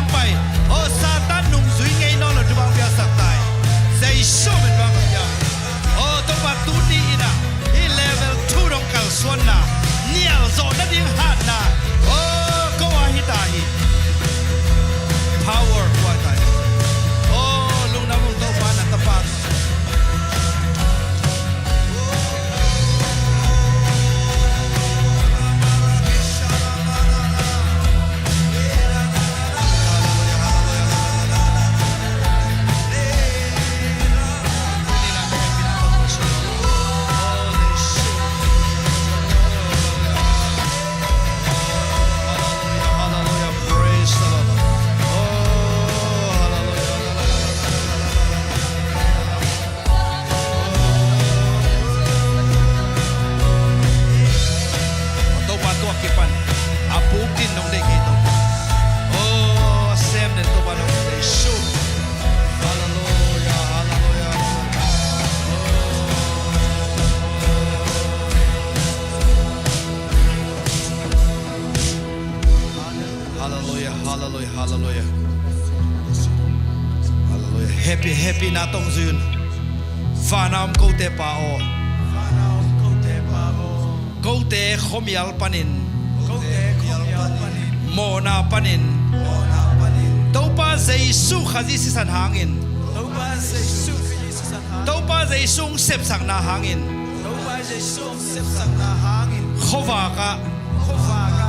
Pai. Aw, Satan nungzui ngei nawn lo tu bang piaksak ta hi. Jesu min bang ka pia. Aw, Topa tuni in ah hih level two dong kalsuanna, nial zawh nading hatna, aw, ko a hi ta hi. Power kuai ta hi. Aw, lungdam ung Topa na tapa. Topa tua kipan a puk din nong deih kei Topa. Oh, sem den Topa nong deih sum. Hallelujah, hallelujah. Hallelujah, hallelujah, hallelujah. Hallelujah. Happy, happy na tong zun. Vana om kote pa aw. Kote khuamial panin. Mawhna panin. Topa Jesu Khazih sisan hangin. Topa Jesu sepsakna hangin. Khuavak ah.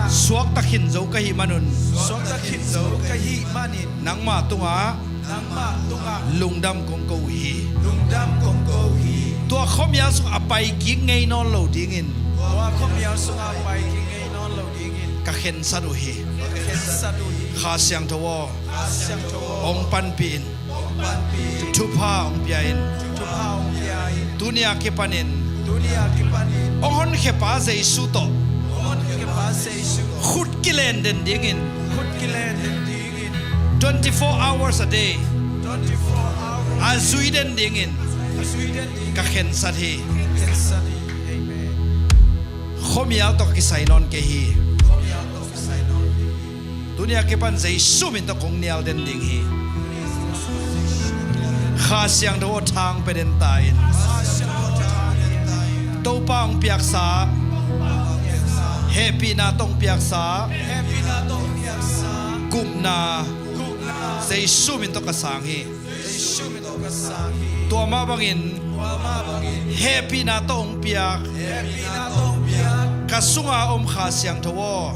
Suakta khin zo ka hih manun. Nangmah tungah. Lungdam kong ko uh hi. Tua khuamial sungah a pai kik ngei nawn lo dingin. Ka khensat uh hi. Kha Siangtho aw. Hong panpih in. Thupha hong pia in. Tuni a kipanin. Hong honkhia pa Jesu tawh. Khut kilen den dingin. Twenty-four hours a day. A zui den dingin. Ka khensat hi. Khuamial tawh ka kisai nawn kei hi. Tuni a kipan Jesu min tawh kong nial den ding hi. Kha Siangtho aw thang pe den ta in. Topa hong piaksa. Hehpihna tawh hong piaksa. Gupna. Jesu min tawh ka sang hi. Tua mah bangin hehpihna tawh hong piak ka sunga om Kha Siangtho aw.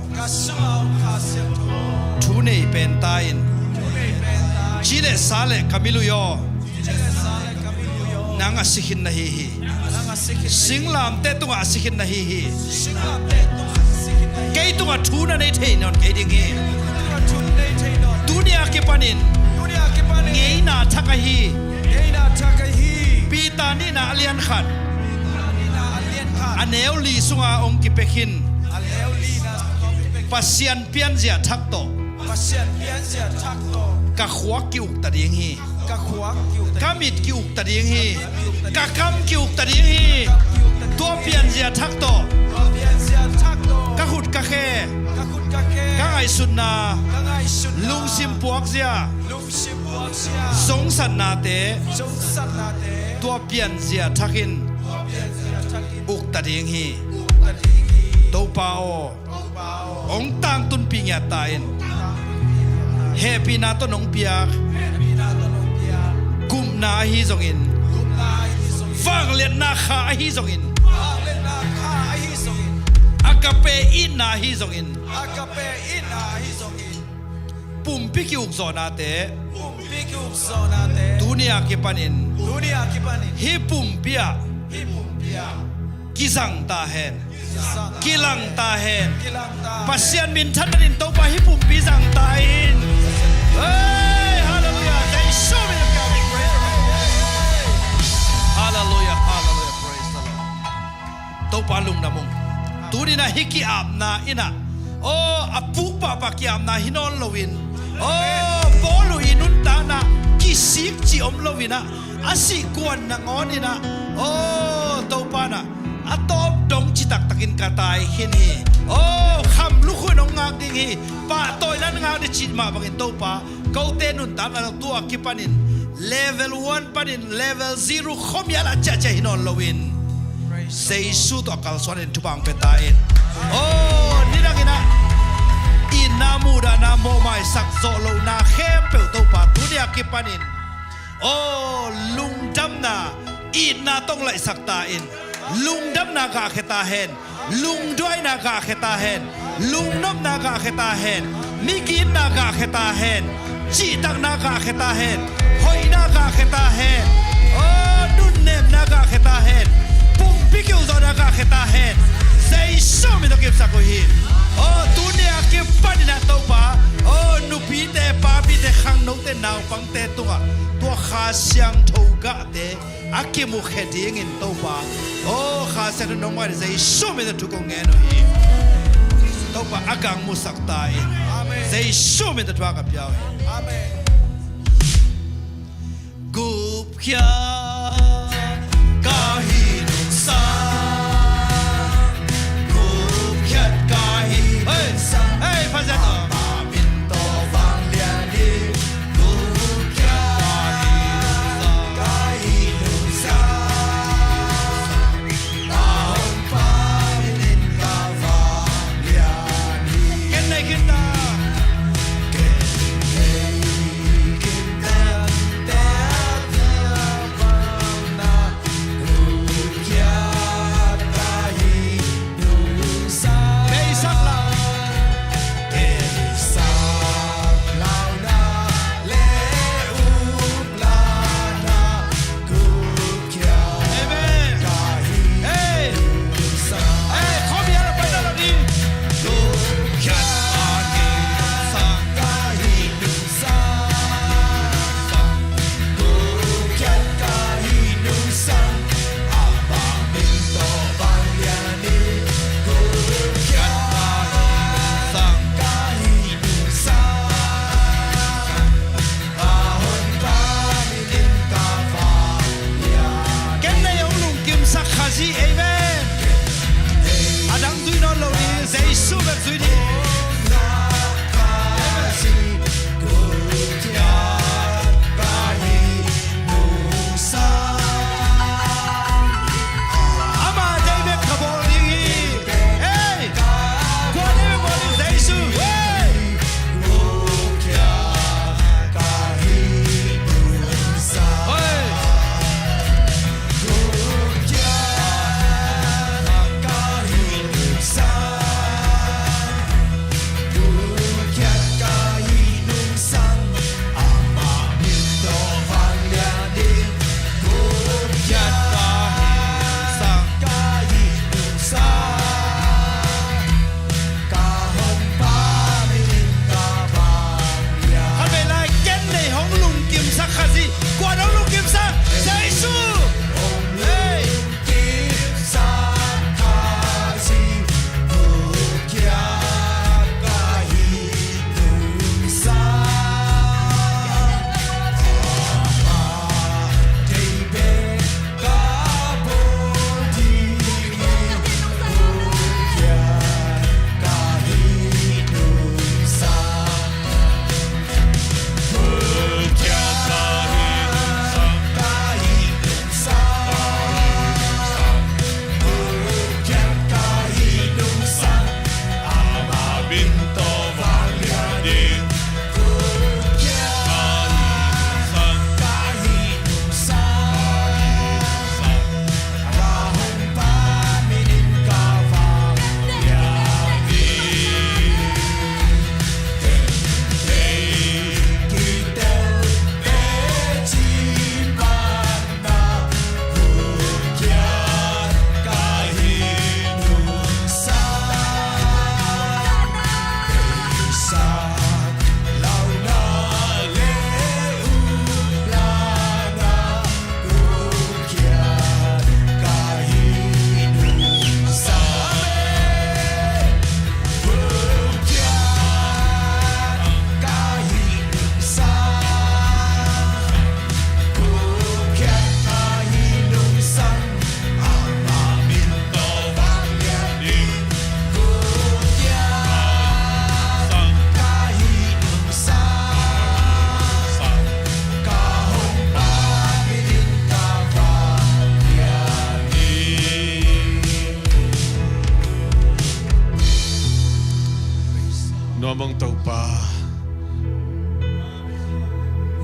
Thu nei pen ta in. Ci le sa le ka milui aw. Nang a si khin na hi hi. Singlamteh tungah a si khin na hi hi. Kei tungah thu na nei thei nawn kei ding hi. Tuni a kipanin ngeina thak ahi. Peter nihna a lian khat a neu li sunga hong kipia khin Pasian pianzia thak tawh ka khuak ki-uk ta ding hi. Ka mit ki-uk ta ding hi. Ka kam ki-uk ta ding hi. Tua pianzia thak tawh ka khut ka khe, ka ngaihsutna, lungsim puakzia, zongsatnate tua pianzia thakin uk ta ding hi. Topa aw, hong tangtunpih ngiat ta in. Hehpihna tawh nong piak gupna ahi zongin, vangliatna kha ahi zongin, agape itna ahi zongin, pumpi ki-ukzawhnate tuni a kipanin hih pumpi ah kizang ta hen. Kilang ta hen. Pasian minthanna din Topa hih pumpi zang ta in. Hey, hallelujah. Hallelujah, hallelujah. Praise the Lord. Topa lungdam ung. Tuni-in ah hih ki-apna in ah, aw, a puk pahpah ki-apna hi nawn loin, aw, Paul uh i nuntakna kisik cih om loin ah, a sih kuan nangawn in ah, aw, Topa in ah a tawp dong ci taktakin ka tai khin hi. Oh, kham lukhu in hong ngak ding hi. Pahtawina in ngak ding cih mah bangin Topa, kote nuntakna tua kipanin level one panin level zero khuamial ah ciahciah hi nawn loin Jesu tawh a kalsuanin thupha hong pia ta in. Oh, nidangin ah itna, muhdahna, mawhmaisak, zawh lohna khempeuh Topa tuni a kipanin, oh, lungdamna, itna tawh hong laihsak ta in. Lungdamna gahkhia ta hen. Lungduaina gahkhia ta hen. Lungnopna gahkhia ta hen. Migitna gahkhia ta hen. Cihtakna gahkhia ta hen. Hoihna gahkhia ta hen. Oh, nunnemna gahkhia ta hen. Pumpi kiuzawhna gahkhia ta hen. Jesu min tawh kipsak uh hi. Oh, tuni a kipanin ah Topa, oh, nupite, papite, khangnote, naupangte tungah tua Kha Siangtho gahte a kimukhia dingin Topa, oh, Kha Siangtho in hong mai dingin Jesu min tawh thu kong ngen uh hi. Topa, a gang musak ta in. Amen. Jesu min tawh thu ka pia uh hi. Amen. Gupkhiat ka hi nungsang, gupkhiat ka hi nungsang. Hey, hey, Pasian aw.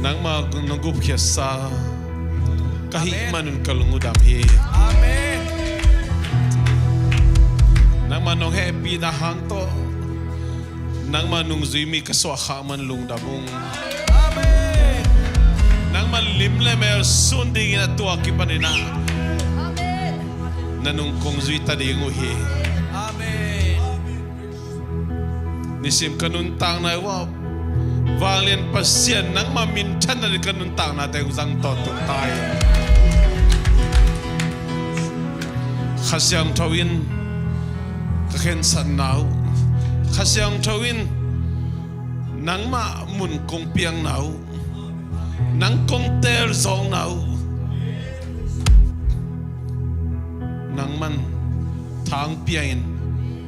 Nangmah nong gupkhiatsa ka hih manun ka lung uh dam hi. Nangmah nong hehpihna hang tawh nangmah nungzui mi ka suahkhak man lungdam ung. Nangmah lim le mel sun dingin a tua kipanin ah na nung kong zui ta ding uh hi. Nisim ka nuntakna uh ah vanglian Pasian nangmah minthanna ding ka nuntaknate uh zang tawntung ta hi. Kha Siangtho in ka khensatna uh, Kha Siangtho in nangmah mun kong piakna uh, nang kong teelzawkna uh nangman thangpiangin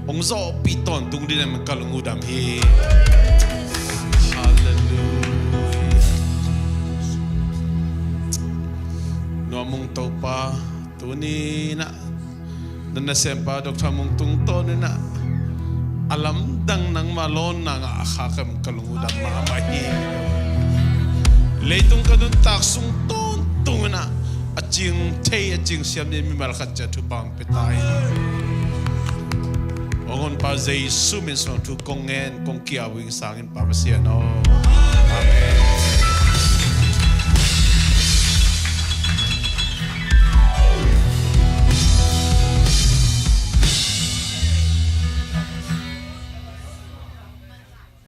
hong zawhpih tawntung dingin ka lung uh dam hi. Halleluiah. Nuam ung Topa, tuni-in ah na nasempa Doctor Mung tungtawnin ah a lamdang nangmah lawnna ngah a khak em ka lung uh dam mahmah hi. Leitung ka nuntak sung tawntungin ah a cing thei a cing siam dingin mimal khat ciat thupha hong pia ta in. Hong Honpa Jesu min suang thu kong ngen kong kia uh ing sangin Pa Pasian aw. Amen.